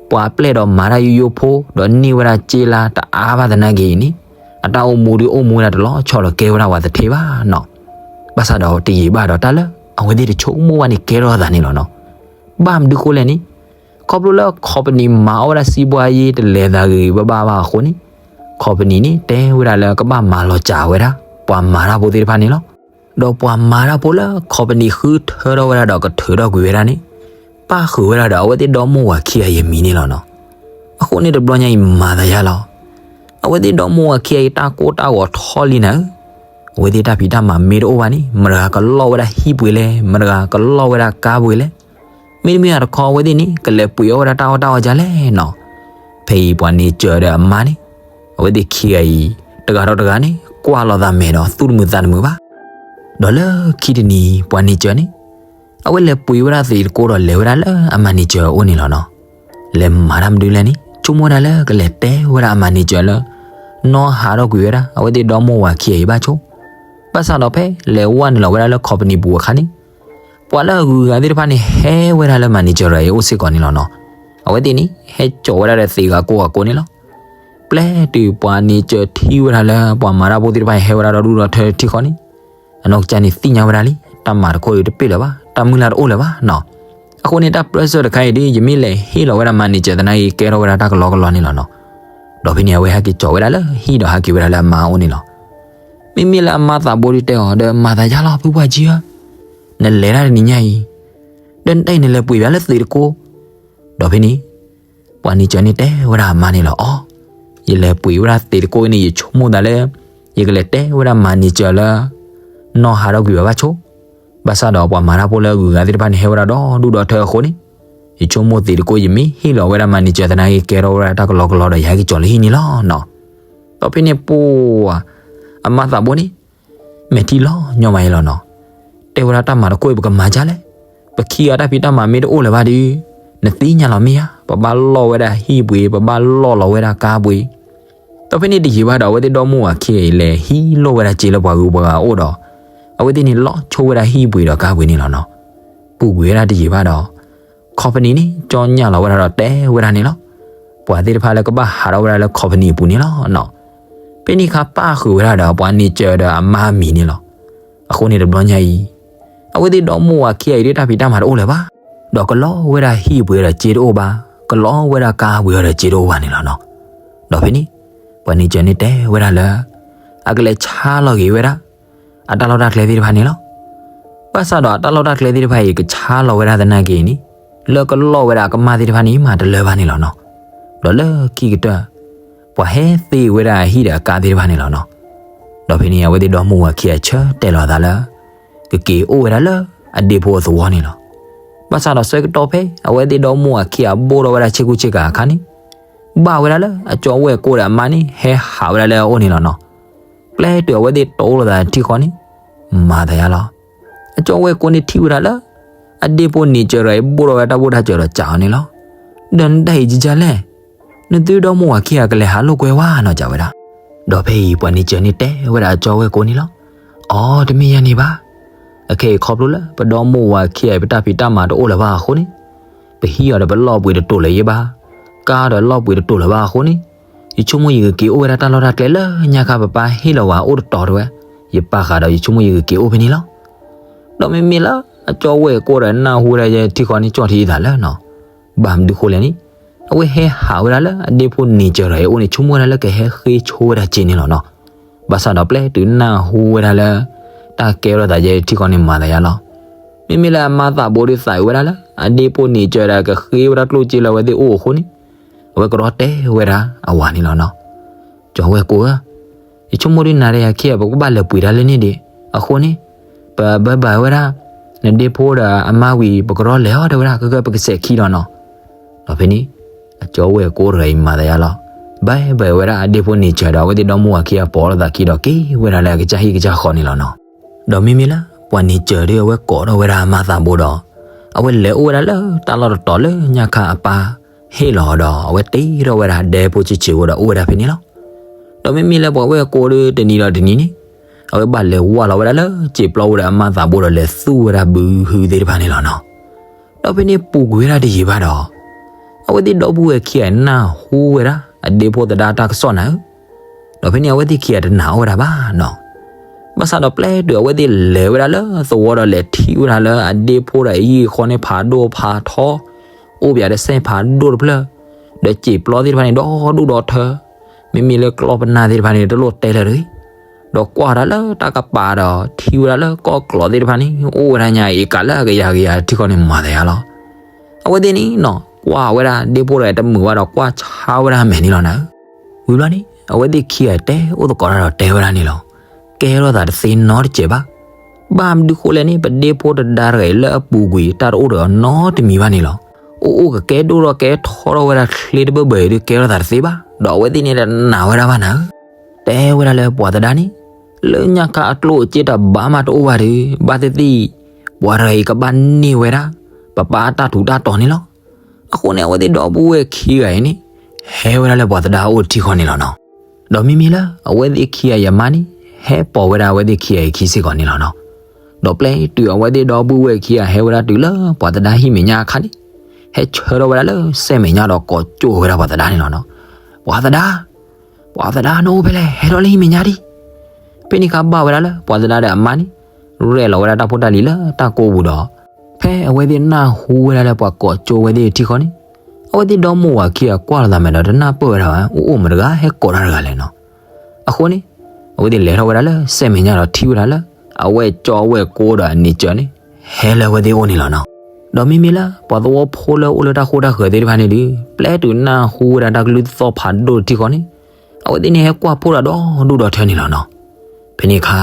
ပှၤပျဲၢ်ဒီးမၤတၢ်ယိယိဖိ ဒီးန့ၢ်ဝဲဒၣ်စ့လါတအါဘၣ်သနာ်က့အံၤန့ၣ် အတၢ်အိၣ်မူဒုးအိၣ်မူဝဲဒၣ်တလီၤဆီဒီးကဲဝဲဒၣ်ဝဲတထံၣ်ဘၣ်နီၤ. ဘၣ်ဆၣ်ဒီးတယံာ်ဘၣ်ဒီးတၢ်လၢအဝဲသ့ၣ်တဆိကမိၣ်ဘၣ်န့ၣ်ကဲထီၣ်အသးန့ၣ်လီၤနီၤ. ဘၣ်မနုၤဃိလဲၣ်န့ၣ် ခီဖျိလၢခီပနံၣ်မၤအီၣ်ဝဲဒၣ်စံးဘှါယ့တလဲၤသးဂ့ၤဂ့ၤဘၣ်ဘၣ်ဘၣ်အဃိန့ၣ် ခီပနံၣ်န့ၣ် တဲဝဲဒၣ်လၢကဘၣ်မၤလီၤစၢ်ဝဲဒၣ် ပှၤမၤတၢ်ဖိသ့ၣ်တဖၣ်န့ၣ်လီၤ. ဒီးပှၤမၤတၢ်ဖိလၢခီပနံၣ်ဃုထၢထီၣ်ဝဲဒၣ်ဒီးကထုးထီၣ်ကွံာ်ဝဲဒၣ်န့ၣ် ပၣ်ဃုာ်ဝဲဒၣ်ဒီးအဝဲသ့ၣ်ဒီမိၢ်ဝၤခံဂၤအံၤအမံၤန့ၣ်လီၤနီၤ. အဃိန့ၣ်တဘျီညါအံၤမၤသးယါလီၤ. အဝဲသ့ၣ်ဒီမိၢ်ဝၤခံဂၤအံၤတၢ်ကိၢ်တၢ်ဂီၤထီၣ်လံနၤဧၢ. အဝဲသ့ၣ်တၢ်ဖံးတၢ်မၤမ့ၢ်တအိၣ်ဘၣ်န့ၣ် မတဂၤကလီၢ်ဝဲဒၣ်ဟံၣ်ပှ့ၤလဲၣ်, မတဂၤကလီၢ်ဝဲဒၣ်ကါပှ့ၤလဲၣ်. မ့တမ့ၢ်တခီအဝဲသ့ၣ်န့ၣ် ကလဲၤပှ့ၤအီၣ်ဝဲဒၣ်တၢ်အီၣ်တၢ်အီကလဲၣ်နီၤ. ဖဲအံၤပှၤန့ၢ်စၢၤဒီးအမါန့ၣ် အဝဲသ့ၣ်ခံဂၤအံၤ တဂၤဒီးတဂၤန့ၣ် ကွၢ်လီၤသးမဲာ်ဒီးသူၣ်တမုာ်သးတမုာ်ဘၣ်. ဒီးလၢခံတနံၤပှၤန့ၢ်စၢၤန့ၣ် အဝဲလဲၤပှ့ၤဝဲဒၣ်သံးတကိးဒီးလဲၤဝဲဒၣ်လၢအ manager အအိၣ်န့ၣ်လီၤနီၤ. လဲၤမၤတၢ်မနုၤလဲၣ်န့ၣ် ဆိကမိၣ်ဝဲဒၣ်လၢကလဲၤတဲဝဲဒၣ်အ manager လၢ နီၢ်ဟးထီၣ်ကွံာ်ဝဲဒၣ် အဝဲသ့ၣ်ဒီမါဝၤခံဂၤအံၤဘၣ်ဆိ. ဘၣ်ဆၣ်ဒီးဖဲလဲၤဝဲနုာ်လီၤဝဲဒၣ်လၢ company ပူၤအခါန့ၣ် ပှၤလၢအဂုၤအဂၤသ့ၣ်တဖၣ်န့ၣ် ဟဲဝဲဒၣ်လၢ manager အအိၣ်စ့ၢ်ကီးန့ၣ်လီၤနီၤ. အဝဲသ့ၣ်န့ၣ် ဟဲစိာ်ဝဲဒၣ်ဒီးသံးဂၤကိးဂၤကိးန့ၣ်လီၤ. ပျဲတုၤပှၤ manager ထံၣ်ဝဲဒၣ်လၢပှၤမၤတၢ်ဖိသ့ၣ်တဖၣ်န့ၣ် ဟဲဝဲဒၣ်ဒီဒူၣ်ဒီထၢထံဃီန့ၣ် အနီၢ်ကစၢ်န့ၣ်သ့ၣ်ညါဝဲဒၣ်လံ တၢ်မၤတခီအံၤတပ့ၢ်လၢၤဘၣ် တၢ်မုၢ်လၢ်တအိၣ်လၢၤဘၣ်နီၤ. အဃိန့ၣ် တၢ်ပြၢဆၢတခါအံၤဒ် ယမ့ၢ်လဲၤဟ့ၣ်လီၤဝဲဒၣ် manager သနာ်က့ ကဲထီၣ်ဝဲဒၣ်တၢ်ကလီကလီန့ၣ်လီၤနီၤ. ဒီးဖဲန့ၣ် အဝဲဟဲက့ၤစိာ်ဝဲဒၣ်လၢဟံၣ်ဒီးဟဲက့ၤဝဲဒၣ်လၢအမါအအိၣ်န့ၣ်လီၤ. မ့မ့ၢ်လၢအမါသးဘိဒ်တဲအီၤ ဒီးမၤသးယါလီၤ ဖုပှၢ်ကၠံဧၢ, နလဲၤတၢ်တနံၤညါအံၤ ဒီးနတၢ်အံၤနလဲၤပှ့ၤဘၣ်လၢသံးတကိး. ဒီးဖဲန့ၣ် ပှၤ manager န့ၣ်တဲဝဲဒၣ်အမါန့ၣ်လီၤ အီ, ယလဲၤပှ့ၤဝဲဒၣ်သံးတကိးအံၤန့ၣ် ယဆိကမိၣ်သးလၢ ယကလဲၤတဲဝဲဒၣ် manager လၢ နီၢ်ဟးထီၣ်ကွံာ်ဝဲဘၣ်ဆိ. ဘၣ်ဆၣ်ဒီးပှၤမၤတၢ်ဖိလၢအဂုၤအဂၤသ့ၣ်တဖၣ်န့ၣ် ဟဲဝဲဒၣ်ဒီဒူၣ်ဒီထၢအဃိန့ၣ် ယဆိကမိၣ်သံးတကိးယမ့ၢ်ဟ့ၣ်လီၤဝဲဒၣ် manager သနာ်က့ ကဲထီၣ်ဝဲဒၣ်တၢ်ကလီကလီဒီး ယဟဲက့ၤစိာ်လၢဟံၣ်န့ၣ်လီၤနီၤ. ဒီးဖဲန့ၣ်ပှၤ အမါသးဘိန့ၣ် မဲာ်ထံလီၤညီမးအံၤလီၤနီၤ. တဲဝဲဒၣ်တၢ်မၤတခိၣ်အံၤ ပကမၤဒ်လဲၣ်, ပခံဂၤတၢ်ဖံးတၢ်မၤမ့ၢ်တအိၣ်လၢၤဘၣ်ဒီး နသ့ၣ်ညါလီၤမ့ၢ်ဧါ, ပဘၣ်လီၢ်ဝဲဒၣ်ဟံၣ်ပှ့ၤ ပဘၣ်လီၢ်လီၤဝဲဒၣ်ကါပှ့ၤ. ဒီးဖဲန့ၣ်တယံာ်ဘၣ်ဒီး အဝဲသ့ၣ်ဒီမါဝၤခံဂၤအံၤလဲၤဟံးလိၢ်ဝဲဒၣ်စ့လၢပှၤဂုၤပှၤဂၤအအိၣ်ဒီး အဝဲသ့ၣ်န့ၣ်လီၤဆိဝဲဒၣ်ဟံၣ်ပှ့ၤဒီးကါပှ့ၤန့ၣ်လီၤနီၤ. ပူၤကွံာ်ဝဲဒၣ်တယံာ်ဘၣ်ဒီး company န့ၣ် ကၠီညၣ်လီၤဝဲဒၣ်ဒီးတဲဝဲဒၣ်န့ၣ်လီၤ. ပှၤသ့ၣ်တဖၣ်လၢကဘၣ်ဟးထီၣ်ဝဲဒၣ်လၢ company အပူၤန့ၣ်လီၤနီၤ. ဖဲန့ၣ်အခါပၣ်ဃုာ်ဝဲဒၣ်ဒီးပှၤ manager ဒီးအမါအမံၤန့ၣ်လီၤ. အဃိန့ၣ်တဘျီညါအံၤ အဝဲသ့ၣ်ဒီမါဝၤခံဂၤအံၤဒ်တၢ်ဖံးတၢ်မၤတအိၣ်လၢၤဘၣ်, ဒီးကလီဝဲဒၣ်ဟံၣ်ပှ့ၤဒီးစ့တအိၣ်ဘၣ်, ကလီဝဲဒၣ်ကါပှ့ၤဒီးစ့တအိၣ်ဘၣ်န့ၣ်လီၤနီၤ. ဒီးဖဲန့ၣ် ပှၤ manager န့ၣ်တဲဝဲဒၣ်လၢ အကလဲၤဆါလီၤက့ၤဝဲဒၣ် အတၢ်လီၢ်တၢ်ကျဲသ့ၣ်တဖၣ်န့ၣ်လီၤ. ဘၣ်ဆၣ်ဒီးအတၢ်လီၢ်တၢ်ကျဲသ့ၣ်တဖၣ်အံၤ ကဆါလီၤဝဲဒၣ်သနာ်က့န့ၣ် လၢကလီၢ်ဝဲဒၣ်အကမၢ်သ့ၣ်တဖၣ်န့ၣ် မၤတလၢဘၣ်န့ၣ်လီၤနီၤ. ဒီးလၢခံကတၢၢ် ပှၤဟဲသ့ဝဲဒၣ်အဟံၣ်ဒီးအကါသ့ၣ်တဖၣ်န့ၣ်လီၤနီၤ. ဒီးဖဲန့ၣ် အဝဲသ့ၣ်ဒီမါဝၤခံဂၤဆၢတဲာ်လီၤအသးလၢ ကက့ၤအိၣ်ဝဲဒၣ်လၢအဒ့ဖိအသဝီန့ၣ်လီၤ. ဘၣ်ဆၣ်ဒီးဆၢကတီၢ်ဖဲ အဝဲသ့ၣ်ဒီမါဝၤခံဂၤဘိၣ်ထီၣ်ဝဲဒၣ်ဆ့ကူဆ့ကၤအခါန့ၣ် ဘၣ်ဝဲဒၣ်လၢအကၠီဝဲၢ်ကိဒီးအမါန့ၣ် ဟဲဟးဝဲဒၣ်လၢအအိၣ်န့ၣ်လီၤနီၤ. ပျဲတုၤအဝဲသ့ၣ်တိၢ်လိာ်သးထံဃီန့ၣ် မၤသးယါလီၤ. အကၠီဝဲၢ်ကိန့ၣ်ထံၣ်ဝဲဒၣ်လၢ အဒ့ဖိန့ၣ်စၢၤဒီးအံၤဘိၣ်ထီၣ်ဝဲတၢ်ဘိၣ်တၢ်စၢၤဒီးစံးအီၤန့ၣ်လီၤ. ဒီးနတၢ်အံၤကကလဲၣ်, နသုဒီမါဝၤခံဂၤကလဲၤဟးလိာ်ကွဲဝဲနီၤ စံးဝဲဒၣ်. ဒီးဖဲအံၤပှၤန့ၣ်စၢၤန့ၣ် တဲဝဲဒၣ်အကၠီဝဲၢ်ကိန့ၣ်လီၤ. အီ တမ့ၢ်ယဲန့ၣ်ဘၣ်. အခဲအံၤခီဖျိလၢပဒီမါဝၤခံဂၤအံၤ ပတၢ်ဖံးတၢ်မၤတအိၣ်လၢၤဘၣ်အဃိန့ၣ် ပဟံၣ်အီၤဒီးပလီၢ်ပှ့ၤတတိာ်လၢၤယဲဘၣ်, ကါဒီးလီၢ်ပှ့ၤတတိာ်လၢၤဘၣ်အဃိန့ၣ် ယဆိကမိၣ်ယကက့ၤအိၣ်ဝဲဒၣ်တၢ်လီၢ်တၢ်ကျဲလၢညါခါပပၢ်ဟ့ၣ်လီၤဝဲအိၣ်တတီၤတဲဝဲ, ယပာ်ဃာ်ဒီးယဆိကမိၣ်ယကက့ၤအိၣ်ဖဲန့ၣ်လီၤ. ဒီးမ့မ့ၢ်လၢအကၠီဝဲၢ်ကိဒီးနၢ်ဟူဝဲဒၣ်ယဲထံဃီန့ၣ် ကၠီၣ်ထံအသးလၢနီၤ, ဘၣ်မနုၤဃိလဲၣ်န့ၣ် အဝဲဟဲဟးဝဲဒၣ်လၢအဒ့ဖိန့ၣ်စၢၤဒီးအံၤအိၣ်န့ၣ် ဆိကမိၣ်ဝဲဒၣ်လၢကဟဲဃ့ဆိဝဲဒၣ်စ့န့ၣ်လီၤနီၤ. ဘၣ်ဆၣ်ဒီးပျဲတုၤနၢ်ဟူဝဲဒၣ်လၢ တၢ်ကဲထီၣ်သးယဲထံဃီန့ၣ် မၤသးယါလီၤ. မ့မ့ၢ်လၢအမါသးဘိဒုးသးအုးဝဲဒၣ်လၢ အဒ့ဖိန့ၣ်စၢၤဒီးကဃ့ဝဲဒၣ်ကျိၣ်စ့လၢအဝဲသ့ၣ်အိၣ်အဃိန့ၣ် အဝဲကရီတဲဝဲဒၣ်အဝၤန့ၣ်လီၤနီၤ. ကၠီဝဲၢ်ကိဧၢ, ယဆိကမိၣ်ဒုးနၤဒီးယၤခံဂၤ ပကဘၣ်လဲၤပှ့ၤတၢ်လၢန့ၣ်ဒံး, အဃိန့ၣ် ပဘၢဘၣ်ဝဲဒၣ် နဒ့ဖိဒီးအမါဝံၤ ပကရီလဲၤအီၤတဲဝဲဒၣ် ကကဲပကစဲးခံလီၤနီၤ. ဒီးဖဲန့ၣ် အကၠီဝဲၢ်ကိတဂၤအံၤမၤသးယါလီၤ. ဘၢဘၢဝဲဒၣ်အဒ့ဖိန့ၣ်စၢၤဒီး အဝဲသ့ၣ်ဒီမါဝၤခံဂၤပိာ်လိာ်သးခံဒီး က့ၤဝဲဒၣ်လၢအကစၢ်ဟံၣ်ကစၢ်ဃီန့ၣ်လီၤနီၤ. ဒီးမ့မ့ၢ်လၢပှၤန့ၣ်စၢၤဒုး အဝဲကိးထီၣ်ဝဲဒၣ်အမါသးဘိဒီး အဝဲလဲၤအိၣ်ဝဲဒၣ်လၢတၢ်လီၢ်တတီၤလၢညါခါအပၢ်ဟ့ၣ်လီၤအီၤဒီး အဝဲတ့ထီၣ်ဝဲဒၣ်ဒဲဖိဆံးဆံးဖိဒီးအိၣ်ဝဲဒၣ်ဖဲန့ၣ်လီၤ. ဒီးမ့မ့ၢ်လၢပှၤဝဲၢ်ကိဒုးတနံၤဒီးတနံၤန့ၣ် အဝဲဘၣ်လဲၤဝၢ်လီၤဝဲဒၣ်လၢစံာ်ပျီပူၤဒီးအမါသးဘိဒီး လဲၤသူၣ်ဝဲဒၣ်ဘုဟုသ့ၣ်တဖၣ်န့ၣ်လီၤနီၤ. ဒီးဖဲန့ၣ်ပူၤကွံာ်ဝဲဒၣ်တယံာ်ဘၣ်ဒီး အဝဲသ့ၣ်ဒီပုၢ်ဝဲၢ်ခံဂၤနၢ်ဟူဝဲဒၣ် အဒ့ဖိသဒါတၢ်ကစီၣ်နၤဧၢ. ဒီးဖဲန့ၣ်အဝဲသ့ၣ်ခံဂၤတနာ်အီၣ်ဝဲဒၣ်ဘၣ်နီၤ. ဘၣ်ဆၣ်ဒီးပျဲတုၤအဝဲသ့ၣ်လဲၤဝဲဒၣ်လၢသဝီဒီးလဲၤထံၣ်ဝဲဒၣ်လၢအဒ့ဖိဒီးအဟံၣ်ဃီန့ၣ်ဖးဒိၣ်ဖးထီ, အိၣ်ပၠးတစဲၣ်ဖးဒိၣ်တဖျၢၣ်, ဒီးစံာ်ပျီသ့ၣ်တဖၣ်န့ၣ် ဒီဒူၣ်ဒီထၢ, မ့မ့ၢ်လၢကျီၢ်ပနၢ်သ့ၣ်တဖၣ်န့ၣ် တလိၣ်တဲလၢၤတဂ့ၤ. ဒီးကွၢ်ဝဲဒၣ်လၢတၢ်ကပၤဒီးထံၣ်ဝဲဒၣ်လၢကီၢ်ကျီးသ့ၣ်တဖၣ်န့ၣ် အိၣ်ဝဲဒၣ်ညါအံၤကးလၢအကယၤကယၤထံဃီန့ၣ်မၤသးယါလီၤ. အဝဲသ့ၣ်န့ၣ်နီၤ ကွၢ်ဝဲဒၣ်ဒ့ဖိဒီးတမုာ်ဘၣ်ဒီးကွၢ်ဆါဝဲဒၣ်အမဲာ်န့ၣ်လီၤနၤဧၢ. ဝံၤဘျီန့ၣ် အဝဲသ့ၣ်ခံဂၤတဲအိၣ်သကိးတၢ်ဒီးတဲဝဲဒၣ်န့ၣ်လီၤ. ကဲထီၣ်သးတသ့နီတစဲးဘၣ်. ဘၣ်မနုၤဃိလဲၣ်န့ၣ် ပဒ့ဖိတဒါတဂၤအံၤလၢအပူၤကွံာ်တၢ်တအိၣ်ဒီးအီၤနီတမံၤဘၣ်န့ၣ်လီၤ. အိၣ်အိၣ်ကကဲဒိၣ်ထီၣ်ကဲထီထီၣ်ဝဲဒၣ်ချ့တဘၢဘၢအံၤဒီးကဲထီၣ်သးတသ့ဘၣ်. ဒီးအဝဲသ့ၣ်န့ၣ်တနာ်ဝဲဒၣ်ဘၣ်နၤဧၢ. တဲဝဲဒၣ်လၢပှၤသဒါန့ၣ် လၢညါခါအကျိၣ်အစ့တၢ်ဘါမးတအိၣ်ဘၣ်ဒီး ဘၣ်သ့ၣ်သ့ၣ် ပှၤတဂၤအံၤကဘၣ်န့ၢ်ဝဲဒၣ် ပပၢ်အတၢ်ထူးတၢ်တီၤန့ၣ်လီၤ. အဃိန့ၣ် အဝဲသ့ၣ်ဒီပုၢ်ဝဲၢ်ခံဂၤအံၤန့ၣ် ဟဲဝဲဒၣ်လၢပှၤသဒါအိၣ်ထံဃီန့ၣ်လီၤနီၤ. ဒီးမ့မ့ၢ်လၢအဝဲသ့ၣ်ခံဂၤအံၤအမါန့ၣ် ဟဲပိာ်ဝဲဒၣ်အဝဲသ့ၣ်ခံဂၤအံၤခံစ့ၢ်ကီးန့ၣ်လီၤနီၤ. ဒီးပျဲတုၤအဝဲသ့ၣ်ဒီပုၢ်ဝဲၢ်ခံဂၤဟဲဝဲဒၣ်တုၤလၢပှၤသဒါဟံၣ်မဲာ်ညါအခါန့ၣ် ဟဲဆၢထီၣ်ဝဲဒၣ်လၢစဲမဲာ်ညါဒီးကိးကၠိဝဲဒၣ်ပှၤသဒါန့ၣ်လီၤနီၤ. ပှၤသဒါ ပှၤသဒါ နအိၣ်ဖဲလဲၣ်, ဟဲထီၣ်လၢဟံၣ်မဲာ်ညါဒံး. ဖဲန့ၣ်အခါဘၣ်ဝဲဒၣ်လၢ ပှၤသဒါဒီးအမါန့ၣ် ရဲၣ်လီၤဝဲဒၣ်တၢ်ဖိတၢ်လံၤလၢတၢ်ကိးပူၤဒီး ဖဲအဝဲသ့ၣ်နၢ်ဟူဝဲဒၣ်လၢပှၤကိးကၠိဝဲသ့ၣ်ထံဃီန့ၣ် အဝဲသ့ၣ်ဒီမါဝၤခံဂၤကွၢ်လိာ်သးမဲာ်ဒီး တနၢ်ပၢၢ်ဝဲဒၣ်ဝဲ အိၣ်အိၣ်မတၤတဂၤဟဲကိးတၢ်တဂၤလဲၣ်နီၤ. အဃိန့ၣ် အဝဲသ့ၣ်လဲၤထီၣ်ဝဲဒၣ်လၢစဲမဲာ်ညါဒီးထံၣ်ဝဲဒၣ်လၢ အဝဲၢ်ကၠီဝဲၢ်ကိဒီးအနံၤစၢၤန့ၣ် ဟဲလၢအဝဲသ့ၣ်အိၣ်န့ၣ်လီၤနီၤ. ဒီးမ့မ့ၢ်လၢပှၤသဝီဖိလၢအိၣ်လၢတၢ်ဃိတၢ်ဃၢၤသ့ၣ်တဖၣ်န့ၣ်ဒီး ပျဲတုၤနၢ်ဟူဝဲဒၣ်တၢ်ကလုၢ်သီၣ်ဖးဒိၣ်ထံဃီန့ၣ် အဝဲသ့ၣ်န့ၣ်ဟဲကွၢ်ဖှိၣ်ဒီးဒီဒူၣ်ဒီထၢန့ၣ်လီၤနီၤ. ဖဲန့ၣ်အခါ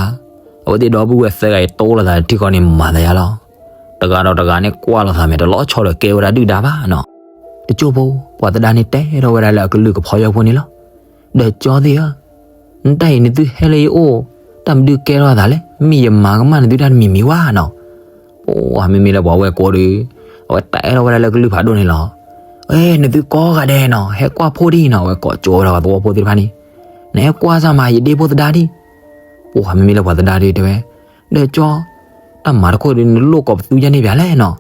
အဝဲသ့ၣ်ဒီပုၢ်ဝဲၢ်သၢဂၤအံၤတိလိာ်သးထံဃီန့ၣ်မၤသးယါလီၤ. တဂၤဒီးတဂၤန့ၣ်ကွၢ်လိာ်သးမဲာ်တလီၤဆီဒီးကဲဝဲဒၣ်ဒုၣ်ဒါဘၣ်နီၤ. တစိၢ်ဖိ ပှၤသဒါန့ၣ်တဲထီၣ်ဝဲဒၣ်လၢအကလုၢ်ကဖီယီဖိန့ၣ်လီၤ. ဒီးကၠီသ့ၣ်ဧၢ, နတၢ်အံၤနသုဟဲလၢယအိၣ် တၢ်မနုၤကဲထီၣ်သးလဲၣ်, မ့ၢ်ယမၤကမၣ်နသုတၢ်တမံၤမံၤဝဲနီၤ. ပှၤမ့မ့ၢ်လၢပှၤဝဲၢ်ကိဒီး အဝဲတဲထီၣ်ဝဲဒၣ်လၢကလုၢ်ဖးဒိၣ်န့ၣ်လီၤ. အဲ နသုကိးဂၤဒဲးနီၤ ဟဲကွၢ်ဖှိၣ်ဒံးနီၤ, အဝဲကိးကၠိဝဲဒၣ်ပှၤသဝီဖိသ့ၣ်တဖၣ်န့ၣ်, နဟဲကွၢ်စၢ်မး ယဒ့ဖိသဒါဒံး. ပှၤမ့မ့ၢ်လၢပှၤသဒါဒုးတဲဝဲ, ဒီးကၠီ တၢ်မၤတခိၣ်ဒုး နလိၣ်ကိးပသူယါန့ၣ်ပၠးလဲၣ်နီၤ.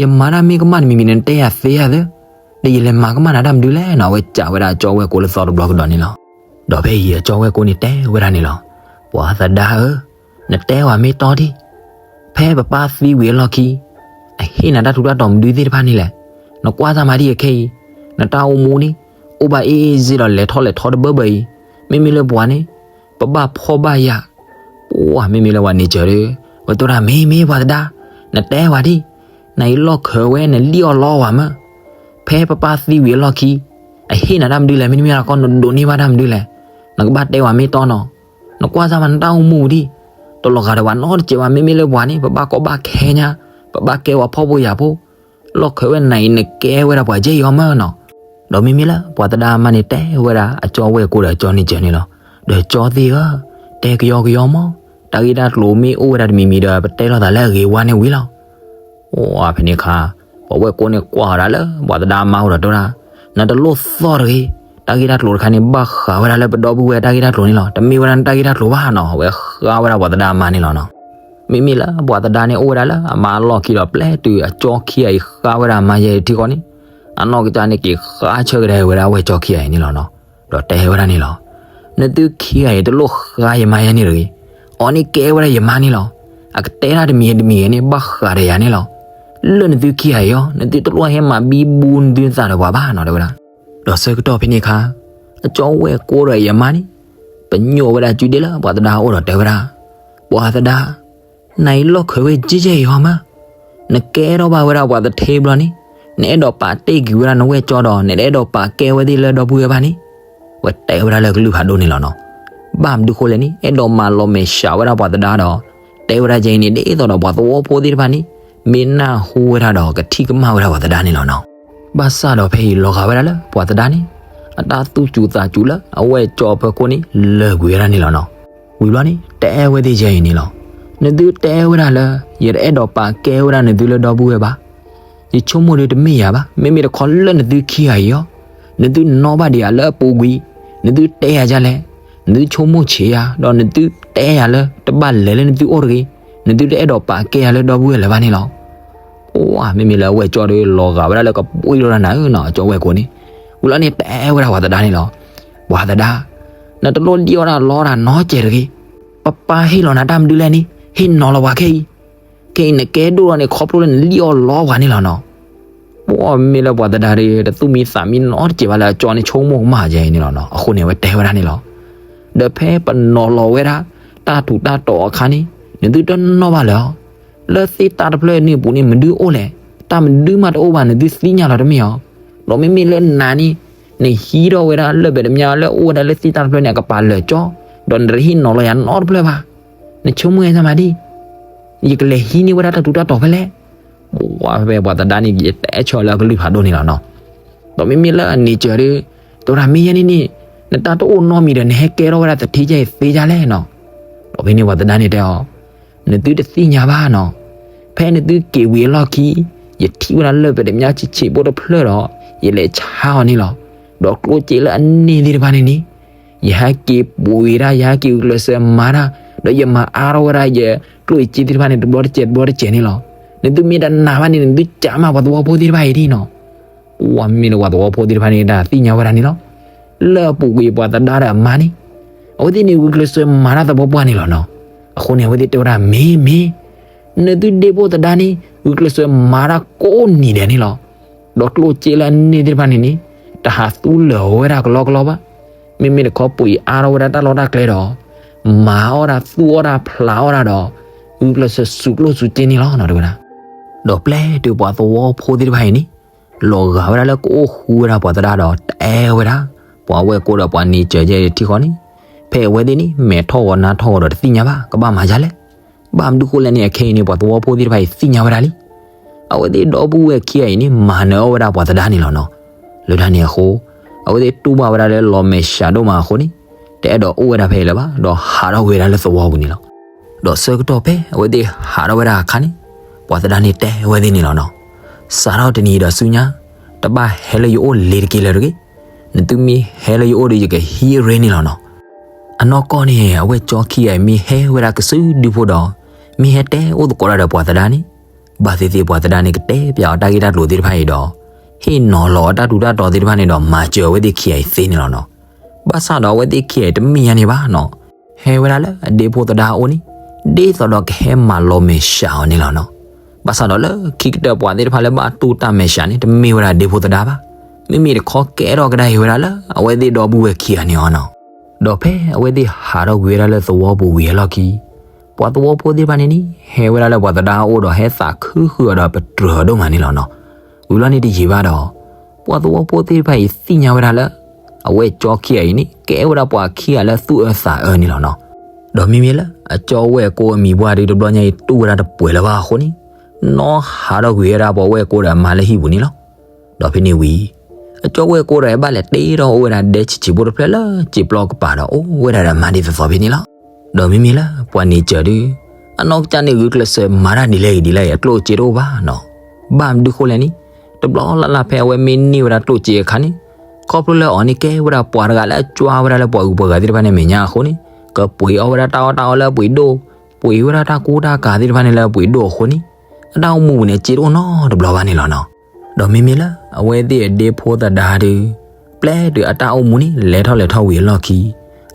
ယမၤတၢ်မ့ၢ်ကမၣ်တမံၤမံၤန့ၣ် နတဲယၤသ့ယၤသၢ, ဒီးယလဲၤမၤကမၣ်နၤတၢ်မနုၤလဲၣ်နီၤ. အဝဲစံးဝဲဒၣ်အကၠီဝဲၢ်ကိလၢသီတဘျီကဒီးန့ၣ်လီၤ. ဒီးဖဲအံၤအကၠီဝဲၢ်ကိန့ၣ်တဲဝဲဒၣ်န့ၣ်လီၤ. ပှၤသဒါဧၢ, နတဲဝဲမ့ၢ်တီဒံး, ဖဲပပၢ်သံဝံၤအလီၢ်ခံ အဟ့ၣ်နၤတၢ်ထူးတၢ်တီၤမနုၤသ့ၣ်တဖၣ်န့ၣ်လဲၣ်. နကွၢ်စၢ်မးဒံးအခဲအံၤ, နတၢ်အိၣ်မူန့ၣ် အိၣ်ဘၣ်အ့ၣ်အ့ၣ်စ့ဒီးလဲၤထီၣ်လဲၤထီတဘၢဘၢအံၤ, မ့မ့ၢ်လၢပှၤန့ၣ် ပဘၣ်ဖှီၣ်ဘၣ်ယာ်. ပှၤမ့မ့ၢ်လၢပှၤန့ၣ်စၢၤဒီး ဝဲတိၢ်တၢ်မ့မ့ၢ်ပှၤသဒါ, နတဲဝဲဒံး, နအံၤလီၢ်ခၢးဝဲ နလံၣ်အီၣ်လီအီၣ်ဝဲမး. ဖဲပပၢ်သံဝံၤအလီၢ်ခံ အဟ့ၣ်နၤတၢ်မနုၤလဲၣ်, မ့တမ့ၢ်လၢကီၢ် နဒိးန့ၢ်ဘၣ်တၢ်မနုၤလဲၣ်. နကဘၣ်တဲဝဲမ့ၢ်တီနီၤ. နကွၢ်စၢ်မး နတၢ်အိၣ်မူဒံး, တလီၤဂာ်ဒီးပှၤနီတစဲးဘၣ်. မ့မ့ၢ်လၢပှၤန့ၣ် ပဘၣ်ကီဘၣ်ခဲညါ, ပဘၣ်ကဲပှၤဖှီၣ်ဖိယာ်ဖိ, လီၢ်ခၢးဝဲနၤအံၤ နကဲဝဲဒၣ်ပှၤကဲအံၤအီၤမးနီၤ. ဒီးမ့မ့ၢ်လၢပှၤသဒါအမါန့ၣ်တဲဝဲဒၣ်အကၠီဝဲၢ်ကိဒီးအကၠီန့ၣ်စၢၤန့ၣ်လီၤ. ဒီးကၠီသ့ၣ်ဧၢ, တဲကယီကယီမး, တၢ်ဂ့ၢ်တၢ်ကျိၤမ့ၢ်အိၣ်ဝဲဒၣ်တမံၤမံၤဒီး ပတဲလိာ်သးလၢအဂ့ၤဝါန့ၣ်ဝံၤလီၤ. အိၣ်ဖဲန့ၣ်အခါ ပှၤဝဲၢ်ကိန့ၣ်ကွၢ်ဝဲဒၣ်လၢ ပှၤသဒါအမါအိၣ်ဒီးတဲဝဲဒၣ်, နတလိၣ်သီၣ်တဂ့ၤ, တၢ်ဂ့ၢ်တၢ်ကျိၤတခါန့ၣ် ဘၣ်ဃးဝဲဒၣ်လၢပဒီပုၢ်ဝဲၢ်တၢ်ဂ့ၢ်တၢ်ကျိၤန့ၣ်လီၤ. တမ့ၢ်ဝဲဒၣ်နတၢ်ဂ့ၢ်တၢ်ကျိၤဘၣ်နီၤ. အဝဲဃါဝဲဒၣ်ပှၤသဒါအမါန့ၣ်လီၤနီၤ. မ့မ့ၢ်လၢပှၤသဒါန့ၣ်အိၣ်ဝဲဒၣ်လၢအမါအလီၢ်ခံဒီး ပျဲတုၤအကၠီခံဂၤအံၤဃါဝဲဒၣ်အမါယဲၢ်ထံဃီန့ၣ်, အနီၢ်ကစၢ်န့ၣ်က့ၤဃါဆၢကဒါဝဲဒၣ်အဝဲၢ်ကၠီခံဂၤအံၤန့ၣ်လီၤနီၤ. ဒီးတဲဝဲဒၣ်န့ၣ်လီၤ. နသုခံဂၤအံၤတလိၣ်ဃါယမါယဲၢ်န့ၣ်တဂ့ၤ. အီၤန့ၣ်ကဲဝဲဒၣ်ယမါန့ၣ်လီၤ. အကတဲတၢ်တမံၤတမံၤန့ၣ် ဘၣ်ဃးဒီးယၤန့ၣ်လီၤ. လၢနသုခံဂၤအံၤအီၤ နသုတလိၣ်ဟဲမၤဘံဘူနသုသးဒီးပှၤဘၣ်နီၤ တဲဝဲဒၣ်. ဒီးဆၢကတီၢ်ဖဲန့ၣ်အခါ အကၠီဝဲၢ်ကိဒီးအံၤအမါန့ၣ် ပညိၣ်ဝဲဒၣ်စုဒ့လၢပှၤသဒါအအိၣ်ဒီးတဲဝဲဒၣ်, ပှၤသဒါ နၤအံၤလီၢ်ခၢးဝဲကဲကဲအံၤအီၤမး, နကဲထီၣ်ဘၣ်ဝဲဒၣ်ပှၤသထ့ဘျီန့ၣ်, နအဲၣ်ဒိးပာ်တ့ၢ်ကွံာ်ဝဲဒၣ်နဝဲၢ်ကၠီဒီး နတအဲၣ်ဒိးပာ်ကဲဝဲသ့ၣ်လၢဒီပုၢ်ဝဲၢ်ဘၣ်န့ၣ်, ဝဲတဲဝဲဒၣ်လၢကလုၢ်ဖးဒိၣ်န့ၣ်လီၤနီၤ. ဘၣ်မနုၤဃိလဲၣ်န့ၣ် အဲၣ်ဒိးမၤလီၤမဲာ်ဆှးဝဲဒၣ်ပှၤသဒါဒီး တဲဝဲဒၣ်ကဲအံၤန့ၣ် ဒ်သိးဒီးပှၤသဝီဖိသ့ၣ်တဖၣ်န့ၣ် မ့ၢ်နၢ်ဟူဝဲဒၣ်ဒီးကထံၣ်ကမၣ်ဝဲဒၣ်ပှၤသဒါန့ၣ်လီၤနီၤ. ဘၣ်ဆၣ်ဒီးဖဲအံၤလီၤဂာ်ဝဲဒၣ်လၢပှၤသဒါန့ၣ် အတၢ်သူၣ်စူၤသးစူၤလၢအဝဲၢ်ကၠီအဖီခိၣ်န့ၣ် လၢာ်ကွံာ်ဝဲဒၣ်န့ၣ်လီၤနီၤ. ဝံၤဘျီန့ၣ် တဲဝဲသ့ၣ်ကဲအံၤန့ၣ်လီၤ. နသုတဲဝဲဒၣ်လၢ ယတအဲၣ်ဒိးပာ်ကဲဝဲဒၣ်နသုလၢဒီပုၢ်ဝဲၢ်ဘၣ်. ယဆိကမိၣ်ဒီးတမ့ၢ်ယၤဘၣ်. မ့မ့ၢ်တခီလၢနသုခံဂၤအံၤအီၤ, နသုနီၣ်ဘၣ်ဒံးယၤလၢအပူၤကွံာ်, နသုတဲယၤဒ်လဲၣ်, နသုဆိကမိၣ်ဆံးယၤ, ဒီးနသုတဲယၤလၢတဘၣ်လဲၤလၢနသုအိၣ်တဂ့ၤ, နသုတအဲၣ်ဒိးပာ်ကဲယၤလၢဒီပုၢ်ဝဲၢ်လၢၤဘၣ်န့ၣ်လီၤ. ပှၤမ့မ့ၢ်လၢအဝဲၢ်ကၠီဒီးလီၤဂာ်ဝဲဒၣ်လၢကပှ့ၤထီၣ်ဒၣ်နၤဧၢနီၤ အကၠီဝဲၢ်ကိန့ၣ်. ဝံၤလီၤန့ၣ် တဲဝဲဒၣ်ပှၤသဒါန့ၣ်လီၤ. ပှၤသဒါ, နတလိၣ်လံၣ်အီၣ်တၢ်လီတၢ်နီတစဲးတဂ့ၤ. ပပၢ်ဟ့ၣ်လီၤနၤတၢ်မနုၤလဲၣ်န့ၣ် ဟ့ၣ်နီၤလီၤပှၤခဲအံၤ. ခဲအံၤနကဲဒိၣ်လီၤန့ၣ် ခီဖျိလၢနလံၣ်အီၣ်လီပှၤန့ၣ်လီၤနီၤ. ပှၤမ့မ့ၢ်လၢပှၤသဒါဒီး တသူၣ်မံသးမံနီတစဲးဘၣ်လၢအကၠီန့ၣ် ဆိကမိၣ်ကမၣ်ကဲအံၤန့ၣ်လီၤနီၤ. အဃိန့ၣ် အဝဲတဲဝဲဒၣ်န့ၣ်လီၤ. ဒီးဖဲပနီၤလီၤဝဲဒၣ် တၢ်ထူးတၢ်တီၤအခါန့ၣ် နသုတနီၣ်ဘၣ်လၢၤအီၤ. လၢသ့ၣ်တၢ်တဖျၢၣ်န့ၣ်အပူၤန့ၣ် မနုၤအိၣ်လဲၣ်. တၢ်မနုၤမးတအိၣ်ဘၣ် နသုသ့ၣ်ညါလီၤတမ့ၢ်အီၤ. ဒီးမ့မ့ၢ်လၢနၤန့ၣ် နဟံးထီၣ်ဝဲဒၣ်လၢၢ်ပတ္တမြားလၢအအိၣ်ဝဲဒၣ်လၢသ့ၣ်တၢ်တဖျၢၣ်န့ၣ် အကပၤလၢာ်ကၠီ, ဒီးနတဟ့ၣ်နီၤလီၤယၤနီတဖျၢၣ်ဘၣ်. နဆိကမိၣ်ယဲၢ်မးဒ် ယကလဲၤဟံးန့ၢ်ဝဲဒၣ်တၢ်ထူးတၢ်တီၤဖဲလဲၣ်. ပှၤဖဲပှၤသဒါန့ၣ် ယတဲဆၢလၢအကလုၢ်ဖးဒိၣ်န့ၣ်လီၤနီၤ. ဒီးမ့မ့ၢ်လၢအန့ၣ်စၢၤဒီး တဲဝဲဒၣ်မ့ၢ်ယဲၢ်န့ၣ်န့ၣ် နတၢ်တအိၣ်နီတမံၤဒီး နဟဲကဲထီၣ်ဝဲဒၣ်သထ့ကဲအံၤသ့ဒ်လဲၣ်နီၤ. ဒီးဖဲန့ၣ်ပှၤသဒါန့ၣ်တဲအီၤ, နသုတသ့ၣ်ညါဘၣ်နီၤ. ဖဲနသုက့ၤဝံၤအလီၢ်ခံ ယထံၣ်ဝဲဒၣ်လၢၢ်ပတ္တမြားဆံးဆံးဖိတဖျၢၣ်ဒီး ယလဲၤဆါအီၤန့ၣ်လီၤ. ဒီးကျိၣ်စ့လၢအန့ၢ်သ့ၣ်တဖၣ်န့ၣ်န့ၣ် ယဟဲက့ၤပှ့ၤတၢ် ယဟဲက့ၤဂုာ်ကျဲးစၢးမၤတၢ် ဒီးယမၤအါထီၣ်ဝဲဒၣ်ယကျိၣ်ယစ့သ့ၣ်တဖၣ်န့ၣ် တဘျီတစဲးတဘျီတစဲးန့ၣ်လီၤ. နသုမ့ၢ်တနာ်ဘၣ်န့ၣ် နသုကးမးပှၤသဝီဖိသ့ၣ်တဖၣ်အံၤဒ်နီၤ. ပှၤမ့ၢ်ဒီးပှၤသဝီဖိသ့ၣ်တဖၣ်န့ၣ် တၢ်သ့ၣ်ညါဝဲဒၣ်န့ၣ်လီၤ. လၢအပူၤကွံာ်ပှၤသဒါဒီးအမါန့ၣ် အဝဲသ့ၣ်န့ၣ်ဂုာ်ကျဲးစၢးမၤတၢ်သပှၢ်ပှၢ်န့ၣ်လီၤနီၤ. အဃိန့ၣ် အဝဲသ့ၣ်တဲဝဲဒၣ် မ့ၢ်မ့ၢ် နသုဒ့ဖိသဒါန့ၣ် ဂုာ်ကျဲးစၢးမၤတၢ်ကိးနံၤဒဲးန့ၣ်လီၤ. ဒီးကျိၣ်စ့လၢအန့ၢ်သ့ၣ်တဖၣ်န့ၣ်န့ၣ် တဟးသူလၢာ်ဝဲဒၣ်ကလီကလီဘၣ်. မ့မ့ၢ်တခီပှ့ၤအါထီၣ်ဝဲဒၣ်တၢ်လီၢ်တၢ်ကျဲဒီး မၤအီၣ်ဒၣ်သူအီၣ်ဒၣ်ဖျးအီၣ်ဒၣ်ဒီး ဂုာ်ကျဲးစၢးစူၤကျိၣ်စူၤစ့န့ၣ်လီၤနီၤ တဲဝဲဒၣ်. ဒီးပျဲတုၤပှၤသဝီဖိသ့ၣ်တဖၣ်အံၤန့ၣ် လီၤဂာ်ဝဲဒၣ်လၢကအိၣ်ဃူဝဲဒၣ်ပှၤသဒါဒီး တဲဝဲဒၣ် ပှၤဝဲၢ်ကိဒီးပှၤန့ၢ်စၢၤယဲၢ်ထံဃီန့ၣ်, ဖဲအဝဲသ့ၣ်န့ၣ် မဲာ်ထီၣ်ဂီၤနါထီၣ်ဂီၤဒီးတသ့ၣ်ညါဘၣ် ကဘၣ်မၤယါလဲၣ်. ဘၣ်မနုၤဃိလဲၣ်န့ၣ် အခဲအံၤန့ၣ် ပှၤသဝီဖိသ့ၣ်တဖၣ်အံၤသ့ၣ်ညါဝဲဒၣ်လံ. အဝဲသ့ၣ်ဒီပုၢ်ဝဲၢ်ခံဂၤအံၤန့ၣ် မၤနၢၤအီၣ်ဝဲဒၣ်ပှၤသဒါန့ၣ်လီၤနီၤ. လၢတၢ်န့ၣ်အဃိ အဝဲသ့ၣ်တူၢ်ဘၣ်ဝဲဒၣ်လၢလီၤမဲာ်ဆှးဒိၣ်မးအဃိန့ၣ် တအဲၣ်ဒိးအိၣ်ဝဲဒၣ်ဖဲအံၤလၢၤဘၣ် ဒီးဟးထီၣ်ကွံာ်ဝဲဒၣ်လၢသဝီပူၤန့ၣ်လီၤ. ဒီးဆၢကတီၢ်ဖဲအဝဲသ့ၣ်ဟးထီၣ်ဝဲဒၣ်အခါန့ၣ် ပှၤသဒါန့ၣ်တဲဝဲသ့ၣ်န့ၣ်လီၤနီၤ. စးထီၣ်တနံၤဒီးဆူညါ တဘၣ်ဟဲလၢယအိၣ်လ့ၤတက့ၢ်လၢၤတဂ့ၤ. နသုမ့ၢ်ဟဲလၢယအိၣ်ဒီးယကဟံးအရ့န့ၣ်လီၤနီၤ. အနီၢ်ကီၢ်န့ၣ် အဝဲၢ်ကၠီခံဂၤအံၤမ့ၢ်ဟဲဝဲဒၣ်ကစုဒုဖိဒီး မ့ၢ်ဟဲတဲအိၣ်သကိးတၢ်ဒီးပှၤသဒါန့ၣ် ဘၣ်သ့ၣ်သ့ၣ်ပှၤသဒါန့ၣ်ကတဲပျးအီၤတၢ်ဂ့ၢ်တၢ်ကျိၤသ့ၣ်တဖၣ်အံၤဒီး ဟ့ၣ်နီၤလီၤအီၤတၢ်ထူးတၢ်တီၤသ့ၣ်တဖၣ်န့ၣ်ဒီး မၤစၢၤအဝဲသ့ၣ်ခံဂၤအံၤသ့န့ၣ်လီၤနီၤ. ဘၣ်ဆၣ်ဒီးအဝဲသ့ၣ်ခံဂၤအံၤတမ့ၢ်ညါန့ၣ်ဘၣ်နီၤ. ဟဲဝဲဒၣ်လၢအဒ့ဖိသဒါအအိၣ်န့ၣ် ဒ်သိးဒီးကဟဲမၤလီၤမဲာ်ဆှးအီၤန့ၣ်လီၤနီၤ. ဘၣ်ဆၣ်ဒီးလၢခံကတၢၢ်ပှၤသ့ၣ်တဖၣ်လၢဘၣ်တူၢ်တၢ်မဲာ်ဆှးန့ၣ် တမ့ၢ်ဝဲဒၣ်ဒ့ဖိသဒါဘၣ်. မ့မ့ၢ်တခီကဲထီၣ်ကဒါအံၤဝဲဒၣ်လၢအဝဲသ့ၣ်ဒီပုၢ်ဝဲၢ်ခံဂၤန့ၣ်အီၤနီၤ. ဒီးဖဲအဝဲသ့ၣ်ဟးထီၣ်ကွံာ်ဝဲဒၣ်လၢသဝီပူၤဝံၤအလီၢ်ခံ ပှၤသဝီဖိသ့ၣ်တဖၣ်န့ၣ်န့ၣ် ဟဲဝဲဒၣ်လၢပှၤသဒါအအိၣ်ဒီး ဟဲသးခုဃုာ်အီၤဒီးပတြၢၤအီၤဒိၣ်မးန့ၣ်လီၤနီၤ. ဝံၤလီၤန့ၣ်တယံာ်ဘၣ်ဒီး ပှၤသဝီဖိသ့ၣ်တဖၣ်အံၤသ့ၣ်ညါဝဲဒၣ်လၢ အဝဲၢ်ကၠီခံဂၤအံၤန့ၣ် ကဲဝဲဒၣ်ပှၤခံဂၤလၢသူၣ်အၢသးအၢန့ၣ်လီၤနီၤ. ဒီးမ့မ့ၢ်လၢအကၠီဝဲၢ်ကိအမံၤပှၢ်ဒုးတဘျီညါအံၤတူၢ်ဝဲဒၣ်တပှဲၤလၢၤဘၣ်အဃိန့ၣ် နီၢ်ဟးထီၣ်ကွံာ်ဝဲဒၣ်ပှၤဝဲၢ်ကိဒီးအမါလၢဟံၣ်ပူၤန့ၣ်လီၤ. ဒီးဖဲန့ၣ်ဝံၤ အကၠီဝဲၢ်ကိဒီး ဟဲဘၣ်လဲၤတ့ထီၣ်အိၣ်ဝဲဒၣ်ဒဲဆံးဆံးဖိတဖျၢၣ်လၢစံာ်ပျီကပၤဒီး အိၣ်ဝဲဒၣ်ဒီးအမါဒ်သိးသိးဖဲန့ၣ်လီၤ. ဒီးမ့မ့ၢ်လၢပှၤန့ၢ်စၢၤဒုး အနီၢ်ကစၢ်န့ၣ်ဂုာ်ကျဲးစၢးမၤတၢ်ဒ်လဲၣ်ဂ့ၤဒ်လဲၣ်ဂ့ၤ အကျိၣ်အစ့တအိၣ်ဘၣ်နီၤ. ဘၣ်မနုၤဃိလဲၣ်န့ၣ် တဘျီလၢ်လၢ်ဖဲအဝဲမ့ၢ်န့ၢ်ဝဲဒၣ်ကျိၣ်စ့အခါန့ၣ် ခီဖျိလၢအီၤန့ၣ် ကဲဝဲဒၣ်ပှၤတဂၤလၢအကွၢ်ဝဲဒၣ်လၢပှၤဂုၤပှၤဂၤသ့ၣ်တဖၣ်န့ၣ်အမဲာ်ညါအဃိန့ၣ် ကပှ့ၤအီၣ်ဝဲဒၣ်တၢ်အီၣ်တၢ်အီလၢအပှ့ၤဒိၣ်, ပှ့ၤဝဲဒၣ်တၢ်ကူတၢ်ကၤသ့ၣ်တဖၣ်န့ၣ်လၢအပှ့ၤဒိၣ်အဃိန့ၣ် အတၢ်အိၣ်မူပူၤန့ၣ် စ့တအိၣ်နီတဘျီဘၣ်န့ၣ်လီၤနီၤ. ဒီးမ့မ့ၢ်လၢအဝဲသ့ၣ်အဒ့ဖိသဒါဒုး ပျဲတုၤအတၢ်အိၣ်မူန့ၣ် လဲၤထီၣ်လဲၤထီၣ်ဝံၤအလီၢ်ခံ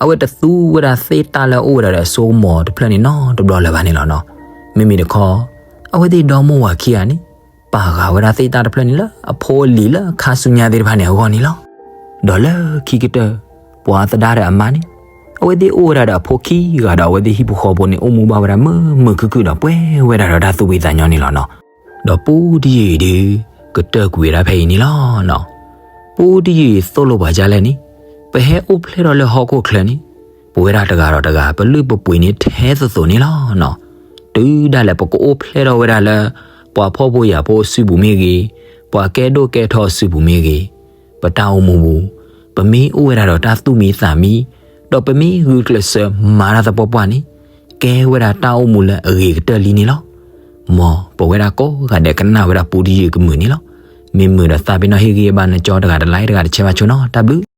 အဝဲတသူဝဲဒၣ်သ့ၣ်တၢ်လၢအအိၣ်ဝဲဒၣ်ဒီးအစိကမီၤတဖျၢၣ်န့ၣ်နီတဘျီလၢၤဘၣ်န့ၣ်လီၤနီၤ. မ့မ့ၢ်တခီ အဝဲသ့ၣ်ဒီမိၢ်ဝၤခံဂၤန့ၣ် ပာ်ဃာ်ဝဲဒၣ်သ့ၣ်တၢ်တဖျၢၣ်န့ၣ်လၢအဖိအလံၤလၢခါဆူညါသ့ၣ်တဖၣ်န့ၣ်အဂီၢ်န့ၣ်လီၤ. ဒီးလၢခံကတၢၢ် ပှၤသဒါဒီးအမါန့ၣ် အဝဲသ့ၣ်အိၣ်ဝဲဒၣ်ဒီးအဖိခံဂၤဒီးအဝဲသ့ၣ်ဟံၣ်ဖိဃီဖိန့ၣ် အိၣ်မူဘၣ်ဝဲဒၣ်မုာ်မုာ်ခုၣ်ခုၣ်ဒီးပှဲၤဝဲဒၣ်ဒီးတၢ်သူၣ်ဖှံသးညီန့ၣ်လီၤနီၤ. ဒီးပူတယုၢ်အံၤဒုး ကတၢၢ်ကွံာ်ဝဲဒၣ်ဖဲအံၤန့ၣ်လီၤနီၤ. ပူတယုၢ်အံၤသိၣ်လိပှၤဒ်လဲၣ်န့ၣ် ပဟဲအိၣ်ဖျဲၣ်ထီၣ်လၢဟီၣ်ခိၣ်ချၢန့ၣ် ပဝဲဒၣ်တဂၤဒီးတဂၤ ပလုၢ်ပပှ့ၤန့ၣ်ထဲသိးသိးန့ၣ်လီၤနီၤ. တုၤဒၣ်လဲာ် ပကအိၣ်ဖျဲၣ်ထီၣ်ဝဲဒၣ်လၢ ပှၤဖှီၣ်ဖိယာ်ဖိအစုပူၤမ့ၢ်ဂ့ၤ, ပှၤကဲဒိၣ်ကဲထီအစုပူၤမ့ၢ်ဂ့ၤ, ပတၢ်အိၣ်မူပူၤ ပမ့ၢ်အိၣ်ဝဲဒၣ်ဒီးတၢ်သူၣ်မံသးမံ, ဒီးပမ့ၢ်ဂုာ်ကျဲးစၢးမၤတၢ်သပှၢ်ပှၢ်န့ၣ် ကဲဝဲဒၣ်တၢ်အိၣ်မူလၢအဂ့ၤကတၢၢ်လံန့ၣ်လီၤ. မ်ပဝဲဒၣ်ကိးဂၤဒဲးကနၣ်ဝဲဒၣ်ပူတယုၢ်အံၤကမုာ်န့ၣ်လီၤ. မ့ၢ်မုာ်ဒီးသးပ့ၤနီၣ်ဟ့ၣ်ဂံၢ်ဘါနကၠီတဂၤတlikeတဂၤတshareဘၣ်ဆိနီၤ. တၢ်ဘျုး